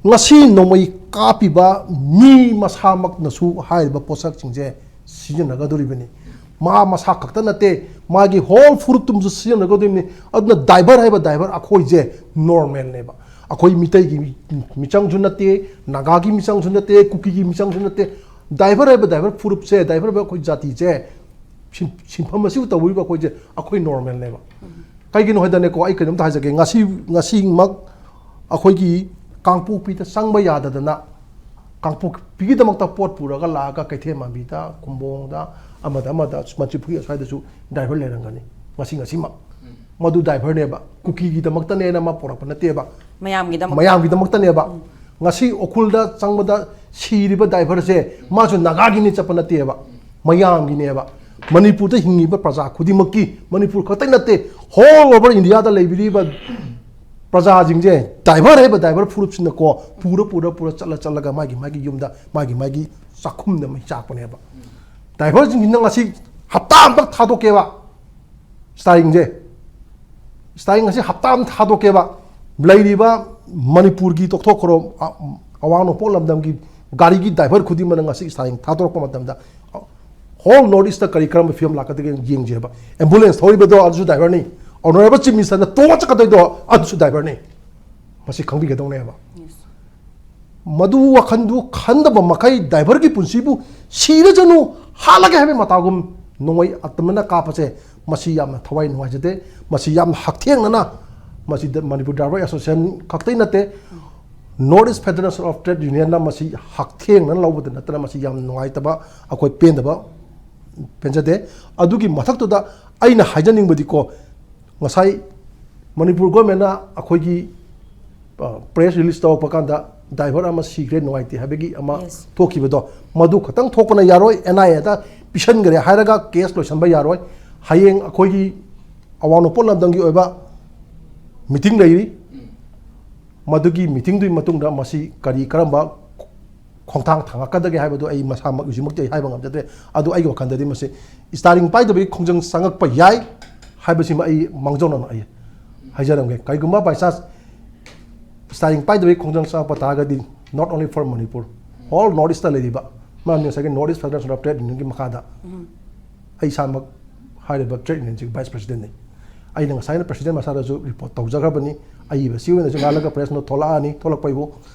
ꯉꯁꯤ ꯅꯣꯡꯃꯩ ꯀꯥꯞꯄꯤꯕ ꯃꯤ ꯃꯁꯥꯃꯛꯅꯁꯨ ꯍꯥꯏꯔꯤꯕ ꯄꯣꯠꯁꯛꯁꯤꯡꯁꯦ ꯁꯤꯖꯤꯟꯅꯒꯗꯧꯔꯤꯕꯅꯤ꯫ ꯃꯥ ꯃꯁꯥ ꯈꯛꯇ ꯅꯠꯇꯦ, ꯃꯥꯒꯤ ꯍꯣꯜ ꯐꯨꯔꯨꯞꯇꯨꯝꯁꯨ ꯁꯤꯖꯤꯟꯅꯒꯗꯣꯏꯅꯤ꯫ ꯑꯗꯨꯅ ꯗ꯭ꯔꯥꯏꯚꯔ ꯍꯥꯏꯕ ꯗ꯭ꯔꯥꯏꯚꯔ ꯑꯩꯈꯣꯏꯁꯦ ꯅꯣꯔꯃꯦꯜꯅꯦꯕ꯫ ꯑꯩꯈꯣꯏ ꯃꯤꯇꯩꯒꯤ ꯃꯤꯆꯪꯁꯨ ꯅꯠꯇꯦ, ꯅꯥꯒꯥꯒꯤ ꯃꯤꯆꯪꯁꯨ ꯅꯠꯇꯦ, ꯀꯨꯀꯤꯒꯤ ꯃꯤꯆꯪꯁꯨ ꯅꯠꯇꯦ꯫ ꯗ꯭ꯔꯥꯏꯚꯔ ꯍꯥꯏꯕ ꯗ꯭ꯔꯥꯏꯚꯔ ꯐꯨꯔꯨꯞꯁꯦ, ꯗ꯭ꯔꯥꯏꯚꯔ ꯍꯥꯏꯕ ꯑꯩꯈꯣꯏ ꯖꯥꯇꯤꯁꯦ, ꯁꯤꯟ- ꯁꯤꯟꯐꯝ ꯑꯁꯤꯕꯨ ꯇꯧꯔꯤꯕ ꯑꯩꯈꯣꯏꯁꯦ, ꯑꯩꯈꯣꯏ ꯅꯣꯔꯃꯦꯜꯅꯦꯕ꯫ ꯀꯩꯒꯤꯅꯣ ꯍꯥꯏꯗꯅꯦꯀꯣ, ꯑꯩ ꯀꯩꯅꯣꯝꯇ ꯍꯥꯏꯖꯒꯦ꯫ ꯉꯁꯤ, ꯉꯁꯤꯃꯛ ꯑꯩꯈꯣꯏꯒꯤ ꯀꯥꯡꯄꯣꯛꯄꯤꯗ ꯆꯪꯕ ꯌꯥꯗꯗꯅ, ꯀꯥꯡꯄꯣꯛꯄꯤꯒꯤꯗꯃꯛꯇ ꯄꯣꯠ ꯄꯨꯔꯒ ꯂꯥꯛꯑꯒ ꯀꯩꯊꯦꯜ ꯃꯥꯟꯕꯤꯗ, ꯈꯨꯝꯕꯣꯡꯗ, ꯑꯃꯗ ꯑꯃꯗ, ꯃꯟꯇ꯭ꯔꯤ ꯄꯨꯈ꯭ꯔꯤ ꯑꯁ꯭ꯋꯥꯏꯗꯁꯨ ꯗ꯭ꯔꯥꯏꯚꯔ ꯂꯩꯔꯝꯒꯅꯤ ꯉꯁꯤ, ꯉꯁꯤꯃꯛ꯫ ꯃꯗꯨ ꯗ꯭ꯔꯥꯏꯚꯔꯅꯦꯕ, ꯀꯨꯀꯤꯒꯤꯗꯃꯛꯇꯅꯦꯅ ꯑꯃ ꯄꯨꯔꯛꯄ ꯅꯠꯇꯦꯕ, ꯃꯌꯥꯝꯒꯤꯗꯃꯛ꯫ ꯃꯌꯥꯝꯒꯤꯗꯃꯛꯇꯅꯦꯕ꯫ ꯉꯁꯤ ꯎꯈ꯭ꯔꯨꯜꯗ ꯆꯪꯕꯗ ꯁꯤꯔꯤꯕ ꯗ꯭ꯔꯥꯏꯚꯔꯁꯦ, ꯃꯥꯁꯨ ꯅꯥꯒꯥꯒꯤꯅꯤ ꯆꯠꯄ ꯅꯠꯇꯦꯕ, ꯃꯌꯥꯝꯒꯤꯅꯦꯕ꯫ ꯃꯅꯤꯄꯨꯔꯗ ꯍꯤꯡꯉꯤꯕ ꯄ꯭ꯔꯖꯥ ꯈꯨꯗꯤꯡꯃꯛꯀꯤ, ꯃꯅꯤꯄꯨꯔ ꯈꯛꯇ ꯅꯠꯇꯦ, ꯍꯣꯜ ꯑꯣꯚꯔ ꯏꯟꯗꯤꯌꯥꯗ ꯂꯩꯕꯤꯔꯤꯕ ꯄ꯭ꯔꯖꯥꯁꯤꯡꯁꯦ, ꯗ꯭ꯔꯥꯏꯚꯔ ꯍꯥꯏꯕ ꯗ꯭ꯔꯥꯏꯚꯔ ꯐꯨꯔꯨꯞꯁꯤꯅꯀꯣ, ꯄꯨꯔ ꯄꯨꯔ ꯄꯨꯔ ꯆꯠꯂ ꯆꯠꯂꯒ ꯃꯥꯒꯤ ꯃꯥꯒꯤ ꯌꯨꯝꯗ, ꯃꯥꯒꯤ ꯃꯥꯒꯤ ꯆꯥꯛꯈꯨꯝꯗ ꯃꯩ ꯆꯥꯛꯄꯅꯦꯕ꯫ ꯗ꯭ꯔꯥꯏꯚꯔꯁꯤꯡꯁꯤꯅ ꯉꯁꯤ ꯍꯞꯇꯥ ꯑꯃꯈꯛ ꯊꯥꯗꯣꯛꯀꯦꯕ, ꯁ꯭ꯇꯥꯏꯔꯤꯡꯁꯦ, ꯁ꯭ꯇꯥꯏꯔꯤꯡ ꯑꯁꯤ ꯍꯞꯇꯥ ꯑꯃ ꯊꯥꯗꯣꯛꯀꯦꯕ꯫ ꯂꯩꯔꯤꯕ ꯃꯅꯤꯄꯨꯔꯒꯤ ꯇꯣꯛꯊꯣꯛꯈ꯭ꯔꯣ, ꯑ-, ꯑꯋꯥꯡ ꯅꯣꯡꯄꯣꯛ ꯂꯝꯗꯝꯒꯤ ꯒꯥꯔꯤꯒꯤ ꯗ꯭ꯔꯥꯏꯚꯔ ꯈꯨꯗꯤꯡꯃꯛꯅ ꯉꯁꯤ ꯁ꯭ꯇꯥꯏꯔꯤꯡ ꯊꯥꯗꯣꯔꯛꯄ ꯃꯇꯝꯗ, ꯍꯣꯜ ꯅꯣꯔꯠ ꯏꯁꯇ ꯀꯔꯤ ꯀꯔꯝꯕ ꯐꯤꯕꯝ ꯂꯥꯛꯀꯗꯒꯦ ꯌꯦꯡꯁꯦꯕ꯫ ꯑꯦꯝꯕꯨꯂꯦꯟꯁ ꯊꯧꯔꯤꯕꯗꯣ ꯑꯗꯨꯁꯨ ꯗ꯭ꯔꯥꯏꯚꯔꯅꯤ, ꯑꯣꯅꯔꯦꯕꯜ ꯆꯤꯐ ꯃꯤꯅꯤꯁꯇꯔꯅ ꯇꯣꯡꯉ ꯆꯠꯀꯗꯣꯏꯗꯣ ꯑꯗꯨꯁꯨ ꯗ꯭ꯔꯥꯏꯚꯔꯅꯤ꯫ ꯃꯁꯤ ꯈꯪꯕꯤꯒꯗꯧꯅꯦꯕ꯫ ꯃꯗꯨ ꯋꯥꯈꯜꯗꯨ ꯈꯟꯗꯕ ꯃꯈꯩ ꯗ꯭ꯔꯥꯏꯚꯔꯒꯤ ꯄꯨꯟꯁꯤꯕꯨ ꯁꯤꯔꯖꯅꯨ, ꯍꯥꯠꯂꯒꯦ ꯍꯥꯏꯕꯒꯤ ꯃꯇꯥꯒꯨꯝ ꯅꯣꯡꯃꯩ ꯑꯇꯝꯕꯅ ꯀꯥꯞꯄꯁꯦ, ꯃꯁꯤ ꯌꯥꯝꯅ ꯊꯋꯥꯏ ꯅꯨꯡꯉꯥꯏꯖꯗꯦ꯫ ꯃꯁꯤ ꯌꯥꯝꯅ ꯍꯛꯊꯦꯡꯅꯅ, ꯃꯁꯤꯗ ꯃꯅꯤꯄꯨꯔ ꯗ꯭ꯔꯥꯏꯚꯔ ꯑꯦꯁꯣꯁꯤꯌꯦꯁꯟ ꯈꯛꯇꯩ ꯅꯠꯇꯦ, North East federation of trade ꯌꯨꯅꯤꯌꯟꯅ ꯃꯁꯤ ꯍꯛꯊꯦꯡꯅꯅ ꯂꯧꯕꯗ ꯅꯠꯇꯅ ꯃꯁꯤ ꯌꯥꯝꯅ ꯅꯨꯡꯉꯥꯏꯇꯕ, ꯑꯩꯈꯣꯏ ꯄꯦꯟꯗꯕ ꯄꯦꯟꯖꯗꯦ꯫ ꯑꯗꯨꯒꯤ ꯃꯊꯛꯇꯨꯗ ꯑꯩꯅ ꯍꯥꯏꯖꯅꯤꯡꯕꯗꯤꯀꯣ, ꯉꯁꯥꯏ ꯃꯅꯤꯄꯨꯔ ꯒꯣꯔꯃꯦꯟꯅ ꯑꯩꯈꯣꯏꯒꯤ, ꯑ, ꯄ꯭ꯔꯦꯁ ꯔꯤꯂꯤꯁ ꯇꯧꯔꯛꯄ ꯀꯥꯟꯗ ꯗ꯭ꯔꯥꯏꯚꯔ ꯑꯃ ꯁꯤꯈ꯭ꯔꯦ, ꯅꯨꯡꯉꯥꯏꯇꯦ ꯍꯥꯏꯕꯒꯤ ꯑꯃ Yes. ꯊꯣꯛꯈꯤꯕꯗꯣ, ꯃꯗꯨ ꯈꯛꯇꯪ ꯊꯣꯛꯄꯅ ꯌꯥꯔꯣꯏ꯫ ꯑꯦꯟ ꯑꯥꯏ ꯑꯦꯗ ꯄꯤꯁꯟꯈ꯭ꯔꯦ ꯍꯥꯏꯔꯒ ꯀꯦꯁ ꯂꯣꯏꯁꯟꯕ ꯌꯥꯔꯣꯏ꯫ ꯍꯌꯦꯡ ꯑꯩꯈꯣꯏꯒꯤ ꯑꯋꯥꯡ ꯅꯣꯡꯄꯣꯛ ꯂꯝꯗꯝꯒꯤ ꯑꯣꯏꯕ ꯃꯤꯇꯤꯡ ꯂꯩꯔꯤ꯫ ꯃꯗꯨꯒꯤ ꯃꯤꯇꯤꯡꯗꯨꯒꯤ ꯃꯇꯨꯡꯗ ꯃꯁꯤ ꯀꯔꯤ ꯀꯔꯝꯕ ꯈꯣꯡꯊꯥꯡ ꯊꯥꯡꯉꯛꯀꯗꯒꯦ ꯍꯥꯏꯕꯗꯨ ꯑꯩ ꯃꯁꯥꯃꯛ ꯍꯧꯖꯤꯛꯃꯛꯇꯤ ꯑꯩ ꯍꯥꯏꯕ ꯉꯝꯖꯗ꯭ꯔꯦ꯫ ꯑꯗꯨ ꯑꯩꯒꯤ ꯋꯥꯈꯜꯗꯗꯤ ꯃꯁꯤ ꯁ꯭ꯇꯥꯏꯔꯤꯡ ꯄꯥꯏꯗꯕꯒꯤ ꯈꯣꯡꯖꯪ ꯆꯪꯉꯛꯄ ꯌꯥꯏ ꯍꯥꯏꯕꯁꯤꯃ ꯑꯩ ꯃꯥꯡꯖꯧꯅꯅ ꯑꯩ ꯍꯥꯏꯖꯔꯝꯒꯦ꯫ ꯀꯔꯤꯒꯨꯝꯕ by chance ꯁ꯭ꯇꯥꯏꯔꯤꯡ ꯄꯥꯏꯗꯕꯒꯤ ꯈꯣꯡꯖꯪ ꯆꯪꯉꯛꯄ ꯇꯥꯔꯒꯗꯤ, not only for Manipur, whole North East ꯂꯩꯔꯤꯕ, ꯃꯔꯝꯗꯤ ꯉꯁꯥꯏꯒꯤ North East Federation of Trade Union ꯒꯤ ꯃꯈꯥꯗ ꯑꯩ ꯏꯁꯥꯃꯛ ꯍꯥꯏꯔꯤꯕ ꯇ꯭ꯔꯦꯗ ꯌꯨꯅꯤꯌꯟꯁꯤꯒꯤ ꯚꯥꯏꯁ ꯄ꯭ꯔꯁꯤꯗꯦꯟꯠꯅꯤ꯫ ꯑꯩꯅ ꯉꯁꯥꯏꯅ ꯄ꯭ꯔꯁꯤꯗꯦꯟꯠ ꯃꯁꯥꯗꯁꯨ ꯔꯤꯄꯣꯔꯠ ꯇꯧꯖꯈ꯭ꯔꯕꯅꯤ꯫ ꯑꯏꯕꯁꯤ ꯑꯣꯏꯅꯁꯨ ꯉꯥꯜꯂꯒ ꯄ꯭ꯔꯦꯁ ꯅꯣꯠ ꯊꯣꯛꯂꯛꯑꯅꯤ꯫ ꯊꯣꯛꯂꯛꯄꯩꯕꯨ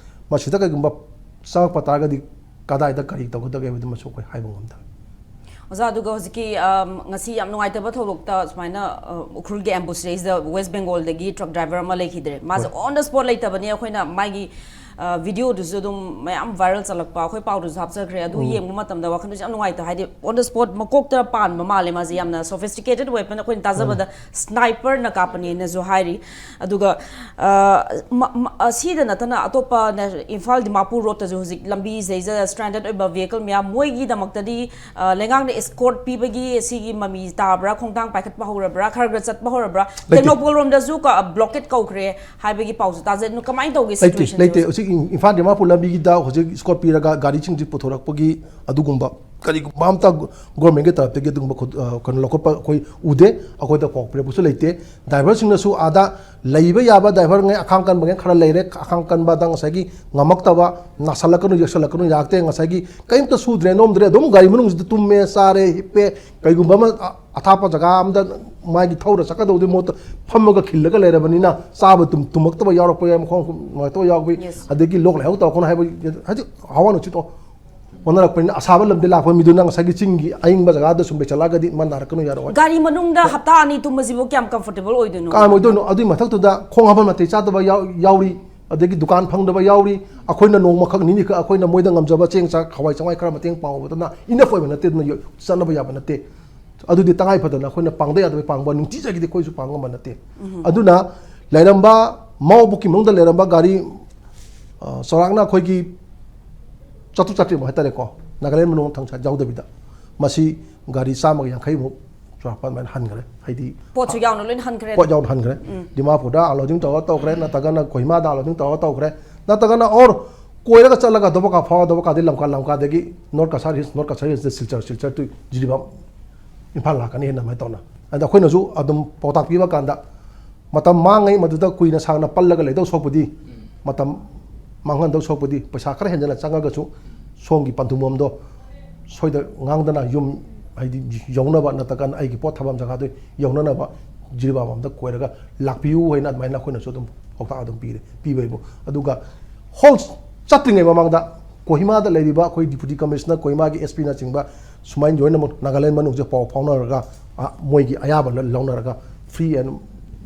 ꯃꯁꯤꯗ ꯀꯩꯒꯨꯝꯕ ꯆꯪꯉꯛꯄ ꯇꯥꯔꯒꯗꯤ ꯀꯗꯥꯏꯗ ꯀꯔꯤ ꯇꯧꯒꯗꯒꯦ ꯍꯥꯏꯕꯗꯨꯃꯁꯨ ꯑꯩꯈꯣꯏ ꯍꯥꯏꯕ ꯉꯝꯗꯔꯦ꯫ ꯑꯣꯖꯥ, ꯑꯗꯨꯒ ꯍꯧꯖꯤꯛꯀꯤ ꯑꯝ, ꯉꯁꯤ ꯌꯥꯝ ꯅꯨꯡꯉꯥꯏꯇꯕ ꯊꯧꯗꯣꯛꯇ ꯁꯨꯃꯥꯏꯅ ꯑ, ꯎꯈ꯭ꯔꯨꯜꯒꯤ ꯑꯦꯝꯕꯨꯁ ꯔꯦꯁꯗ ꯋꯦꯁ ꯕꯦꯡꯒꯣꯜꯗꯒꯤ ꯇ꯭ꯔꯛ ꯗ꯭ꯔꯥꯏꯚꯔ ꯑꯃ ꯂꯩꯈꯤꯗ꯭ꯔꯦ꯫ ꯃꯥꯁꯦ ꯑꯣꯟ ꯗ ꯁ꯭ꯄꯣꯠ ꯂꯩꯇꯕꯅꯤ꯫ ꯑꯩꯈꯣꯏꯅ ꯃꯥꯒꯤ ꯚꯤꯗꯤꯑꯣꯗꯨꯁꯨ ꯑꯗꯨꯝ ꯃꯌꯥꯝ ꯚꯥꯏꯔꯦꯜ ꯆꯠꯂꯛꯄ, ꯑꯩꯈꯣꯏ ꯄꯥꯎꯗꯨꯁꯨ ꯍꯥꯞꯆꯈ꯭ꯔꯦ꯫ ꯑꯗꯨ ꯌꯦꯡꯕ ꯃꯇꯝꯗ ꯋꯥꯈꯜꯗꯁꯨ ꯌꯥꯝ ꯅꯨꯡꯉꯥꯏꯇꯕ, ꯍꯥꯏꯗꯤ ꯑꯣꯟ ꯗ ꯁ꯭ꯄꯣꯠ ꯃꯀꯣꯛꯇ ꯄꯥꯟꯕ ꯃꯥꯜꯂꯦ꯫ ꯃꯥꯁꯦ ꯌꯥꯝꯅ ꯁꯣꯐꯤꯁꯇꯤꯀꯦꯇꯦꯠ ꯋꯦꯄꯟ, ꯑꯩꯈꯣꯏꯅ ꯇꯥꯖꯕꯗ ꯁ꯭ꯅꯥꯏꯄꯔꯅ ꯀꯥꯞꯄꯅꯦꯅꯁꯨ ꯍꯥꯏꯔꯤ꯫ ꯑꯗꯨꯒ ꯑ, ꯃ- ꯃ- ꯑ, ꯁꯤꯗ ꯅꯠꯇꯅ ꯑꯇꯣꯞꯄ ꯅꯦ- ꯏꯝꯐꯥꯜ ꯗꯤꯃꯥꯄꯨꯔ ꯔꯣꯗꯇꯁꯨ ꯍꯧꯖꯤꯛ ꯂꯝꯕꯤꯁꯤꯗꯩꯁꯤꯗ ꯁ꯭ꯇ꯭ꯔꯦꯟꯗꯦꯠ ꯑꯣꯏꯕ ꯚꯦꯍꯤꯀꯜ ꯃꯌꯥꯝ, ꯃꯣꯏꯒꯤꯗꯃꯛꯇꯗꯤ ꯑ, ꯂꯩꯉꯥꯛꯅ ꯑꯦꯁꯀꯣꯔꯠ ꯄꯤꯕꯒꯤ ꯁꯤꯒꯤ ꯃꯃꯤ ꯇꯥꯕ꯭ꯔꯥ, ꯈꯣꯡꯊꯥꯡ ꯄꯥꯏꯈꯠꯄ ꯍꯧꯔꯕ꯭ꯔꯥ, ꯈꯔ ꯈꯔ ꯆꯠꯄ ꯍꯧꯔꯕ꯭ꯔꯥ? ꯂꯩꯇꯦ꯫ ꯇꯦꯡꯅꯧꯄꯜ ꯔꯣꯝꯗꯁꯨ ꯕ꯭ꯂꯣꯀꯦꯠ ꯀꯧꯈ꯭ꯔꯦ ꯍꯥꯏꯕꯒꯤ ꯄꯥꯎꯁꯨ ꯇꯥꯖꯩ꯫ ꯑꯗꯨ ꯀꯃꯥꯏꯅ ꯇꯧꯒꯦ ꯂꯩꯇꯦ, ꯁꯤꯆꯨꯋꯦꯁꯟꯁꯦ ꯂꯩꯇꯦ꯫ ꯍꯧꯖꯤꯛ? ꯍꯧꯖꯤꯛ ꯏꯝꯐꯥꯜ ꯗꯤꯃꯥꯄꯨꯔ ꯂꯝꯕꯤꯒꯤꯗ ꯍꯧꯖꯤꯛ ꯏꯁꯀꯣꯔꯠ ꯄꯤꯔꯒ ꯒꯥꯔꯤꯁꯤꯡꯁꯤ ꯄꯨꯊꯣꯔꯛꯄꯒꯤ ꯑꯗꯨꯒꯨꯝꯕ ꯀꯔꯤꯒꯨꯝꯕ ꯑꯝꯇ ꯒꯣꯔꯃꯦꯟꯒꯤ ꯇꯔꯞꯇꯒꯤ ꯑꯗꯨꯒꯨꯝꯕ ꯈꯨꯠ- ꯑ, ꯀꯩꯅꯣ ꯂꯧꯈꯠꯄ ꯑꯩꯈꯣꯏ ꯎꯗꯦ꯫ ꯑꯩꯈꯣꯏꯗ ꯄꯥꯎ ꯄꯤꯔꯛꯄꯁꯨ ꯂꯩꯇꯦ꯫ ꯗ꯭ꯔꯥꯏꯚꯔꯁꯤꯡꯅꯁꯨ ꯑꯥꯗ ꯂꯩꯕ ꯌꯥꯕ ꯗ꯭ꯔꯥꯏꯚꯔꯉꯩ ꯑꯈꯥꯡ ꯀꯟꯕꯉꯩ ꯈꯔ ꯂꯩꯔꯦ꯫ ꯑꯈꯥꯡ ꯀꯟꯕꯗ ꯉꯁꯥꯏꯒꯤ ꯉꯝꯃꯛꯇꯕ, ꯅꯥꯁꯜꯂꯛꯀꯅꯨ, ꯌꯦꯛꯁꯜꯂꯛꯀꯅꯨ, ꯌꯥꯔꯛꯇꯦ꯫ ꯉꯁꯥꯏꯒꯤ ꯀꯔꯤꯝꯇ ꯁꯨꯗ꯭ꯔꯦ, ꯅꯣꯝꯗ꯭ꯔꯦ, ꯑꯗꯨꯝ ꯒꯥꯔꯤ ꯃꯅꯨꯡꯁꯤꯗ ꯇꯨꯝꯃꯦ, ꯆꯥꯔꯦ, ꯍꯤꯞꯄꯦ꯫ ꯀꯩꯒꯨꯝꯕ ꯑꯃ ꯑ- ꯑꯊꯥꯞꯄ ꯖꯒꯥ ꯑꯝꯗ ꯃꯥꯒꯤ ꯊꯧꯔ ꯆꯠꯀꯗꯧꯕꯗꯤ ꯃꯍꯨꯠꯇ ꯐꯝꯃꯒ ꯈꯤꯜꯂꯒ ꯂꯩꯔꯕꯅꯤꯅ ꯆꯥꯕ ꯇꯨꯝ- ꯇꯨꯝꯃꯛꯇꯕ ꯌꯥꯎꯔꯛꯄ ꯌꯥꯏ, ꯃꯈꯣꯡ ꯅꯨꯡꯉꯥꯏꯇꯕ ꯌꯥꯎꯔꯛꯄ ꯌꯥꯏ꯫ Yes. ꯑꯗꯒꯤ ꯂꯣꯛ ꯂꯥꯏꯍꯧ ꯇꯧꯔꯛꯀꯅꯨ ꯍꯥꯏꯕ, ꯍꯧꯖꯤꯛ ꯍꯋꯥ ꯅꯨꯡꯁꯤꯠꯇꯣ ꯑꯣꯟꯅꯔꯛꯄꯅꯤꯅ ꯑꯁꯥꯕ ꯂꯝꯗꯤ ꯂꯥꯛꯄ ꯃꯤꯗꯨꯅ ꯉꯁꯥꯏꯒꯤ ꯆꯤꯡꯒꯤ ꯑꯏꯪꯕ ꯖꯒꯥꯗ ꯁꯨꯝ ꯂꯩꯁꯜꯂꯛꯑꯒꯗꯤ ꯃꯥ ꯅꯥꯔꯛꯀꯅꯨ, ꯌꯥꯔꯛꯑꯣꯏ꯫ ꯒꯥꯔꯤ ꯃꯅꯨꯡꯗ ꯍꯞꯇꯥ ꯑꯅꯤ ꯇꯨꯝꯕꯁꯤꯕꯨ ꯀꯌꯥꯝ ꯀꯝꯐꯣꯔꯇꯦꯕꯜ ꯑꯣꯏꯗꯣꯏꯅꯣ? ꯀꯥꯏ ꯑꯣꯏꯗꯣꯏꯅꯣ? ꯑꯗꯨꯒꯤ ꯃꯊꯛꯇꯨꯗ ꯈꯣꯡ ꯍꯥꯝꯐꯝ ꯅꯥꯇꯩ ꯆꯥꯗꯕ ꯌꯥꯎ- ꯌꯥꯎꯔꯤ, ꯑꯗꯒꯤ ꯗꯨꯀꯥꯟ ꯐꯪꯗꯕ ꯌꯥꯎꯔꯤ꯫ ꯑꯩꯈꯣꯏꯅ ꯅꯣꯡꯃꯈꯛ ꯅꯤꯅꯤꯈꯛ ꯑꯩꯈꯣꯏꯅ ꯃꯣꯏꯗ ꯉꯝꯖꯕ ꯆꯦꯡ ꯆꯥꯛ ꯍꯋꯥꯏ ꯆꯦꯡꯋꯥꯏ ꯈꯔ ꯃꯇꯦꯡ ꯄꯥꯡꯉꯨꯕꯗꯅ ꯏꯅꯐ ꯑꯣꯏꯕ ꯅꯠꯇꯦ, ꯑꯗꯨꯅ ꯌꯣ- ꯆꯠꯅꯕ ꯌꯥꯕ ꯅꯠꯇꯦ꯫ ꯑꯗꯨꯗꯤ ꯇꯉꯥꯏ ꯐꯗꯅ ꯑꯩꯈꯣꯏꯅ ꯄꯥꯡꯗ ꯌꯥꯗꯕ ꯄꯥꯡꯕ, ꯅꯨꯡꯇꯤꯖꯥꯒꯤꯗꯤ ꯑꯩꯈꯣꯏꯁꯨ ꯄꯥꯡ ꯉꯝꯕ ꯅꯠꯇꯦ꯫ ꯑꯗꯨꯅ ꯂꯩꯔꯝꯕ ꯃꯥꯎꯕꯨꯛꯀꯤ ꯃꯅꯨꯡꯗ ꯂꯩꯔꯝꯕ ꯒꯥꯔꯤ, ꯑ, ꯆꯥꯎꯔꯥꯛꯅ ꯑꯩꯈꯣꯏꯒꯤ ꯆꯥꯇ꯭ꯔꯨꯛ ꯆꯥꯇ꯭ꯔꯦꯠꯃꯨꯛ ꯍꯥꯏꯇꯥꯔꯦꯀꯣ, ꯅꯥꯒꯥꯂꯦꯟ ꯃꯅꯨꯡ ꯊꯪꯁꯥ ꯌꯥꯎꯗꯕꯤꯗ ꯃꯁꯤ ꯒꯥꯔꯤ ꯆꯥꯝꯃꯒ ꯌꯥꯡꯈꯩꯃꯨꯛ ꯆꯥꯎꯔꯥꯛꯄ ꯑꯗꯨꯃꯥꯏꯅ ꯍꯟꯈ꯭ꯔꯦ꯫ ꯍꯥꯏꯗꯤ ꯄꯣꯠꯁꯨ ꯌꯥꯎꯅ ꯂꯣꯏꯅ ꯍꯟꯈ꯭ꯔꯦ? ꯄꯣꯠ ꯌꯥꯎꯅ ꯍꯟꯈ꯭ꯔꯦ꯫ ꯗꯤꯃꯥꯄꯨꯔꯗ ꯑꯟꯂꯣꯗꯤꯡ ꯇꯧꯔꯒ ꯇꯧꯈ꯭ꯔꯦ, ꯅꯠꯇ꯭ꯔꯒꯅ ꯀꯣꯍꯤꯃꯥꯗ ꯑꯟꯂꯣꯗꯤꯡ ꯇꯧꯔꯒ ꯇꯧꯈ꯭ꯔꯦ, ꯅꯠꯇ꯭ꯔꯒꯅ ꯑꯣꯔ ꯀꯣꯏꯔꯒ ꯆꯠꯂꯒ ꯗꯣꯕꯀꯥ ꯐꯥꯎꯔ, ꯗꯣꯕꯀꯥꯗꯒꯤ ꯂꯝꯀꯥ, ꯂꯝꯀꯥꯗꯒꯤ North Cachar Hills, North Cachar ꯍꯤꯜꯁꯇ ꯁꯤꯜꯆꯔ, ꯁꯤꯜꯆꯔ ꯇꯨ ꯖꯤꯔꯤꯕꯥꯝ, ꯏꯝꯐꯥꯜ ꯂꯥꯛꯀꯅꯤ ꯍꯥꯏꯅ ꯑꯗꯨꯃꯥꯏꯅ ꯇꯧꯅ꯫ ꯑꯗ ꯑꯩꯈꯣꯏꯅꯁꯨ ꯑꯗꯨꯝ ꯄꯥꯎꯇꯥꯛ ꯄꯤꯕ ꯀꯥꯟꯗ ꯃꯇꯝ ꯃꯥꯡꯉꯩ, ꯃꯗꯨꯗ ꯀꯨꯏꯅ ꯁꯥꯡꯅ ꯄꯜꯂꯒ ꯂꯩꯗꯧ ꯁꯣꯛꯄꯨꯗꯤ, ꯃꯇꯝ ꯃꯥꯡꯍꯟꯗꯧ ꯁꯣꯛꯄꯨꯗꯤ, ꯄꯩꯁꯥ ꯈꯔ ꯍꯦꯟꯖꯅ ꯆꯪꯉꯒꯁꯨ ꯁꯣꯝꯒꯤ ꯄꯟꯊꯨꯡꯐꯝꯗꯣ ꯁꯣꯏꯗ ꯉꯥꯡꯗꯅ ꯌꯨꯝ ꯍꯥꯏꯗꯤ ꯌꯧꯅꯕ, ꯅꯠꯇ꯭ꯔꯒꯅ ꯑꯩꯒꯤ ꯄꯣꯠ ꯊꯝꯐꯝ ꯖꯒꯥꯗꯨ ꯌꯧꯅꯅꯕ ꯖꯤꯔꯤꯕꯥꯝ ꯑꯝꯗ ꯀꯣꯏꯔꯒ ꯂꯥꯛꯄꯤꯌꯨ ꯍꯥꯏꯅ ꯑꯗꯨꯃꯥꯏꯅ ꯑꯩꯈꯣꯏꯅꯁꯨ ꯑꯗꯨꯝ ꯄꯥꯎꯇꯥꯛ ꯑꯗꯨꯝ ꯄꯤꯔꯦ, ꯄꯤꯕ ꯍꯥꯏꯕꯨ꯫ ꯑꯗꯨꯒ ꯍꯣꯜ ꯆꯠꯇ꯭ꯔꯤꯉꯩ ꯃꯃꯥꯡꯗ ꯀꯣꯍꯤꯃꯥꯗ ꯂꯩꯔꯤꯕ ꯑꯩꯈꯣꯏ Deputy Commissioner, ꯀꯣꯍꯤꯃꯥꯒꯤ S P ꯅꯆꯤꯡꯕ ꯁꯨꯃꯥꯏꯅ ꯂꯣꯏꯅꯃꯛ ꯅꯥꯒꯥꯂꯦꯟ ꯃꯅꯨꯡꯁꯦ ꯄꯥꯎ ꯐꯥꯎꯅꯔꯒ, ꯑ, ꯃꯣꯏꯒꯤ ꯑꯌꯥꯕ ꯂ-, ꯂꯧꯅꯔꯒ free and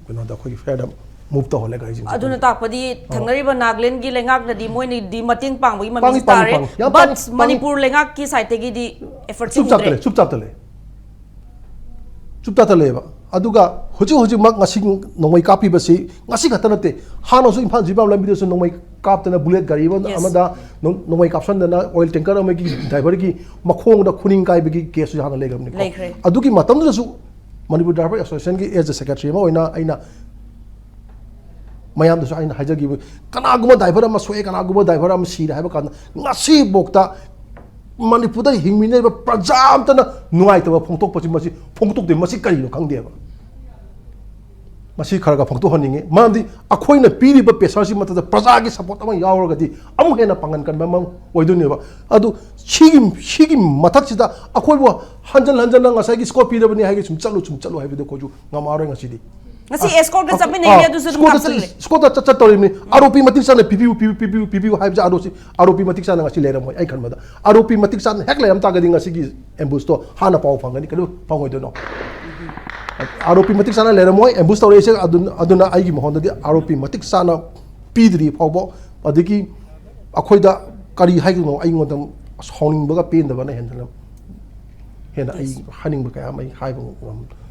ꯀꯩꯅꯣꯗ ꯑꯩꯈꯣꯏꯒꯤ fair ꯗ move ꯇꯧꯍꯜꯂꯦ ꯒꯥꯔꯤꯁꯤꯡꯁꯦ꯫ ꯑꯗꯨꯅ ꯇꯥꯛꯄꯗꯤ ꯊꯪꯅꯔꯤꯕ ꯅꯥꯒꯥꯂꯦꯟꯒꯤ ꯂꯩꯉꯥꯛꯅꯗꯤ ꯃꯣꯏꯅꯗꯤ ꯃꯇꯦꯡ ꯄꯥꯡꯕꯒꯤ ꯄꯥꯡꯉꯤ, ꯃꯃꯤꯁꯨ ꯄꯥꯡꯉꯤ, ꯇꯥꯔꯦ꯫ ꯄꯥꯡꯉꯤ꯫ ꯌꯥꯝ ꯄꯥꯡꯉꯤ, but ꯄꯥꯡꯉꯤ꯫ ꯃꯅꯤꯄꯨꯔ ꯂꯩꯉꯥꯛꯀꯤ side ꯇꯒꯤꯗꯤ effort ꯁꯦ ꯆꯨꯞ ꯆꯥꯞꯇ ꯎꯗ꯭ꯔꯦ꯫ ꯂꯩ, ꯆꯨꯞ ꯆꯥꯞꯇ ꯂꯩ꯫ ꯆꯨꯞ ꯆꯥꯞꯇ ꯂꯩꯌꯦꯕ꯫ ꯑꯗꯨꯒ ꯍꯧꯖꯤꯛ ꯍꯧꯖꯤꯛꯃꯛ ꯉꯁꯤ ꯅꯣꯡꯃꯩ ꯀꯥꯞꯄꯤꯕꯁꯤ ꯉꯁꯤ ꯈꯛꯇ ꯅꯠꯇꯦ, ꯍꯥꯟꯅꯁꯨ ꯏꯝꯐꯥꯜ ꯖꯤꯔꯤꯕꯥꯝ ꯂꯝꯕꯤꯗꯁꯨ ꯅꯣꯡꯃꯩ ꯀꯥꯞꯇꯅ, ꯕꯨꯂꯦꯠ ꯒꯥꯔꯤ ꯑꯃ, ꯌꯦꯁ꯫ ꯑꯃꯗ ꯅꯣꯡ-, ꯅꯣꯡꯃꯩ ꯀꯥꯞꯁꯟꯗꯅ oil tanker ꯑꯃꯒꯤ driver ꯒꯤ ꯃꯈꯣꯡꯗ ꯈꯨꯅꯤꯡ ꯀꯥꯏꯕꯒꯤ case ꯁꯨ ꯍꯥꯟꯅ ꯂꯩꯈ꯭ꯔꯕꯅꯤꯀꯣ꯫ ꯂꯩꯈ꯭ꯔꯦ꯫ ꯑꯗꯨꯒꯤ ꯃꯇꯝꯗꯨꯗꯁꯨ ꯃꯅꯤꯄꯨꯔ Driver Association ꯒꯤ as a secretary ꯑꯃ ꯑꯣꯏꯅ ꯑꯩꯅ ꯃꯌꯥꯝꯗꯁꯨ ꯑꯩꯅ ꯍꯥꯏꯖꯈꯤꯕ, ꯀꯅꯥꯒꯨꯝꯕ driver ꯑꯃ ꯁꯣꯛꯑꯦ, ꯀꯅꯥꯒꯨꯝꯕ driver ꯑꯃ ꯁꯤꯔꯦ ꯍꯥꯏꯕ ꯀꯥꯟꯗ ꯉꯁꯤꯐꯥꯎꯗ ꯃꯅꯤꯄꯨꯔꯗ ꯍꯤꯡꯃꯤꯟꯅꯔꯤꯕ ꯄ꯭ꯔꯖꯥ ꯑꯝꯇꯅ ꯅꯨꯡꯉꯥꯏꯇꯕ ꯐꯣꯡꯗꯣꯛꯄꯁꯤ, ꯃꯁꯤ ꯐꯣꯡꯗꯣꯛꯇꯦ꯫ ꯃꯁꯤ ꯀꯔꯤꯅꯣ ꯈꯪꯗꯦꯕ꯫ ꯃꯁꯤ ꯈꯔ ꯈꯔ ꯐꯣꯡꯗꯣꯛꯍꯟꯅꯤꯡꯉꯤ꯫ ꯃꯔꯝꯗꯤ ꯑꯩꯈꯣꯏꯅ ꯄꯤꯔꯤꯕ pressure ꯁꯤ ꯃꯊꯛꯇ ꯄ꯭ꯔꯖꯥꯒꯤ support ꯑꯃ ꯌꯥꯎꯔꯒꯗꯤ ꯑꯃꯨꯛ ꯍꯦꯟꯅ ꯄꯥꯡꯒꯜ ꯀꯟꯕ ꯑꯃ ꯑꯣꯏꯗꯣꯏꯅꯦꯕ꯫ ꯑꯗꯨ ꯁꯤꯒꯤ, ꯁꯤꯒꯤ ꯃꯊꯛꯁꯤꯗ ꯑꯩꯈꯣꯏꯕꯨ ꯍꯟꯖꯟ ꯍꯟꯖꯟꯅ ꯉꯁꯥꯏꯒꯤ escort ꯄꯤꯔꯕꯅꯤ ꯍꯥꯏꯒꯤ ꯁꯨꯝ ꯆꯠꯂꯨ, ꯁꯨꯝ ꯆꯠꯂꯨ ꯍꯥꯏꯕꯗꯨ ꯑꯩꯈꯣꯏꯁꯨ ꯉꯝꯃꯛꯑꯔꯣꯏ ꯉꯁꯤꯗꯤ꯫ ꯉꯁꯤ ꯑ, escort ꯀ ꯑ, ꯆꯠꯃꯤꯟꯅꯩꯅꯦ, ꯑ, ꯑꯗꯨꯁꯨ ꯑꯗꯨꯝ escort ꯀ ꯀꯥꯞꯁꯤꯜꯂꯦ꯫ Escort ꯀ ꯆꯠ-, ꯆꯠꯇꯧꯔꯤꯕꯅꯤ꯫ ꯑꯔꯣꯄꯤ ꯃꯇꯤꯛ ꯆꯥꯅ ꯄꯤꯕꯤꯌꯨ, ꯄꯤꯕꯤꯌꯨ, ꯄꯤꯕꯤꯌꯨ, ꯄꯤꯕꯤꯌꯨ ꯍꯥꯏꯕꯁꯦ ꯑꯥꯔ ꯑꯣ ꯁꯤ, ꯑꯥꯔ ꯑꯣ ꯄꯤ ꯃꯇꯤꯛ ꯆꯥꯅ ꯉꯁꯤ ꯂꯩꯔꯝꯃꯣꯏ, ꯑꯩ ꯈꯟꯕꯗ꯫ ꯑꯥꯔ ꯑꯣ ꯄꯤ ꯃꯇꯤꯛ ꯆꯥꯅ ꯍꯦꯛ ꯂꯩꯔꯝ ꯇꯥꯔꯒꯗꯤ ꯉꯁꯤꯒꯤ ambush ꯇꯣ ꯍꯥꯟꯅ ꯄꯥꯎ ꯐꯪꯒꯅꯤ, ꯀꯩꯗꯧ ꯐꯪꯉꯣꯏꯗꯣꯏꯅꯣ? ꯑꯥꯔ ꯑꯣ ꯄꯤ ꯃꯇꯤꯛ ꯆꯥꯅ ꯂꯩꯔꯝꯃꯣꯏ ambush ꯇꯧꯔꯛꯏꯁꯦ꯫ ꯑꯗꯨꯅ, ꯑꯗꯨꯅ ꯑꯩꯒꯤ ꯃꯉꯣꯟꯗꯗꯤ ꯑꯥꯔ ꯑꯣ ꯄꯤ ꯃꯇꯤꯛ ꯆꯥꯅ ꯄꯤꯗ꯭ꯔꯤ ꯐꯥꯎꯕ, ꯑꯗꯒꯤ ꯑꯩꯈꯣꯏꯗ ꯀꯔꯤ ꯍꯥꯏꯒꯅꯣ, ꯑꯩꯉꯣꯟꯗ ꯁꯥꯎꯅꯤꯡꯕꯒ ꯄꯦꯟꯗꯕꯅ ꯍꯦꯟꯅ, ꯍꯦꯟꯅ ꯑꯩ ꯍꯥꯏꯅꯤꯡꯕ ꯀꯌꯥ ꯑꯃ ꯑꯩ ꯍꯥꯏꯕ ꯉꯝ-,